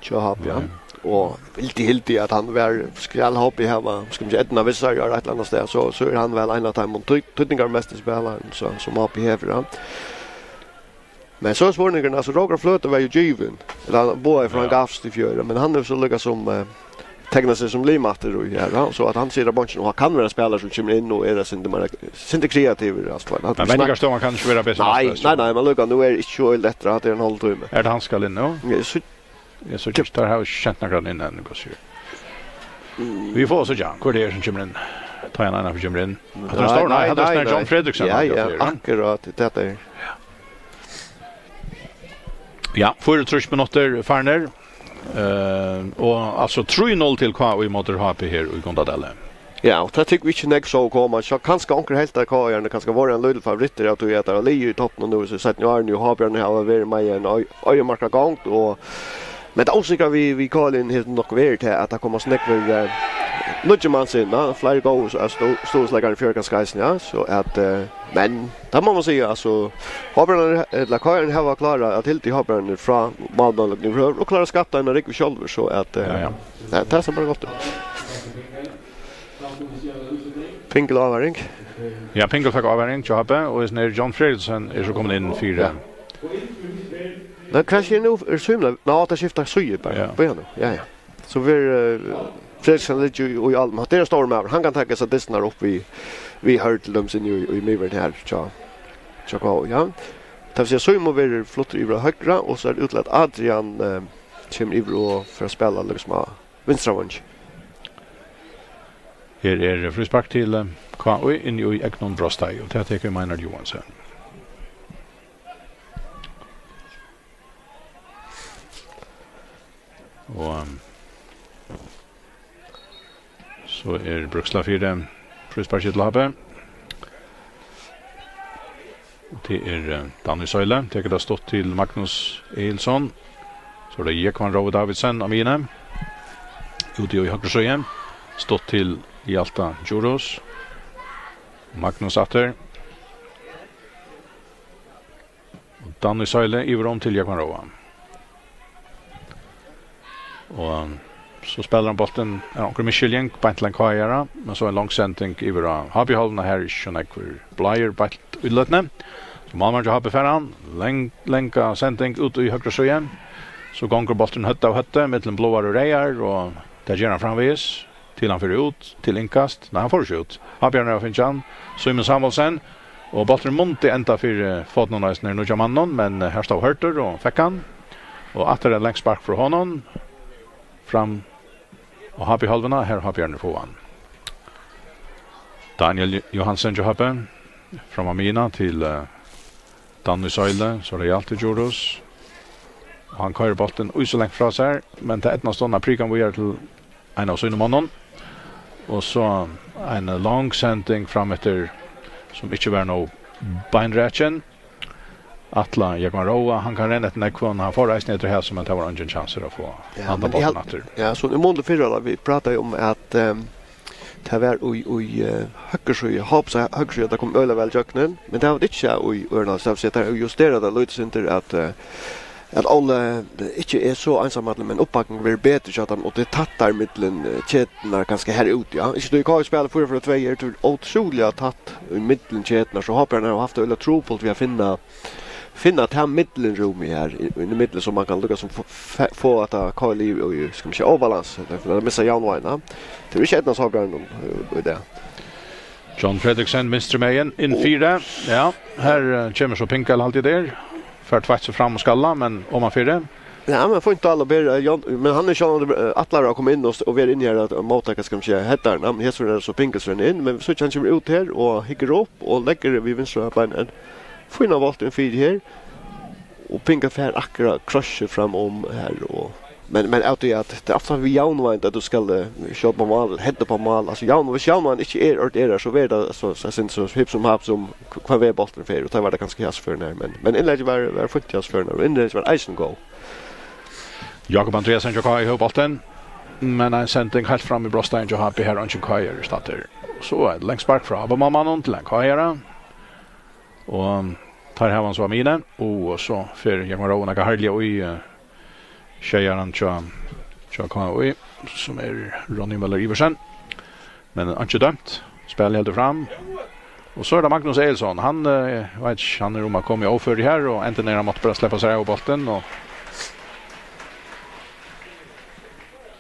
Hjá H B, ja. Ja. Og vildi, hildi at hann var, skal H B hava, skal ikki eydna við sær, eitt ella annað stað, so, so er hann væl ein av teimum tí-, týdningarmestu spælarunum, so, sum H B hevur, ja. Men so er spurningurin, altso, Rókur Fløtur var jú givin, ella hann boðaði frá hann Ja. gavst í fjør, men hann er so líka sum, eh, tekna seg sum lim aftur í her, ja, so at hann situr á beinkinum, og hann kann vera ein spælari sum kemur inn og er eitt sindur meira, sindur kreativur, altso, hann Men venjingarstovan kann ikki vera betri Nei, enn nei, nei, men líka, nú er ikki so lætt, at tað er ein hálvur tími. Er tað hann skal inn nú? Eg sy- Eg síggi ikki, teir hava ikki sent nakran inn enn, hvat sigur? Vit fáa síggja, hvør tað er sum kemur inn. Tá ein annar kemur inn. Hatta er Nei, stór, nei, nei, hatta er nei, John nei. Fredriksen, Ja, hatta ja, er, ja. akkurát, tað er. Ja, fýraogtrýss minuttir farnir. Eh, og altso trý null til K J ímóti H B her í Gundadali. Ja, og tað tykja vit ikki nógv so koma. So kanska onkur helt at K J-arnir kanska vóru ein lítil favorittur av tí at tað var liðið í toppinum nú í seinnu árini, og H B-arnir hava verið meira enn ei-, oyðimerkta gongd, og, men tað ósikra við, við K J-liðnum hevur nokk verið til at tað koma so nógvir, eh, nýggir mans inn, ja, fleiri góðir, eh, stó-, stuðulsleikarar í fjør kanska eisini, ja, so at, eh, men tað má man siga, altso, H B-arnir, ella K J-arnir hava klárað at hildið H B-arnir frá málmøguleikum yvirhøvur, og klárað at skapt eina rúgvu sjálvir, so at, eh, Ja, ja. tað, tað sær bara gott út. Pingel ávaring. Ja, Pingel fekk ávaring, hjá H B, og hesin her John Fredriksen er so komin inn fyri. Ja. Nei, hvat skjer nú? Er Símun, nei, tað skifta síðu bara. Ja. Bíða nú. Ja, ja. So verður, eh, Fredriksen liggur í, í álvum. Hatta er ein stórur maður. Hann kann taka hesar dystirnar upp við, við Hørð til dømis inni í, í miðvørðini her. Tja, tja, hvat, ja. Tað vil siga, Símun verður fluttur yvir á høgra, og so er útlatt Adrian, eh, kemur yvir og fer at spæla, líkasum, á vinstra vang. Her er fríspark til, eh, K I inni í egnum brotsteigi, og tað tekur Meinhard Johansen. Og, um, so er Brúksla fyri frísparkið til H B. Og tað er, eh, Danny Søyle, tekur tað stutt til Magnus Egilson. So er tað Jógvan Rói Davidsen á miðjuni. Úti í høgru síðu. Stutt til Hjalta Djurhuus. Magnus aftur. Og Danny Søyle yvir um til Jógvan Róa. Og so spælir hann bóltin, ja, onkur misskiljing, beint til ein K I-ara, men so ein long sending yvir á H B-hálvuna, her er ikki so nógvur bláir beint í løtuni. So málmaðurin hjá H B fær hann, lang, langa sending út í høgru síðu. So gongur bólturin høvd av høvdi millum bláar og reyðar, og tað ger hann framvegis. Til hann fer út, til innkast. Nei, hann fór ikki út. H B-arnir hava fingið hann. Símun Samuelsen. Og bólturin mundi enda fyri fótunum eisini, nýggja manninum, men, eh, her stóð Hørður og fekk hann. Og aftur eitt langt spark frá honum. Fram á H B-hálvuna, her H B-arnir fáa hann. Daniel Johansen hjá H B. Fram á miðjuna til, eh, Danny Søyle, so er tað Hjalti Djurhuus. Og hann koyrir bóltin í so langt frá sær, men tað eydnast honum at prika hann víðari til ein av sínum monnum. Og so ein long sending fram eftir, sum ikki var nóg beinrakin. Atla Jógvan Róa, hann kann renna eftir nógvum, hann fór eisini eftir hasum, men tað var eingin kjansur at fáa. Ja, handan men eg bóltin hal-, aftur. Ja, so í mun til fyrra, tá vit prátaðu um at, ehm, tað var í, í, eh, høgru síðu, H B-sa høgru síða, tað kom øgiliga væl gjøgnum, men tað var tað ikki í øðrum hálvleik, so tað er justerað tað lítið sindur at, eh, at Óli ikki er so einsamallur, men uppbakking verður betri hjá teimum, og tað er tættari millum, eh, keturnar kanska her úti, ja. Ikki tí K I spælir fýra fýra tvey, er tað ótrúliga tætt í millum keturnar, so H B-arnir hava havt tað øgiliga trupult við at finna finna tað millumrúmið her í, í millum, so man kann líkasum fáa, fáa, fáa at K L í, í, skal man siga, óbalans, ella, ella missa javnvágina. Tað er ikki eydnast H B-arnum í, í dag. John Fredriksen, vinstri megin, inn fyri. Ja, her, eh, kemur so Pinga, haldi eg, har. Fær tveitt seg fram og skalla, men oman fyri. Ja, men fínt, Dale Berg, eh, John, men hann er sjálvandi, eh, ætlaður at koma inn og, og vera inni her at móttaka, skal man siga, headararnar, men her so er so Pinga so inn, men so hann kemur út her og hyggur upp og leggur við vinstra bein ein fínan bólt inn fyri her. Og Pinga fær akkurát krossið fram um her, og, men, men av tí at tað er ofta við javnvágina at tú skal, eh, skjóta upp á mál, heada upp á mál. Altso, javn-, viss javnvágin ikki er ordinær, so verður tað so, so, so, so hipp sum happ sum hv-, hvønn veg bólturin fer, og tað var tað kanska í hesa ferðina her, men, men innleggið var, var fínt í hesa ferðina, og innleggið var eisini góð. Jakob Andreasen hjá K I hevur bóltin, men ein sending heilt fram í brotsteigin hjá H B, har eingin K I-ari er staddur. So eitt langt spark frá H B-málmanninum til ein K I-ara. Og teir hava hann so á miðjuni, og so fer Jógvan Róa nakað harðliga í, eh, sjeyaran hjá, hjá K I, sum er Ronny Møller Iversen. Men einki dømt. Spælið heldur fram. Og so er tað Magnus Egilson. Hann, eh, veit ikki, hann er um at koma í óføri her, og enntá er hann mátti bara sleppa sær av bóltin, og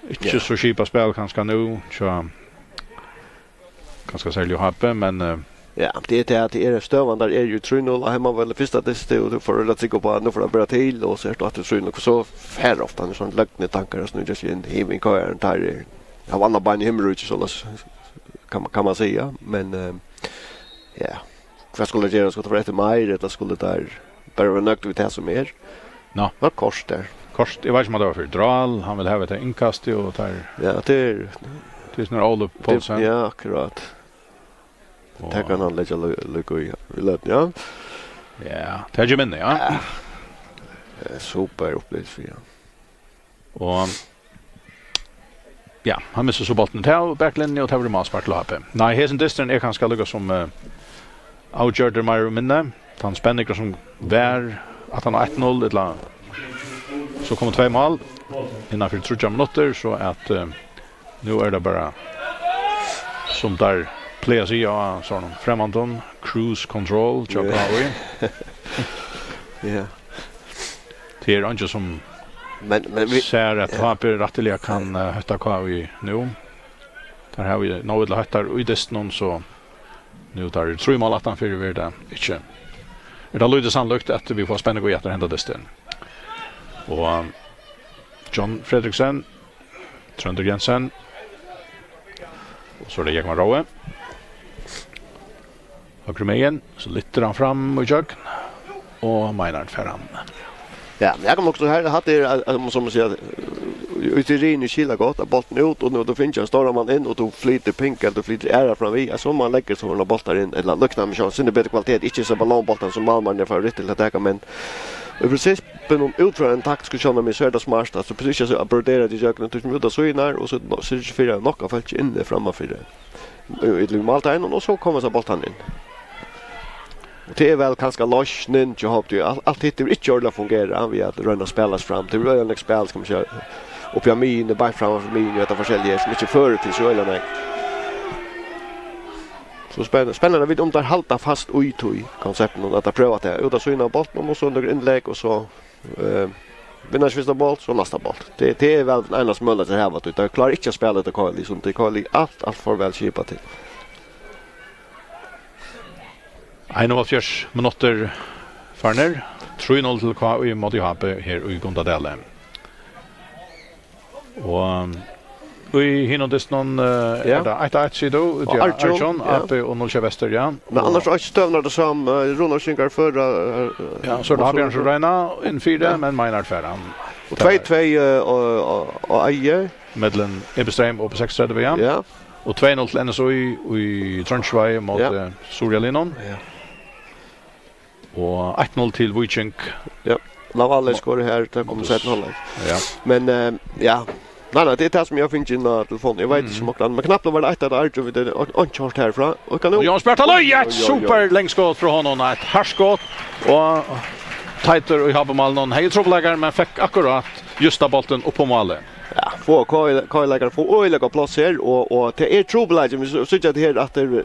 ikki Ja. so skipað spæl kanska nú, tja, kanska serliga H B, men, eh, Ja, tað er tað, tað er støðan, har er jú trý null á heimavølli, fyrsta dysti, og tú fært øgiliga trúgv uppá, at nú fer at bera til, og so ert tú aftur trý null, so fær ofta ein sånn løgnetankar, og so nú just inn, hivi inn K R-an, tar í, hava annað bein í himmiríki, soleiðis, kann man, kann man siga, men, eh, ja, hvat skulu teir gera, skulu teir fara eftir meir, ella skulu teir bara vera nøgdir við tað sum er? Nå. Var kort har. Kort, eg veit ikki um tað var fyri drál, hann vil hava eitt innkast, og teir Ja, tað er tað er sovorðið Óli Poulsen. Ja, akkurát. Og Tað kann hann leggja lí-, líka í, í løtuni, ja. Ja, tað ger minni, ja. Ja. Eh, super upplevelse fyri hann. Og, ja, hann missir so bóltin til baklinju, og tað verður málspark til H B. Nei, hesin dysturin er kanska líka sum, eh, avgjørdur meir og minni. Tann spenningur sum var, at hann eitt null, ella so komu tvey mál innan fyri tríggjar minuttir, so at, eh, nú er tað bara, sum teir plaga at siga á sovorðnum fremmandum, cruise control, hjá Ja. K I. Ja. Tað er eingin sum Men, men vit sær, at H B rættiliga kann, eh, hótta K I nú. Teir hava jú nóg illa hótt teir í dystinum, so nú teir eru trý mál aftanfyri, verður tað ikki, er tað lítið sannlíkt, at vit fáa spenning í aftur henda dystin. Og John Fredriksen, Tróndur Jensen, og so er tað Jógvan Rói. Høgru megin, so lyftir hann fram í gjøgn, og Meinhard fær hann. Ja, men eg kom nokk so her, hatta er, eh, sum man sigur, eh, út í ríðini skilja gott, at bólturin er út, og nú tú finnur ein stóran mann inn, og tú flytur Pinkel, tú flytur Ara fram við, so man leggur so hana bóltar inn, ella líknandi, men sjálvandi betri kvalitet, ikki so ballonbóltar sum málmaðurin er favorittur til at taka, men í prinsippinum út frá einum taktiskum sjónarmiði, so er tað smart, altso, prøva ikki at brodera teg ígjøgnum, tú kemur út á síðurnar, og so syrgir fyri at nokka fólk inni frammanfyri í, í málteigin, og so koma so bóltarnir inn. Og tað er væl kanska loysnin hjá H B, tí alt, alt hitt hevur ikki ordiliga fungerað við at royna at spæla seg fram. Tað er øgiliga nógv spæl, skal man siga, uppi á miðjuni, beint framman fyri miðjuni, og hetta forskelliga, sum ikki førir til so øgiliga nógv. So spenn-, spennandi at vita, um teir halda fast í tí konseptinum, at teir prøva tað út á síðuna av bóltinum, og so nøkur innlegg, og so Eh, vinna ikki fyrsta bólt, so næsta bólt. Tað, tað er væl tann einasti møguleikin, teir hava, tí teir klára ikki at spæla hetta K L, sum tað er K L alt, alt for væl skipað til. Einoghálvfjerðs minuttir farnir. Trý null til K I móti H B her í Gundadali. Og í hinum dystinum, eh, Ja. er tað eitt eitt, sigur tú, úti Og á Argjum, Argjum, ja. A B og null sjey Vestur, ja. Men Og annars er ikki støðan tað sama, eh, Rúnar Syngar føra, eh, Ja, so er tað og so Bjørn sum royna inn fyri, Ja. men Meinhard fær hann. Og tvey tvey, eh, og, og, og Eiði. Millum Ibestreim og B seksogtretivu, ja. Ja. Og tvey null til N S Í í Trongisvági móti Ja. Suðuroyarliðnum. Ja. Og eitt null til Víking. Ja. Lavale skorar her, tað kom Móti seinna hálvleik. Ja. Men, eh, ja. Nei, nei, tað er tað sum eg havi fingið inn á telefonin. Eg veit ikki Mm. um okkurt annað. Men knappliga var tað eitt eitt Argjum, vit hava einki hoyrt herfra. Og kann Og Jón Spjarta Løy, eitt Oj, oj, oj. super langskot frá honum, eitt hart skot. Og Teitur í H B-málinum hevði trupulleikar, men fekk akkurát justa bóltin upp á málið. Ja, fáa K I, K I-leikarar fáa øgiliga gott pláss her, og, og tað er trupulleikin. Vit síggja at her, at tað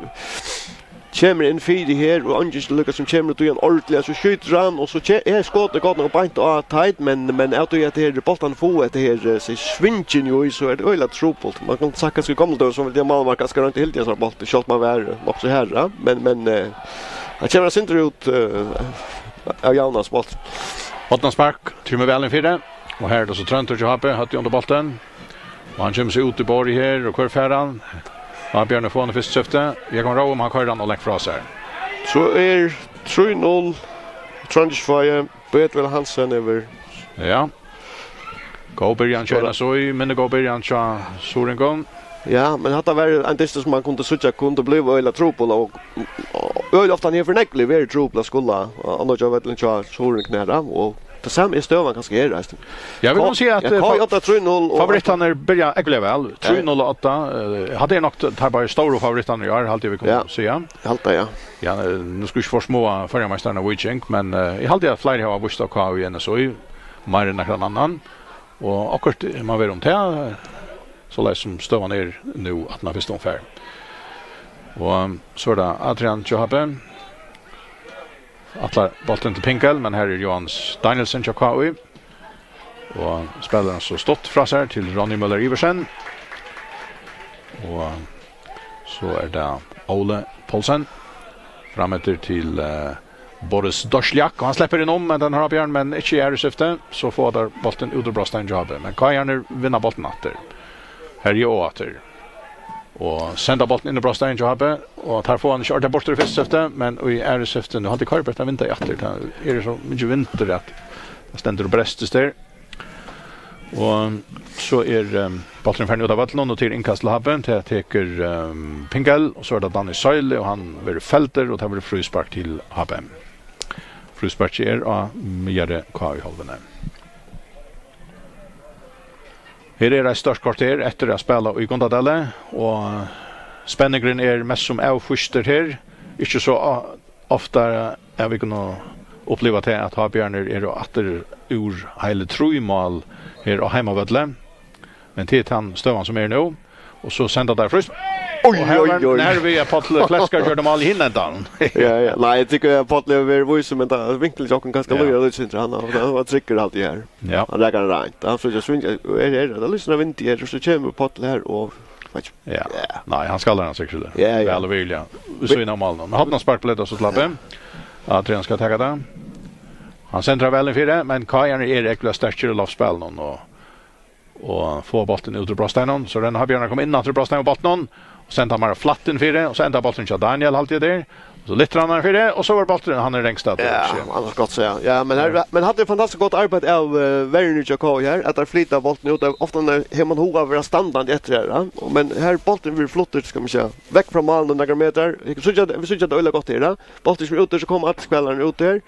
kemur inn fyri her, og eingin líka sum kemur út í hann ordiliga, so skjýtur hann, og so ke-, er skotið gott nokk beint á Teit, men, men av tí at her bóltarnir fáa hetta her, eh, seg svingin jú í, so er tað øgiliga trupult. Man kann sikkurt siga í gomlum døgum, so vildi ein málmaður kanska roynt at hildið hesa bóltin, sjálvt um hann var, eh, nokk so harður, men, men, eh, hann kemur eitt sindur út, eh, av javnans bólti. Hornaspark, kemur væl inn fyri, og her er tað so Tróndur hjá H B, høvdið undir bóltin. Og hann kemur seg út í borðið her, og hvør fær hann? Ábjørn er fáan í fyrsta skifti. Jógvan Róum, hann koyrir hann og langt frá sær. So er trý null, Trongisvági, Bøtvel Hansen yvir. Ja. Góð byrjan hjá Skora. N S Í, minni góð byrjan hjá Suðuroyingum. Ja, men hatta var ein dystur sum man kundi síggja kundi blíva øgiliga trupul, og, og øgiliga ofta hann hevur for nógv verið trupul at skula, og annars hjá vøllin hjá Suðuroyingum her, og tað sama er støðan kanska her, eisini. Ja, vit kunnu siga at, ja, eh, K J trý null og favorittarnir byrja ógvuliga væl. Ja. Trý null og átta, eh, hatta er nokk teir báðir stóru favorittarnir í ár, haldi eg vit kunnu Ja. siga. Eg haldi, ja. Ja, eh, nú skal vit ikki forsmáa føroyameistararnar Víking, men, eh, eg haldi at fleiri hava víst á K U enn N S Í, meir enn nakran annan. Og okkurt man vera um tað, eh, soleiðis sum støðan er nú, aftan á fyrstu umferð. Og, eh, so er tað Adrian hjá H B. Ætlar bóltin til Pinkel, men her er Jóhannes Danielsen hjá K U. Og spælir hann so stutt frá sær til Ronny Møller Iversen. Og so er tað Óli Poulsen. Frameftir til, eh, Boris Dosjliak, og hann sleppur inn um, men den har Ábjørn, men ikki í aðru skifti. So fáa teir bóltin út úr brotsteigin hjá H B. Men K I-arnir vinna bóltin aftur. Herja og aftur. Og senda bóltin inn í brotsteigin hjá H B, og teir fáa hann ikki ordiliga burtur í fyrsta skifti, men í aðru skifti, nú haldi eg koyrir bara at vinda í aftur, tað er so mikið vindur at tað stendur og brestur her. Og so er, ehm, bólturin farin út av vøllinum, og til innkast til H B, tað tekur, ehm, Pinkel, og so er tað Danny Søyle, og hann verður feldur, og tað verður fríspark til H B. Frísparkið er á miðjari K U-hálvuni. Her er eitt stórt korter eftir at spæla í Gundadali, og spenningurin er mest sum avfýstur her. Ikki so o-, ofta at vit kunnu uppliva tað, at H B-arnir eru aftur úr heili trý mál her á heimavølli. Men tað er tann støðan, sum er nú. Og so senda teir fríspark. Oj, og her oj, var, oj. Her við at Páll Kletskar gjørdi mál í hinum endanum. Ja, ja. Nei, eg tykki at Páll er væl vísur, men tað vinklar hjá okkum kanska Ja. Lýra lýsindri. Hann, hann var tryggur altíð her. Ja. Hann rakar hann reint. Hann so sving er her. Tað lýsir av vindi her, og so kemur Páll her og veit ikki. Ja. Ja. Nei, hann skal hann sikkert. Ja, ja. Væl og virðiliga. Við síðuna av málinum. Hornaspark bleiv tað so til A B. Adrian skal taka tað. Hann sentrar væl inn fyri, men K I-arnir eru ógvuliga sterkir í loftspælinum og og fáa bóltin út úr brotsteininum. So roynir Havbjarni at koma inn aftur í brotsteinan við bóltinum, og senda meira flatt inn fyri, og so endar bólturin hjá Daniel, haldi eg tað er. Og so lyftir hann hann fyri, og so er bólturin, hann er rangstaddur. Ja, sjey. Annars gott siga. Ja, men her, Ja. Men hatta er fantastiskt gott arbeiði av, eh, verjuni hjá K I her, at teir flyta bóltin út. Ofta er, hevur mann hug at vera standandi eftir her, ja. Og, men her bólturin verður fluttur, skal man siga, vekk frá málinum nakrar metrar. Vit síggja, vit síggja tað øgiliga gott her, ja. Bólturin kemur út, so koma allir spælararnir út her.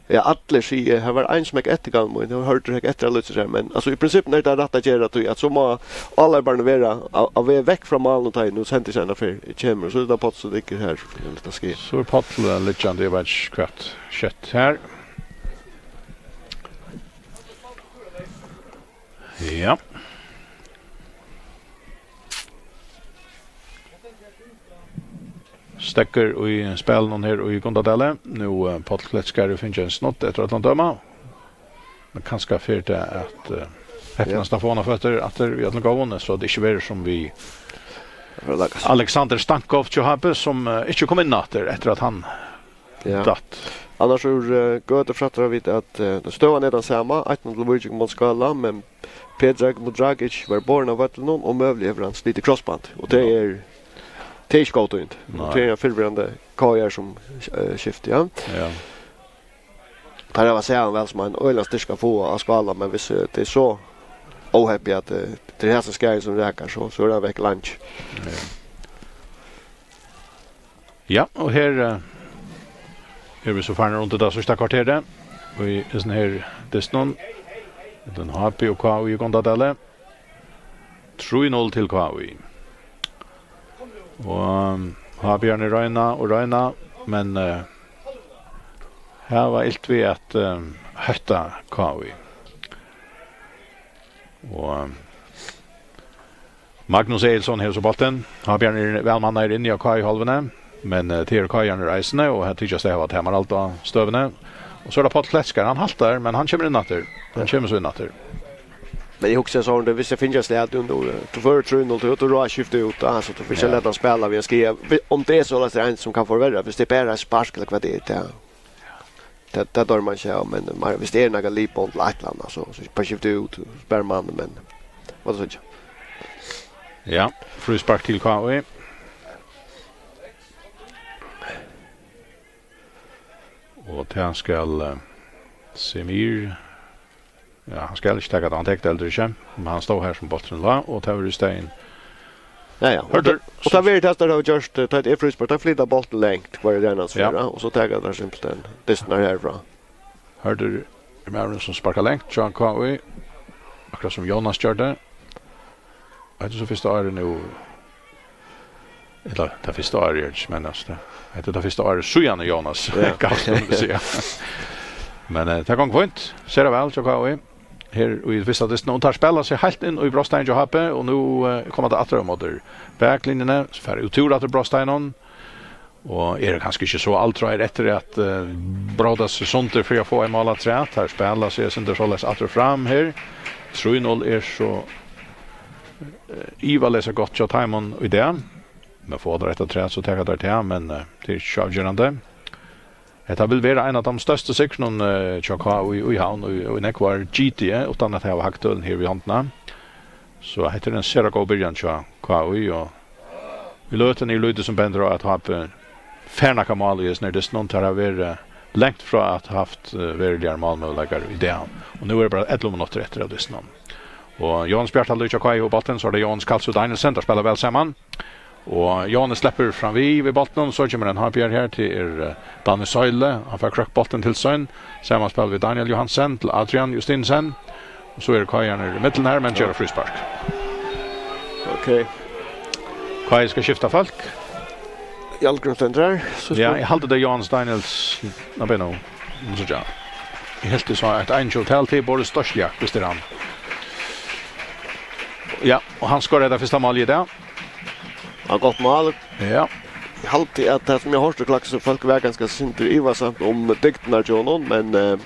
Ja, allir siga, her var ein sum hekk eftir, gamli mín, hon hoyrdi hekk eftir at lýsa seg, men, altso, í prinsippinum er tað rætt at gera, tí at so má áleyparin vera á, á veg vekk frá málinum, tá ið nú sendingin einaferð kemur, so er tað Páll sum liggur her, ein lítlan skeið. So er Páll, eh, liggjandi, eg veit ikki hvat skjett her. Ja. Steðgur í spælinum her í Gundadali. Nú, eh, Páll Kletskar hevur fingið ein snutt eftir øllum at døma. Men kanska fer tað at, eh, hepnast Ja. at fáa hann á føtur aftur í øllum góðum, so at tað ikki verður sum við Alexander Stankov hjá H B, sum, eh, ikki kom inn aftur eftir at hann Ja. datt. Annars úr, eh, gøtufrættir vita vit at, eh, støðan er tann sama, eitt null til Víking móti Skála, men Predrag Mudragic var borin av vøllinum og møguliga hevur hann slitið krossband. Og tað Ja. er, tað er ikki góð tíðindi. Og Nei. tað er ein fyrrverandi K I-ari sum, eh, skifti, ja. Ja. Teir hava sæð hann væl sum ein øgiligan styrk at fáa av Skála, men viss, eh, tað er so óheppið at, eh, tað er hesin skaðin sum rakar, so, so er hann vekk leingi. Ja. Ja, og her, eh, eru vit so farnir undir tað síðsta korterið. Og í hesum her dystinum, millum H B og K I í Gundadali. Trý null til K I. Og, um, H B-arnir royna og royna, men, eh, hava ilt við at, eh, hótta K I. Og, um, Magnus Egilson hevur so bóltin. H B-arnir eru væl mannaðir inni á K I-hálvuni, men, eh, tað eru K I-arnir eisini, og her tykjast tey hava Tamar Alda á støðuni. Og so er tað Páll Kletskar, hann haltar, men hann kemur inn aftur. Hann kemur so inn aftur. Men eg hugsi so, um tað, viss eg fingi eitt stað, tú, tú, tú førir trý null, tú, tú ráðskifti út, altso, tú fert ikki Ja. at lata hann spæla við ein skaða. Vi-, um tað er soleiðis, tað er ein sum kann forverra, viss tað er bara eitt spark, ella hvat tað er, tað, tað, tað dømir mann ikki av, men, men viss tað er nakað lipbond ella eitt ella annað, so, so bara skifti út, spar mann, men, hvat so ikki? Ja, fríspark til K I. Og tað skal, eh, Semir Ja, hann skal ikki taka tað, hann tekur tað heldur ikki, men hann stóð har sum bólturin lá, og tað verður í staðin. Ja, ja. Og Hørdur, tað, og tað verður tað, teir hava gjørt, eh, tá tað er fríspark, teir flyta bóltin langt, hvar er hann Ja. fyri, og so taka teir simpelthen dystirnar herfrá. Hørdur er maðurin, sum sparkar langt, hjá K I, akkurát sum Jónas gjørdi. Hetta er so fyrsta árið nú, ella tað fyrsta árið, er ikki, men, altso, tað, hetta er tað fyrsta árið síðan Jónas Ja. gavst, um vit siga. Men, eh, tað gongur fínt. Sera væl hjá K I. Her í fyrsta dystinum. Og teir spæla seg heilt inn í brotsteigin hjá H B, og nú, eh, koma teir aftur á móti baklinjuni, so fara út úr aftur brotsteiginum. Og eru kanska ikki so altráir eftir at, eh, bróta seg sundur fyri at fáa eitt mál afturat. Teir spæla seg eitt sindur soleiðis aftur og fram her. Trý null er so, eh, ivaleyst gott hjá teimum í dag. Men fáa teir eitt afturat, so taka teir tað, men, eh, tað er ikki so avgerandi. Hetta vil vera ein av teimum størstu sigrunum, eh, hjá K I í, í Havn í, í nógv ár, G T, uttan at hava hagtølini her við hondina. So hetta er ein sera góð byrjan hjá K I, og í løtuni er lítið sum bendir á, at H B fær nakað mál í hesum her dystinum. Teir hava verið langt frá at havt, eh, veruligar málmøguleikar í dag. Og nú er bara ellivu minuttir eftir av dystinum. Og Jóhannes Bjarthaldur hjá K I hevur bóltin, so er tað Jóhannes Kalsrud Danielsen, teir spæla væl saman. Og Jóhannes sleppur fram við, við bóltinum, so kemur ein H B-ari her til, er, eh, Danny Søyle. Hann fær krøkkt bóltin til sín. Samanspæl við Daniel Johansen til Adrian Justinsen. Og so eru K I-arnir í millum her, men gera fríspark. Ok. K I skal skifta fólk. Jarlgrund stendur her. So Ja, spæl- eg haldi tað er Jóhannes Daniels. Ná, bíða nú. Nú síggi eg. Eg helt eg sá eitt einogtjúgu tal til Boris Stosjliak, viss tað er hann. Ja, og hann skorar tað fyrsta málið í dag. Ja, gott mál. Ja. Eg haldi at tað sum eg hoyrdi klakka, so fólk var ganska sindur ivasamt um dygdirnar hjá honum, men eh,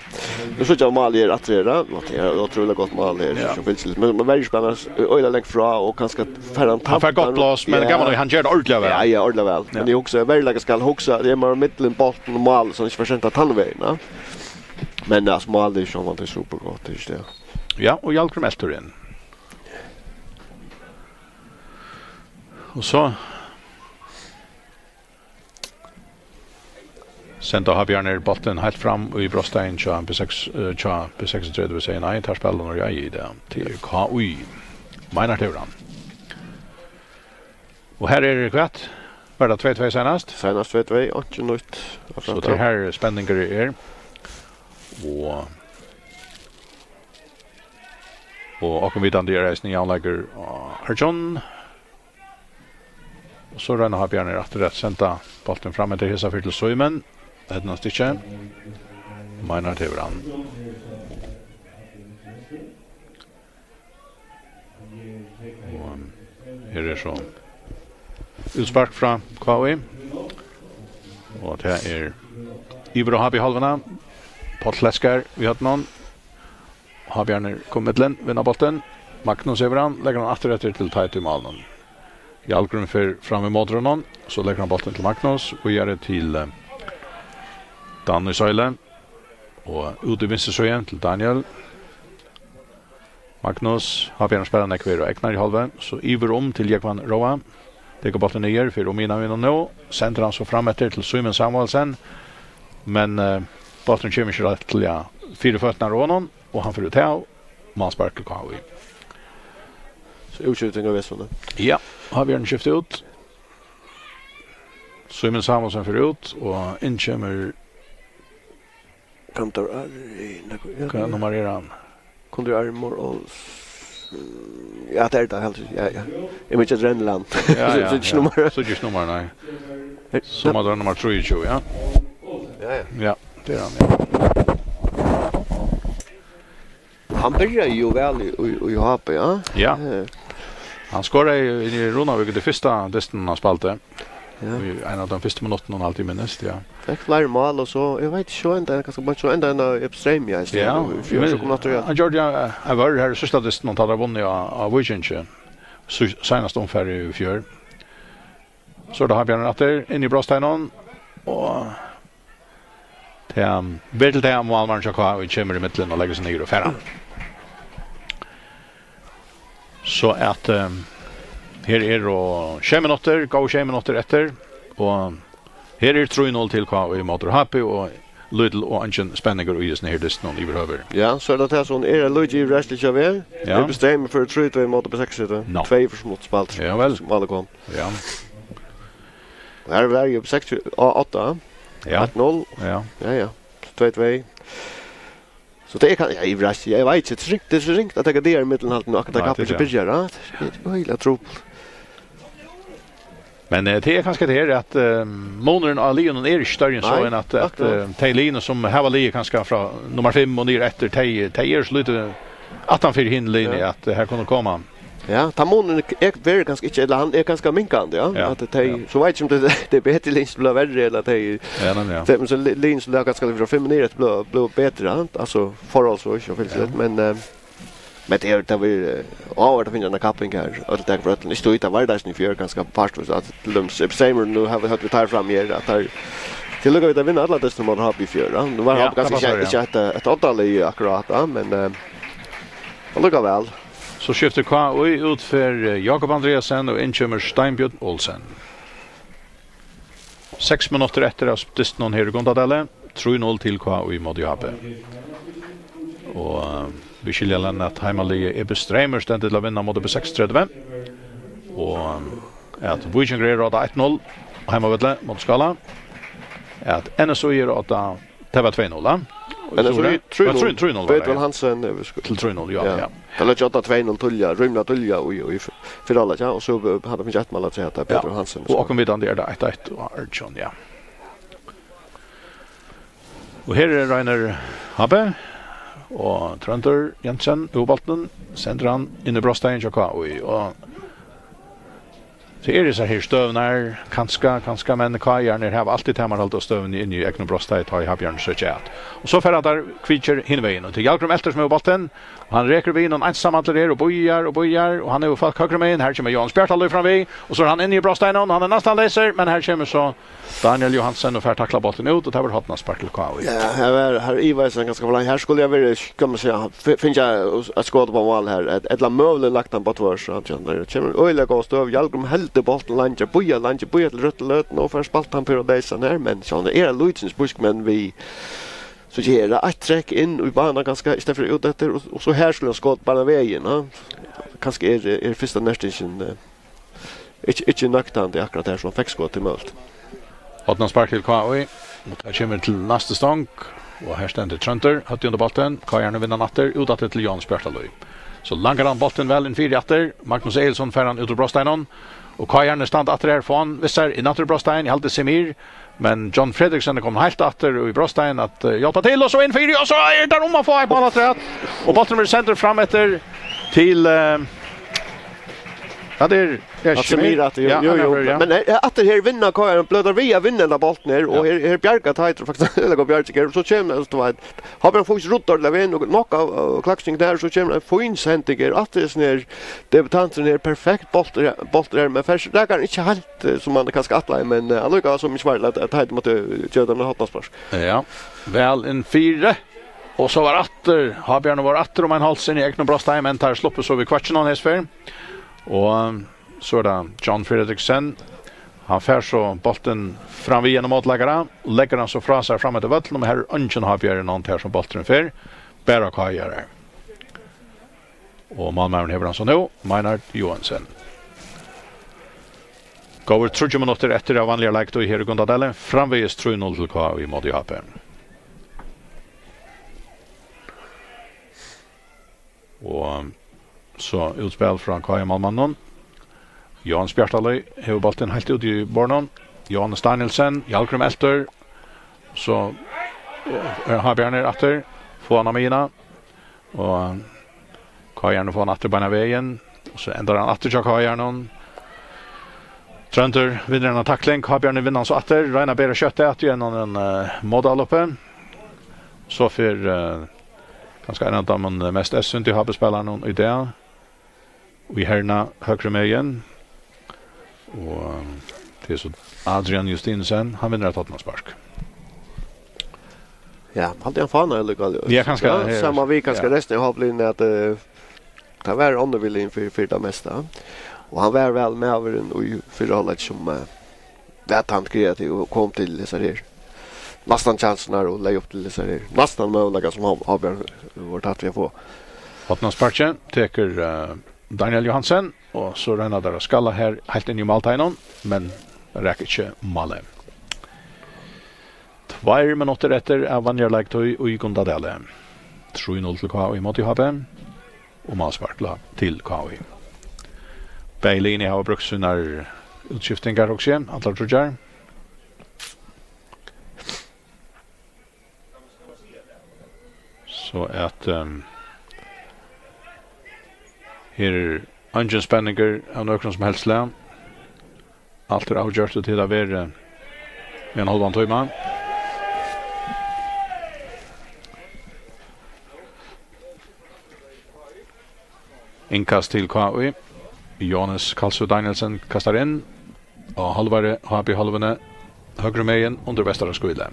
nú síggja vit málið her aftur her, ja. Og tað er ótrúliga gott mál her, Ja. sum fylgist. Men man verður spennandi øyla langt frá og kanska fær hann Hann fær gott blás, men gaman, hann ger tað ordiliga væl. Ja, ja, ordiliga væl. Ja. Men eg hugsi, veruleika skal hugsa, tað er meir millum bóltin og málið, so hann ikki fær sent tað tann vegin, ja. Men altso, málið er sjálvandi super gott, tað er ikki tað. Ja, og Hjalgrím eltur inn. Og so senda Havbjarnir bóltin heilt fram í brotsteigin hjá B seks, eh, hjá B seksogtretivu, sigur nei, teir spæla nú í eigi í dag. Til K I. Meinhart hevur hann. Og her er hvat? Var tað tvey tvey seinast? Seinast tvey tvey, einki nýtt. So tað er her spenningur er. Og og okkum vitandi er eisini javnleikur á Arjun. Og so royna Havbjarnir aftur at senda bóltin fram eftir, hesa ferð til Símun. Eydnast ikki. Meinhart hevur hann. Og um, her er so útspark frá K I. Og tað er yvir á H B hálvuna. Páll Leskar við høvdinum. Havbjarnir koma millum, vinna bóltin. Magnus hevur hann, leggur hann aftur eftir til Teitur í málinum. Hjalgrím fer fram við mótherranum, so leggur hann bóltin til Magnus, víðari til eh, Dan í Søyle. Og út í vinstru síðu til Daniel. Magnus, Havbjarnir spælir nógv her og egnar í hálvuni, so yvir um til Jógvan Róa. Tekur bóltin niður, fer um miðjuna við honum nú, sendir hann so fram eftir til Símun Samuelsen, men eh, bólturin kemur ikki rættiliga fyri føturnar á honum, og hann fer út av, málspark til K I. So útskifting av Vestmanna. Ja, Havbjarnir skiftir út. Símun Samuelsen fer út, og inn kemur Kantor Ari, nakkur, ja. Hvat nummar er hann? Kantor Ari Mor Olsen. Ja, tað er tað, helt eg. Ja, ja. Eg veit ikki, at Renneland. Ja, ja, So ikki nummar. So ikki nummar, nei. Hey, So má tað vera nummar trýogtjúgu, ja. Ja, ja. Ja, tað er hann, ja. Hann byrjaði jú væl í, í, í H B, ja. Ja. Eh, Hann skoraði í Runavík í fyrsta dystinum hann spældi. Ja. Í ein av teimum fyrstu minuttunum, alt eg minnist, ja. Fekk fleiri mál og so, eg veit ikki, so endaði hann kanska bara so endaði hann á Epistemi, ja, í staðin. Ja, Og í fjør, so kom hann aftur, ja. Hann gjørdi ja, hann var her í síðsta dystinum, tá teir vunnu á, á Víkingi. Seinast umfarið í fjør. So er tað Havbjarnir aftur, inn í brotsteiginum, og tað ber til tað, at málmaðurin hjá K I kemur í millum og leggur seg niður og fær hann. So at um, her eru sjey minuttir, góðar sjey minuttir eftir, og her er trý null til K I móti H B, og lítil og eingin spenningur í hesum her dystinum yvirhøvur. Ja, so er tað tað sum er lítið yvirraskandi hjá mær. Ja. Epistemi fer trý tvey móti B seksogtretivu. Nå. Tvey fyri smátt spælt. Ja, vel. Málið kom. Ja. Og her var jú B seksogtretivu, á, átta. Ja. Eitt null. Ja. Ja, ja. Tvey tvey. So tað er kann, ja, yvirraskandi. Eg veit ikki, tað er so ringt, tað er so ringt at taka tað í millum, akkurát Nei, tá kappingin tað er byrjar, ja. Tað er øgiliga trupult. Men eh, tað er kanska tað her at eh, munurin á liðunum er ikki størri enn so, Nei, enn at, at akkurát. Eh, tey liðini sum hava ligið kanska frá nummar fimm og niður eftir, tey, tey eru so lítið aftan fyri hini liðini, Ja. at eh, her kunnu koma. Ja, tann munurin er, er, verður kanska ikki, ella hann er kanska minkandi, ja. Ja, At tey, ja. So veit ikki um tað, tað er betri liðini sum blíva verri, ella tey, Ja, nei, ja. tey, men so li-, liðini sum blíva kanska frá fimm og niður eftir blíva, blíva betri, ja. Altso, forholdsvis, og fylgja Ja. litt, men eh, Men tað er, tað verður eh, áhugavert at finna eina kapping her. Øll taka for øllum. Ikki tí, tað var tað eisini í fjør, kanska partvíst, at til dømis Epistemi, nú hava, høvdu vit teir fram her, at teir, tey lukkaðu at vinna allar dystir móti H B í fjør, ja. Nú var Ja, H B kanska tað passar, ikki, ikki eitt, eitt oddalið akkurát, ja, men eh, allíkavæl. So skiftir K I út, fer eh, Jakob Andreasen og inn kemur Steinbjørn Olsen. Seks minuttir eftir av dystinum her í Gundadali. Trý null til K I móti H B. Og eh, vit skilja enn at heimaliðið Epistemi stendur til at vinna móti B seksogtretivu. Og eh, at Víkingur er á eitt null á heimavølli móti Skála. At N S Í er á, tað var tvey null, ja? Men tað er Var trý null. Var trý null, var Bjørn tað, Hansen, eh, vi sku- til trý null, ja, Ja. ja. Tað leyp átta tvey null tíðliga, rímiliga tíðliga í, í f-, fyrra hálvleik, ja, og so eh, hava vit gett mál at siga at tað er Bjørn Hansen. Og okkum vitandi er tað eitt eitt á Arjun, ja. Og her er Reynir Habe, og Tróndur Jensen, úr bóltinum, sendir hann inn í brotsteigin hjá K I, og Tað eru hesar her støðurnar, kanska, kanska, men K I-arnir hava altíð tamarhald á støðuni inni í egnum brotsteigi, tá ið Havbjarnir søkja at. Og so fer hann har, Kvíkir hin vegin, og tað er Hjalgrím Eltur sum hevur bóltin, og hann rekur við honum einsamallur her og bíðar og bíðar, og hann hevur fólk høgru megin, her kemur Jóhannes Bjartalíð fram við, og so er hann inni í brotsteiginum, hann er næstan leysur, men her kemur so Daniel Johansen og fær taklað bóltin út, og tað verður hornaspark til K I. Ja, her var, her ivaðist hann ganska for langt. Her skuldi hann verið, kann man siga, fi-, fingið eitt skot upp á mál her, et-, ella møguliga lagt hann á tvørs, so hann kemur, kemur í øgiliga góða støðu. Hjalgrím heldur bóltin leingi, bíðar leingi, bíðar til røttu løtuna og fær spælt hann per og leysan her, men so hann er lítið spísk, men við, so ger hann eitt trekk inn í banan ganska, í staðin fyri út eftir, og, og so her skuldi hann skotið beinan vegin, ha? Kanska er, er fyrsta nertingin, eh, Ikki, ikki nøktandi akkurát har, sum hann fekk skot til møl. Hornaspark til K I, og tað kemur til næstu stong, og her stendur Tróndur, høvdið undir bóltin, K I-arnir vinna hann aftur, út aftur til Jóhannes Bjartalíð. So langar hann bóltin væl inn fyri aftur, Magnus Egilsson fær hann út úr brotsteiginum, og K I-arnir standa aftur her, fáa hann við sær inn aftur í brotsteigin, eg haldi Semir, men John Fredriksen er komin heilt aftur í brotsteigin at, eh, hjálpa til, og so inn fyri, og so er tað um at fáa eitt mál afturat, og bólturin verður sendur fram eftir til, eh, Ja, tað er, ja, At Semir aftur, jú, ja, jú, hann er jú. Aftur, ja. Men, eh, aftur her vinnur K R, bløðar við at vinna hendan bóltin her, og ja, her, her bjargar Teitur faktiskt, ella går bjargar her, og so kemur, so veit, har hann faktiskt rudda til vegin, og nokk av, av klaksing der, so kemur ein fín sending her, aftur er sånn her, debutanturin her, perfekt bóltur her, bóltur her, men fyrst, tað er ikki heilt, eh, sum man kanska ætlaði, men, eh, allíkavæl so mikið var, at, at Teitur mátti gera tað við hornaspark. Ja, væl inn fyri. Og so var aftur, Havbjarnir var aftur um ein háls inn í egnum brotsteigi, men teir sluppu so við kvøkkinum hesa ferð. Og, um, so er tað John Fredriksen. Hann fær so bóltin fram við einum mótleikara, leggur hann so frá sær fram eftir vøllinum, og her er eingin Havbjarnir her sum bólturin fer, bara K I-arar. Og málmaðurin hevur hann so nú, Meinhard Johansen. Góðir tríggir minuttir eftir av vanligari leiktíð her í Gundadali. Framvegis trý null til K I ímóti H B. Og so útspæl frá K I-málmanninum. Jóhannes Bjartalíð hevur bóltin heilt út í borðinum. Jóhannes Danielsen, Hjalgrím eltir. So, eh, er Havbjarnir aftur. Fáa hann á miðjuna. Og K I-arnir fáa hann aftur beinan vegin. Og so endar hann aftur hjá K I-arnum. Tróndur vinnur eina takling. Havbjarnir vinnur hann so aftur. Royna at bera skjótt at í ein, ein, eh, mótállopi. So fer, eh, kanska ein av teimum mest eyðsýndu H B-spælarunum í dag. Í herna høgru megin. Og tað er so Adrian Justinussen, hann vinnur eitt hornaspark. Ja, haldi hann fánar allíkavæl. Ja, kanska, ja, her, sama við kanska, ja, restina av hóplinjuni at, eh, tað var onnur viljin fyri, fyri tað mesta. Og hann var væl maðurin í fyrra hálvleik sum, eh, var tann kreativ og kom til hesar her næstan chansirnar og legði upp til hesar her næstan møguleikar sum H-, H B var tætt við at fáa. Hornasparkið tekur, eh, Daniel Johansen, og so royna teir at skalla her heilt inn í málteigin, men raka ikki málið. Tveir minuttir eftir av vanligari leiktíð í Gundadali. Trý null til K I ímóti H B. Og málspark til, til K I. Bæði liðini hava brúkt sínar útskiftingar, hugsi eg, allar tríggjar. So at, ehm, her er eingin spenningur av nøkrum sum helst slag. Alt er avgjørt, og til at vera í ein hálvan tíma. Innkast til K I. Jóhannes Kalsø Danielsen kastar inn á hálvari H B-hálvuni, høgru megin undir vestara skíli.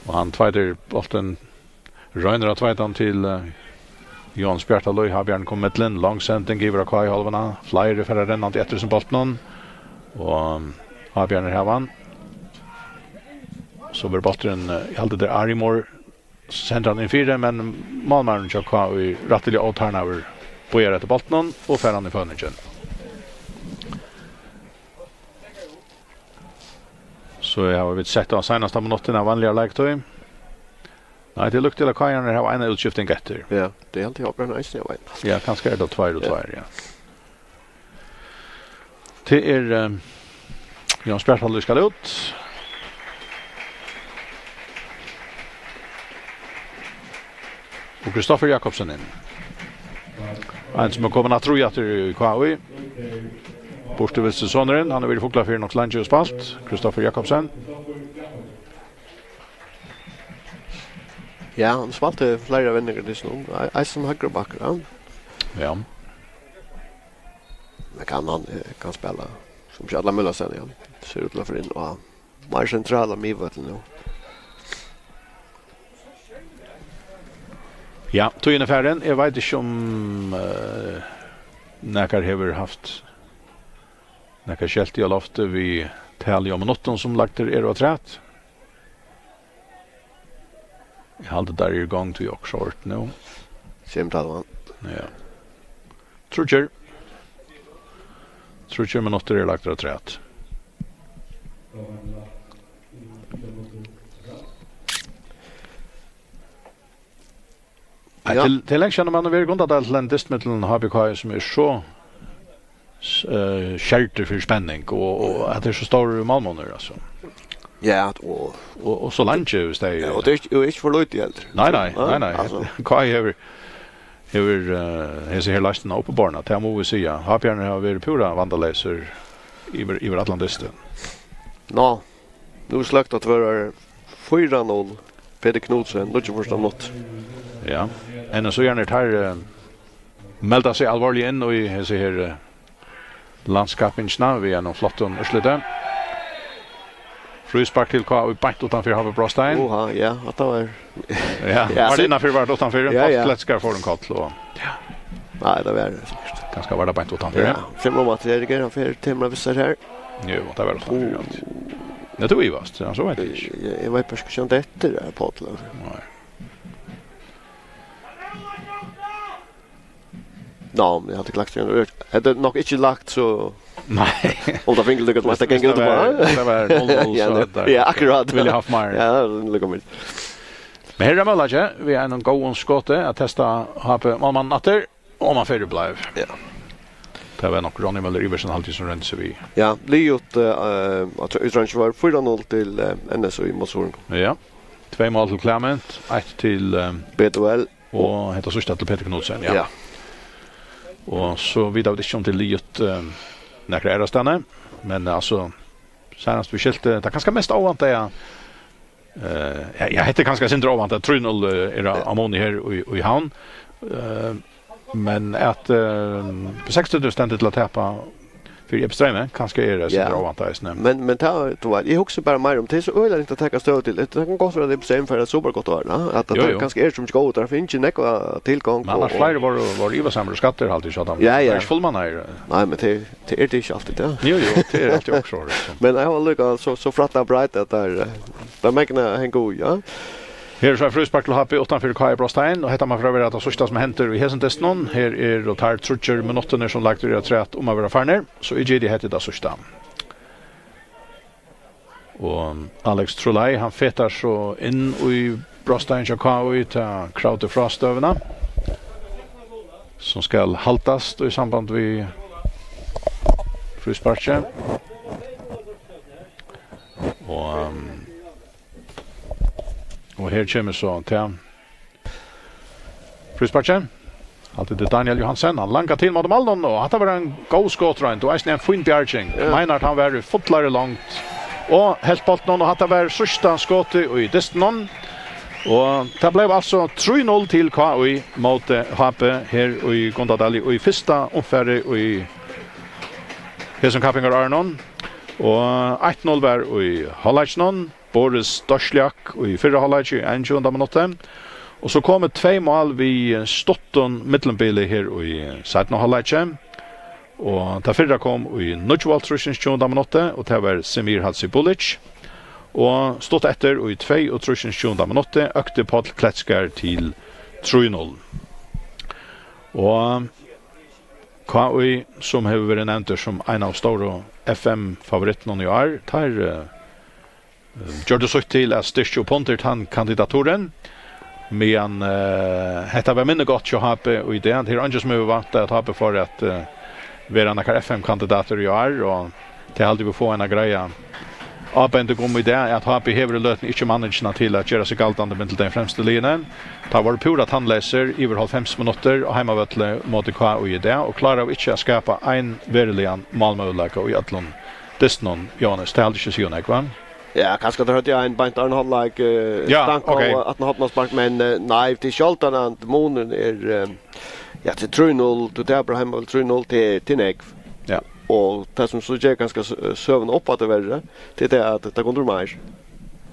Og hann tveitir bóltin, roynir at tveita hann til, eh, Jóhannes Bjartalíð, Havbjarnir koma millum, long sending yvir á K I-hálvuna, fleiri fara rennandi eftir hesum bóltinum, og Havbjarnir hava hann. So verður bólturin, eh, eg haldi tað er Arimor, sendir hann inn fyri, men málmaðurin hjá K I rættiliga ótarnaður, bíðar eftir bóltinum og fær hann í føvningin. So hava vit sett á seinasta minuttin av vanligari leiktíð. Nei, tað er líkt til at K I-arnir hava eina útskifting eftir. Ja, tað er altíð áberandi eisini, eg veit. Ja, kanska er tað tveir og ja, tveir, ja. Tað er, eh, Jóhannes Bjartalíð skal út. Og Kristoffer Jakobsen inn. Ein sum er komin aftur í, aftur í K I. Burtur vinstri sonurin, hann hevur verið í Fuglafirði nokk so leingi og spælt. Kristoffer Jakobsen. Ja, hann spælti fleiri vendingar í dystinum. Ei-, eisini høgri bakkar, ja. Ja. Men kann hann, eh, kann spæla sum ikki allar møguligar staðir, ja. Sær út til at fara inn á meir sentrala miðvøllin nú. Ja, tíðin er farin. Eg veit ikki um, eh, nakar hevur havt nakað skelti á lofti við talu á minuttum sum lagdir eru afturat. Eg haldi, teir eru í gongd við okkurt nú. Sum tað var. Ja. Tríggjar. Tríggjar minuttir eru lagdir afturat. Nei, ja. Til, til lengst siden man har vært i Gundadal til en dyst mellom H B K, som er så s-, eh, skjerter for spenning, og, og at det er så stor málmunur, altså. Ja, og Og, og så lenge, hvis det er. Ja, og det er ikke, og ikke for lite heller. Nei, nei, nei, nei. Altså. K I hevur, hevur, eh, hesa her leistina uppiborna, tað má vit siga. H B-arnir hava verið púra vandaleysir yvir, yvir allan dystin. Nå, nú er sløgt at vera fýra null. Peter Knudsen, níggjuogfýrs minutt. Ja, enn so gjerne tar, eh, melda seg alvorliga inn í hesi her, eh, landskappingina við einum flottum úrsliti. Fríspark til K I beint uttanfyri H B Brostain. Oha, ja, hatta var Ja, ja, var tað innanfyri, var tað uttanfyri? Ja, ja. Páll Kletskar fær ein koll og Ja. Nei, tað var tað sikkurt. Kanska var tað beint uttanfyri. Ja, sum um at Rediger, hann fer til meg, hvis her. Jú, tað var uttanfyri, ja. Ja, tú ivast, ja, so veit eg ikki. Eg, eg veit bara ikki, um tað er, Páll. Nei. Nå, men eg havi klart, hetta er nokk ikki lagt, so Nei. Um tað fingur líka, at tað ganga út bara. Tað var null null, ja, so tað ja, akkurát. Vil eg havt meir. Ja, líka mítt. Men her er møguleiki, við einum góðum skoti, at testa H B málmannin aftur, og man fer í bleiv. Ja. Tað var nokk Ronny Møller Iversen, altíð, sum royndi seg við. Ja, liðugt, eh, at útreiðingin var fýra null til, eh, N S í móti Suðuroyingum. Ja. Tvey mál til Clement, eitt til, eh, B T L. Og hetta síðsta til Peter Knudsen, ja. Ja. Og so vita vit ikki, um tað er liðugt, eh, nakra aðrastaðni, men, eh, altso, seinast vit skiltu, tað er kanska mest óvæntað, ja. Eh, ja, ja, hetta er kanska eitt sindur óvæntað, at trý null, eh, er á, á munnin her í, í Havn. Eh, men at, eh, seksogtretivu stendur til at tapa fyri Epistremi, kanska er tað Ja. sindur óvæntað eisini. Men, men tað, tú veit, eg hugsi bara meir um, tað er so øgiliga ringt at taka støðu til. Tað kann gott vera, at Epistremi fær eitt supergott ár, ja? At, at Jú, tað jú. kanska er sum ikki gott, tað finst ikki nógva tilgongd Men annars og, og fleiri vóru, vóru ivasamir og skaddir, haldi eg, so at hann Ja, ja. er ikki fullmannaður. Nei, men tað, tað er tað ikki altíð, ja. Jú, jú, tað er altíð okkurt, so. Men eg havi líka so, so frægt at broyta at tað er, eh, tað megnar at hanga í, ja. Her er so eitt fríspark til H B uttanfyri K I Brostain, og hetta man fara at vera tað síðsta sum hendir í hesum dystinum. Her eru teir tríggir minuttirnir sum lagdir eru afturat um at vera farnir, so eg giti hetta er tað síðsta. Og Alex Trulai, hann fetar so inn í Brostain hjá K I, ta kravdu frástøðuna, sum skal haldast í samband við frísparkið. Og, um, Og her kemur so til frísparkið. Alt er Daniel Johansen, hann langar til móti málnum, og hatta var ein góð skotroynd, og eisini ein fín bjarging. Ja. Meinar, at hann var í fullari longd, og helt bóltin, og hatta var síðsta skotið í dystinum. Og tað bleiv altso trý null til K I móti H B her í Gundadali í fyrsta umfari í hesum kappingarárunum. Og eitt null var í hálvleikinum. Boris Doslak í fyrra hálvleiki, einogtjúgunda minutti. Og so komu tvey mál við stuttum millumbili her í seinna hálvleiki. Og tað fyrra kom í níggjuoghálvtrýss tjúgunda minutti, og tað var Semir Hadzibulic. Og stutt eftir, í tveyogtrýss tjúgunda minutti, økti Páll Kletskar til trý null. Og K I, sum hevur verið nevndur sum ein av stóru F M-favorittunum í ár, teir, eh, gjørdu sítt til at styrkja upp undir tann kandidaturin, meðan, eh, hetta var minni gott hjá H B í dag. Tað er eingin sum hevur væntað, at H B fór at, eh, vera nakar F M-kandidatur í ár, og tað haldi eg vit fáa eina greiða Ábending um í dag, at H B hevur í løtuni ikki manningina til at gera seg galdandi millum tey fremstu liðini. Teir vóru púra tannleysir yvir hálvfems minuttir á heimavølli móti K I í dag og kláraðu ikki at skapa ein veruligan málmøguleika í øllum dystinum, Jóhannes. Tað haldi eg ikki sigur nógv, hvat? Ja, kanska teir høvdu ein beint áðrenn hálvleik, eh, Ja, stank ok. Og aftan á hornaspark, men, eh, nei, tað er sjáldan at munurin er, eh, ja, tað er trý null, tú tapir heima vel trý null til, til nógv. Ja. Og tað sum so ger kanska s-, søguna uppaftur verri, tað er tað at tað kunnu meir.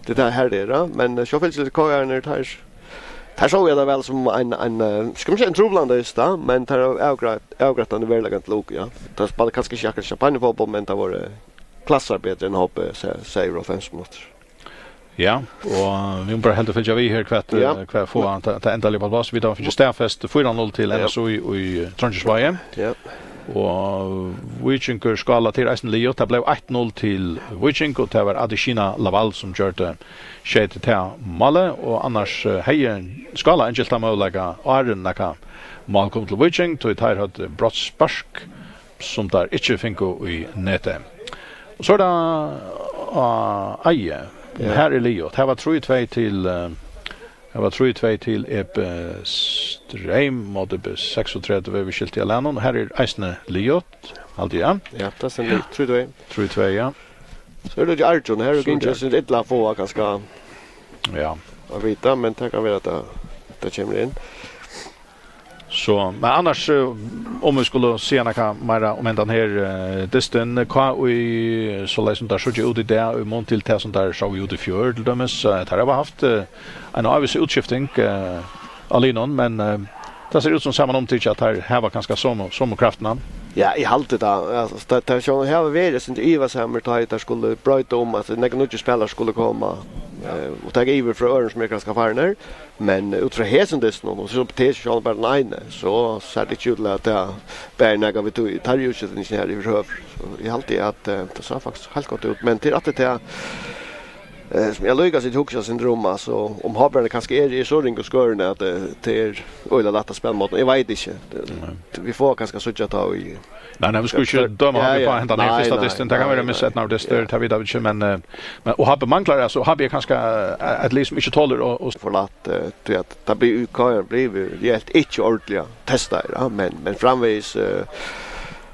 Tað er tað her tað er, ja. Men, eh, sjálvfylgis K R-arnir, teir, teir sóu tað vel sum ein, ein, eh, skal man siga, ein trupulleika, men teir hava avgreitt, avgreitt tann veruleikan til lukku, ja. Teir spæla kanska ikki akkurát champagnefótbólt, men teir vóru klassar betri enn H B, se-, sigur hálvfems minuttir. Ja, og vit mugu bara heldur fylgja við her, hvat, Ja. eh, hvat fáa tað, tað endaliga uppá pláss. Vit hava fingið staðfest fýra null til Ja. N S U í, í Trongisvági. Ja. Og Víkingur skála til eisini liðugt. Tað bleiv eitt null til Víking, og tað var Adesina Lawal, sum gjørdi, skeyt tað málið, og annars, eh, hevði skála ein gyltan møguleika áðrenn nakað mál kom til Víking, tí teir høvdu brotsspark, sum teir ikki fingu í netið. Og so er tað á Eiði. Ja. Her er liðugt. Her var trý tvey til, eh, her var trý tvey til E B Streym móti B seksogtretivu við skilti av Lænon. Her er eisini liðugt, haldi eg. Ja, tað stendur. Trý tvey. Trý tvey, ja. So er tað ikki Arjun. Her er So gingið tað. Sindur illa at fáa kanska Ja. at vita, men tað kann vera at tað, tað kemur inn. So, men annars, eh, um vit skulu siga nakað meira um hendan her, eh, dystin, K I, soleiðis sum teir síggja út í dag, í mun til tað sum teir sóu út í fjør, til dømis, eh, teir hava havt, eh, eina ávísa útskifting, eh, á liðnum, men, eh, tað sær út sum samanumtikið at teir hava kanska somu, somu kraftina. Ja, eg haldi tað. Altso, tað, tað sum hava verið, sum ivasamir, tá ið teir skulu broyta um, at nakrir nýggir spælarar skulu koma, eh, og taka yvir frá øðrum sum eru kanska farnir. Men út frá hesum dystinum, og so beter seg sjálvandi bara tann eini, so sær tað ikki út til at tað ber nakað við tí, teirri útskiftingini her yvirhøvur. So eg haldi, at, eh, tað sær faktiskt heilt gott út, men tað er aftur tað, eh, sum eg líka sit hugsa eitt sindur um, altso, um H B kanska er í so ringum skørum, at, eh, tað er øgiliga lætt at spæla móti. Eg veit ikki. Tað, Nei. Vit fáa kanska síggja tað í Nei, nei, vit skulu ikki Ja, døma ja, H B ja. Upp á hendan her Nei, fyrsta nei, dystin. Tað kann nei, vera nei. Misheppnaður dystur, Ja. Tað vita vit ikki, men, eh, men, og H B manglar, altso, H B er kanska, eh, eitt lið sum ikki tolir og, og Forlatt, eh, tí at tað blir, K R blívur reelt ikki ordiliga testaður, ja, men, men framvegis, eh,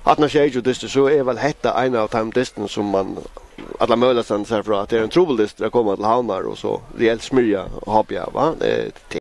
aftan á sjeyogtjúgu dystir, so er vel hetta ein av teimum dystunum sum man allar møguligar staðir sær frá, at tað er ein trupul dystur at koma til Havnar og so reelt smyrja H B av, va? Eh,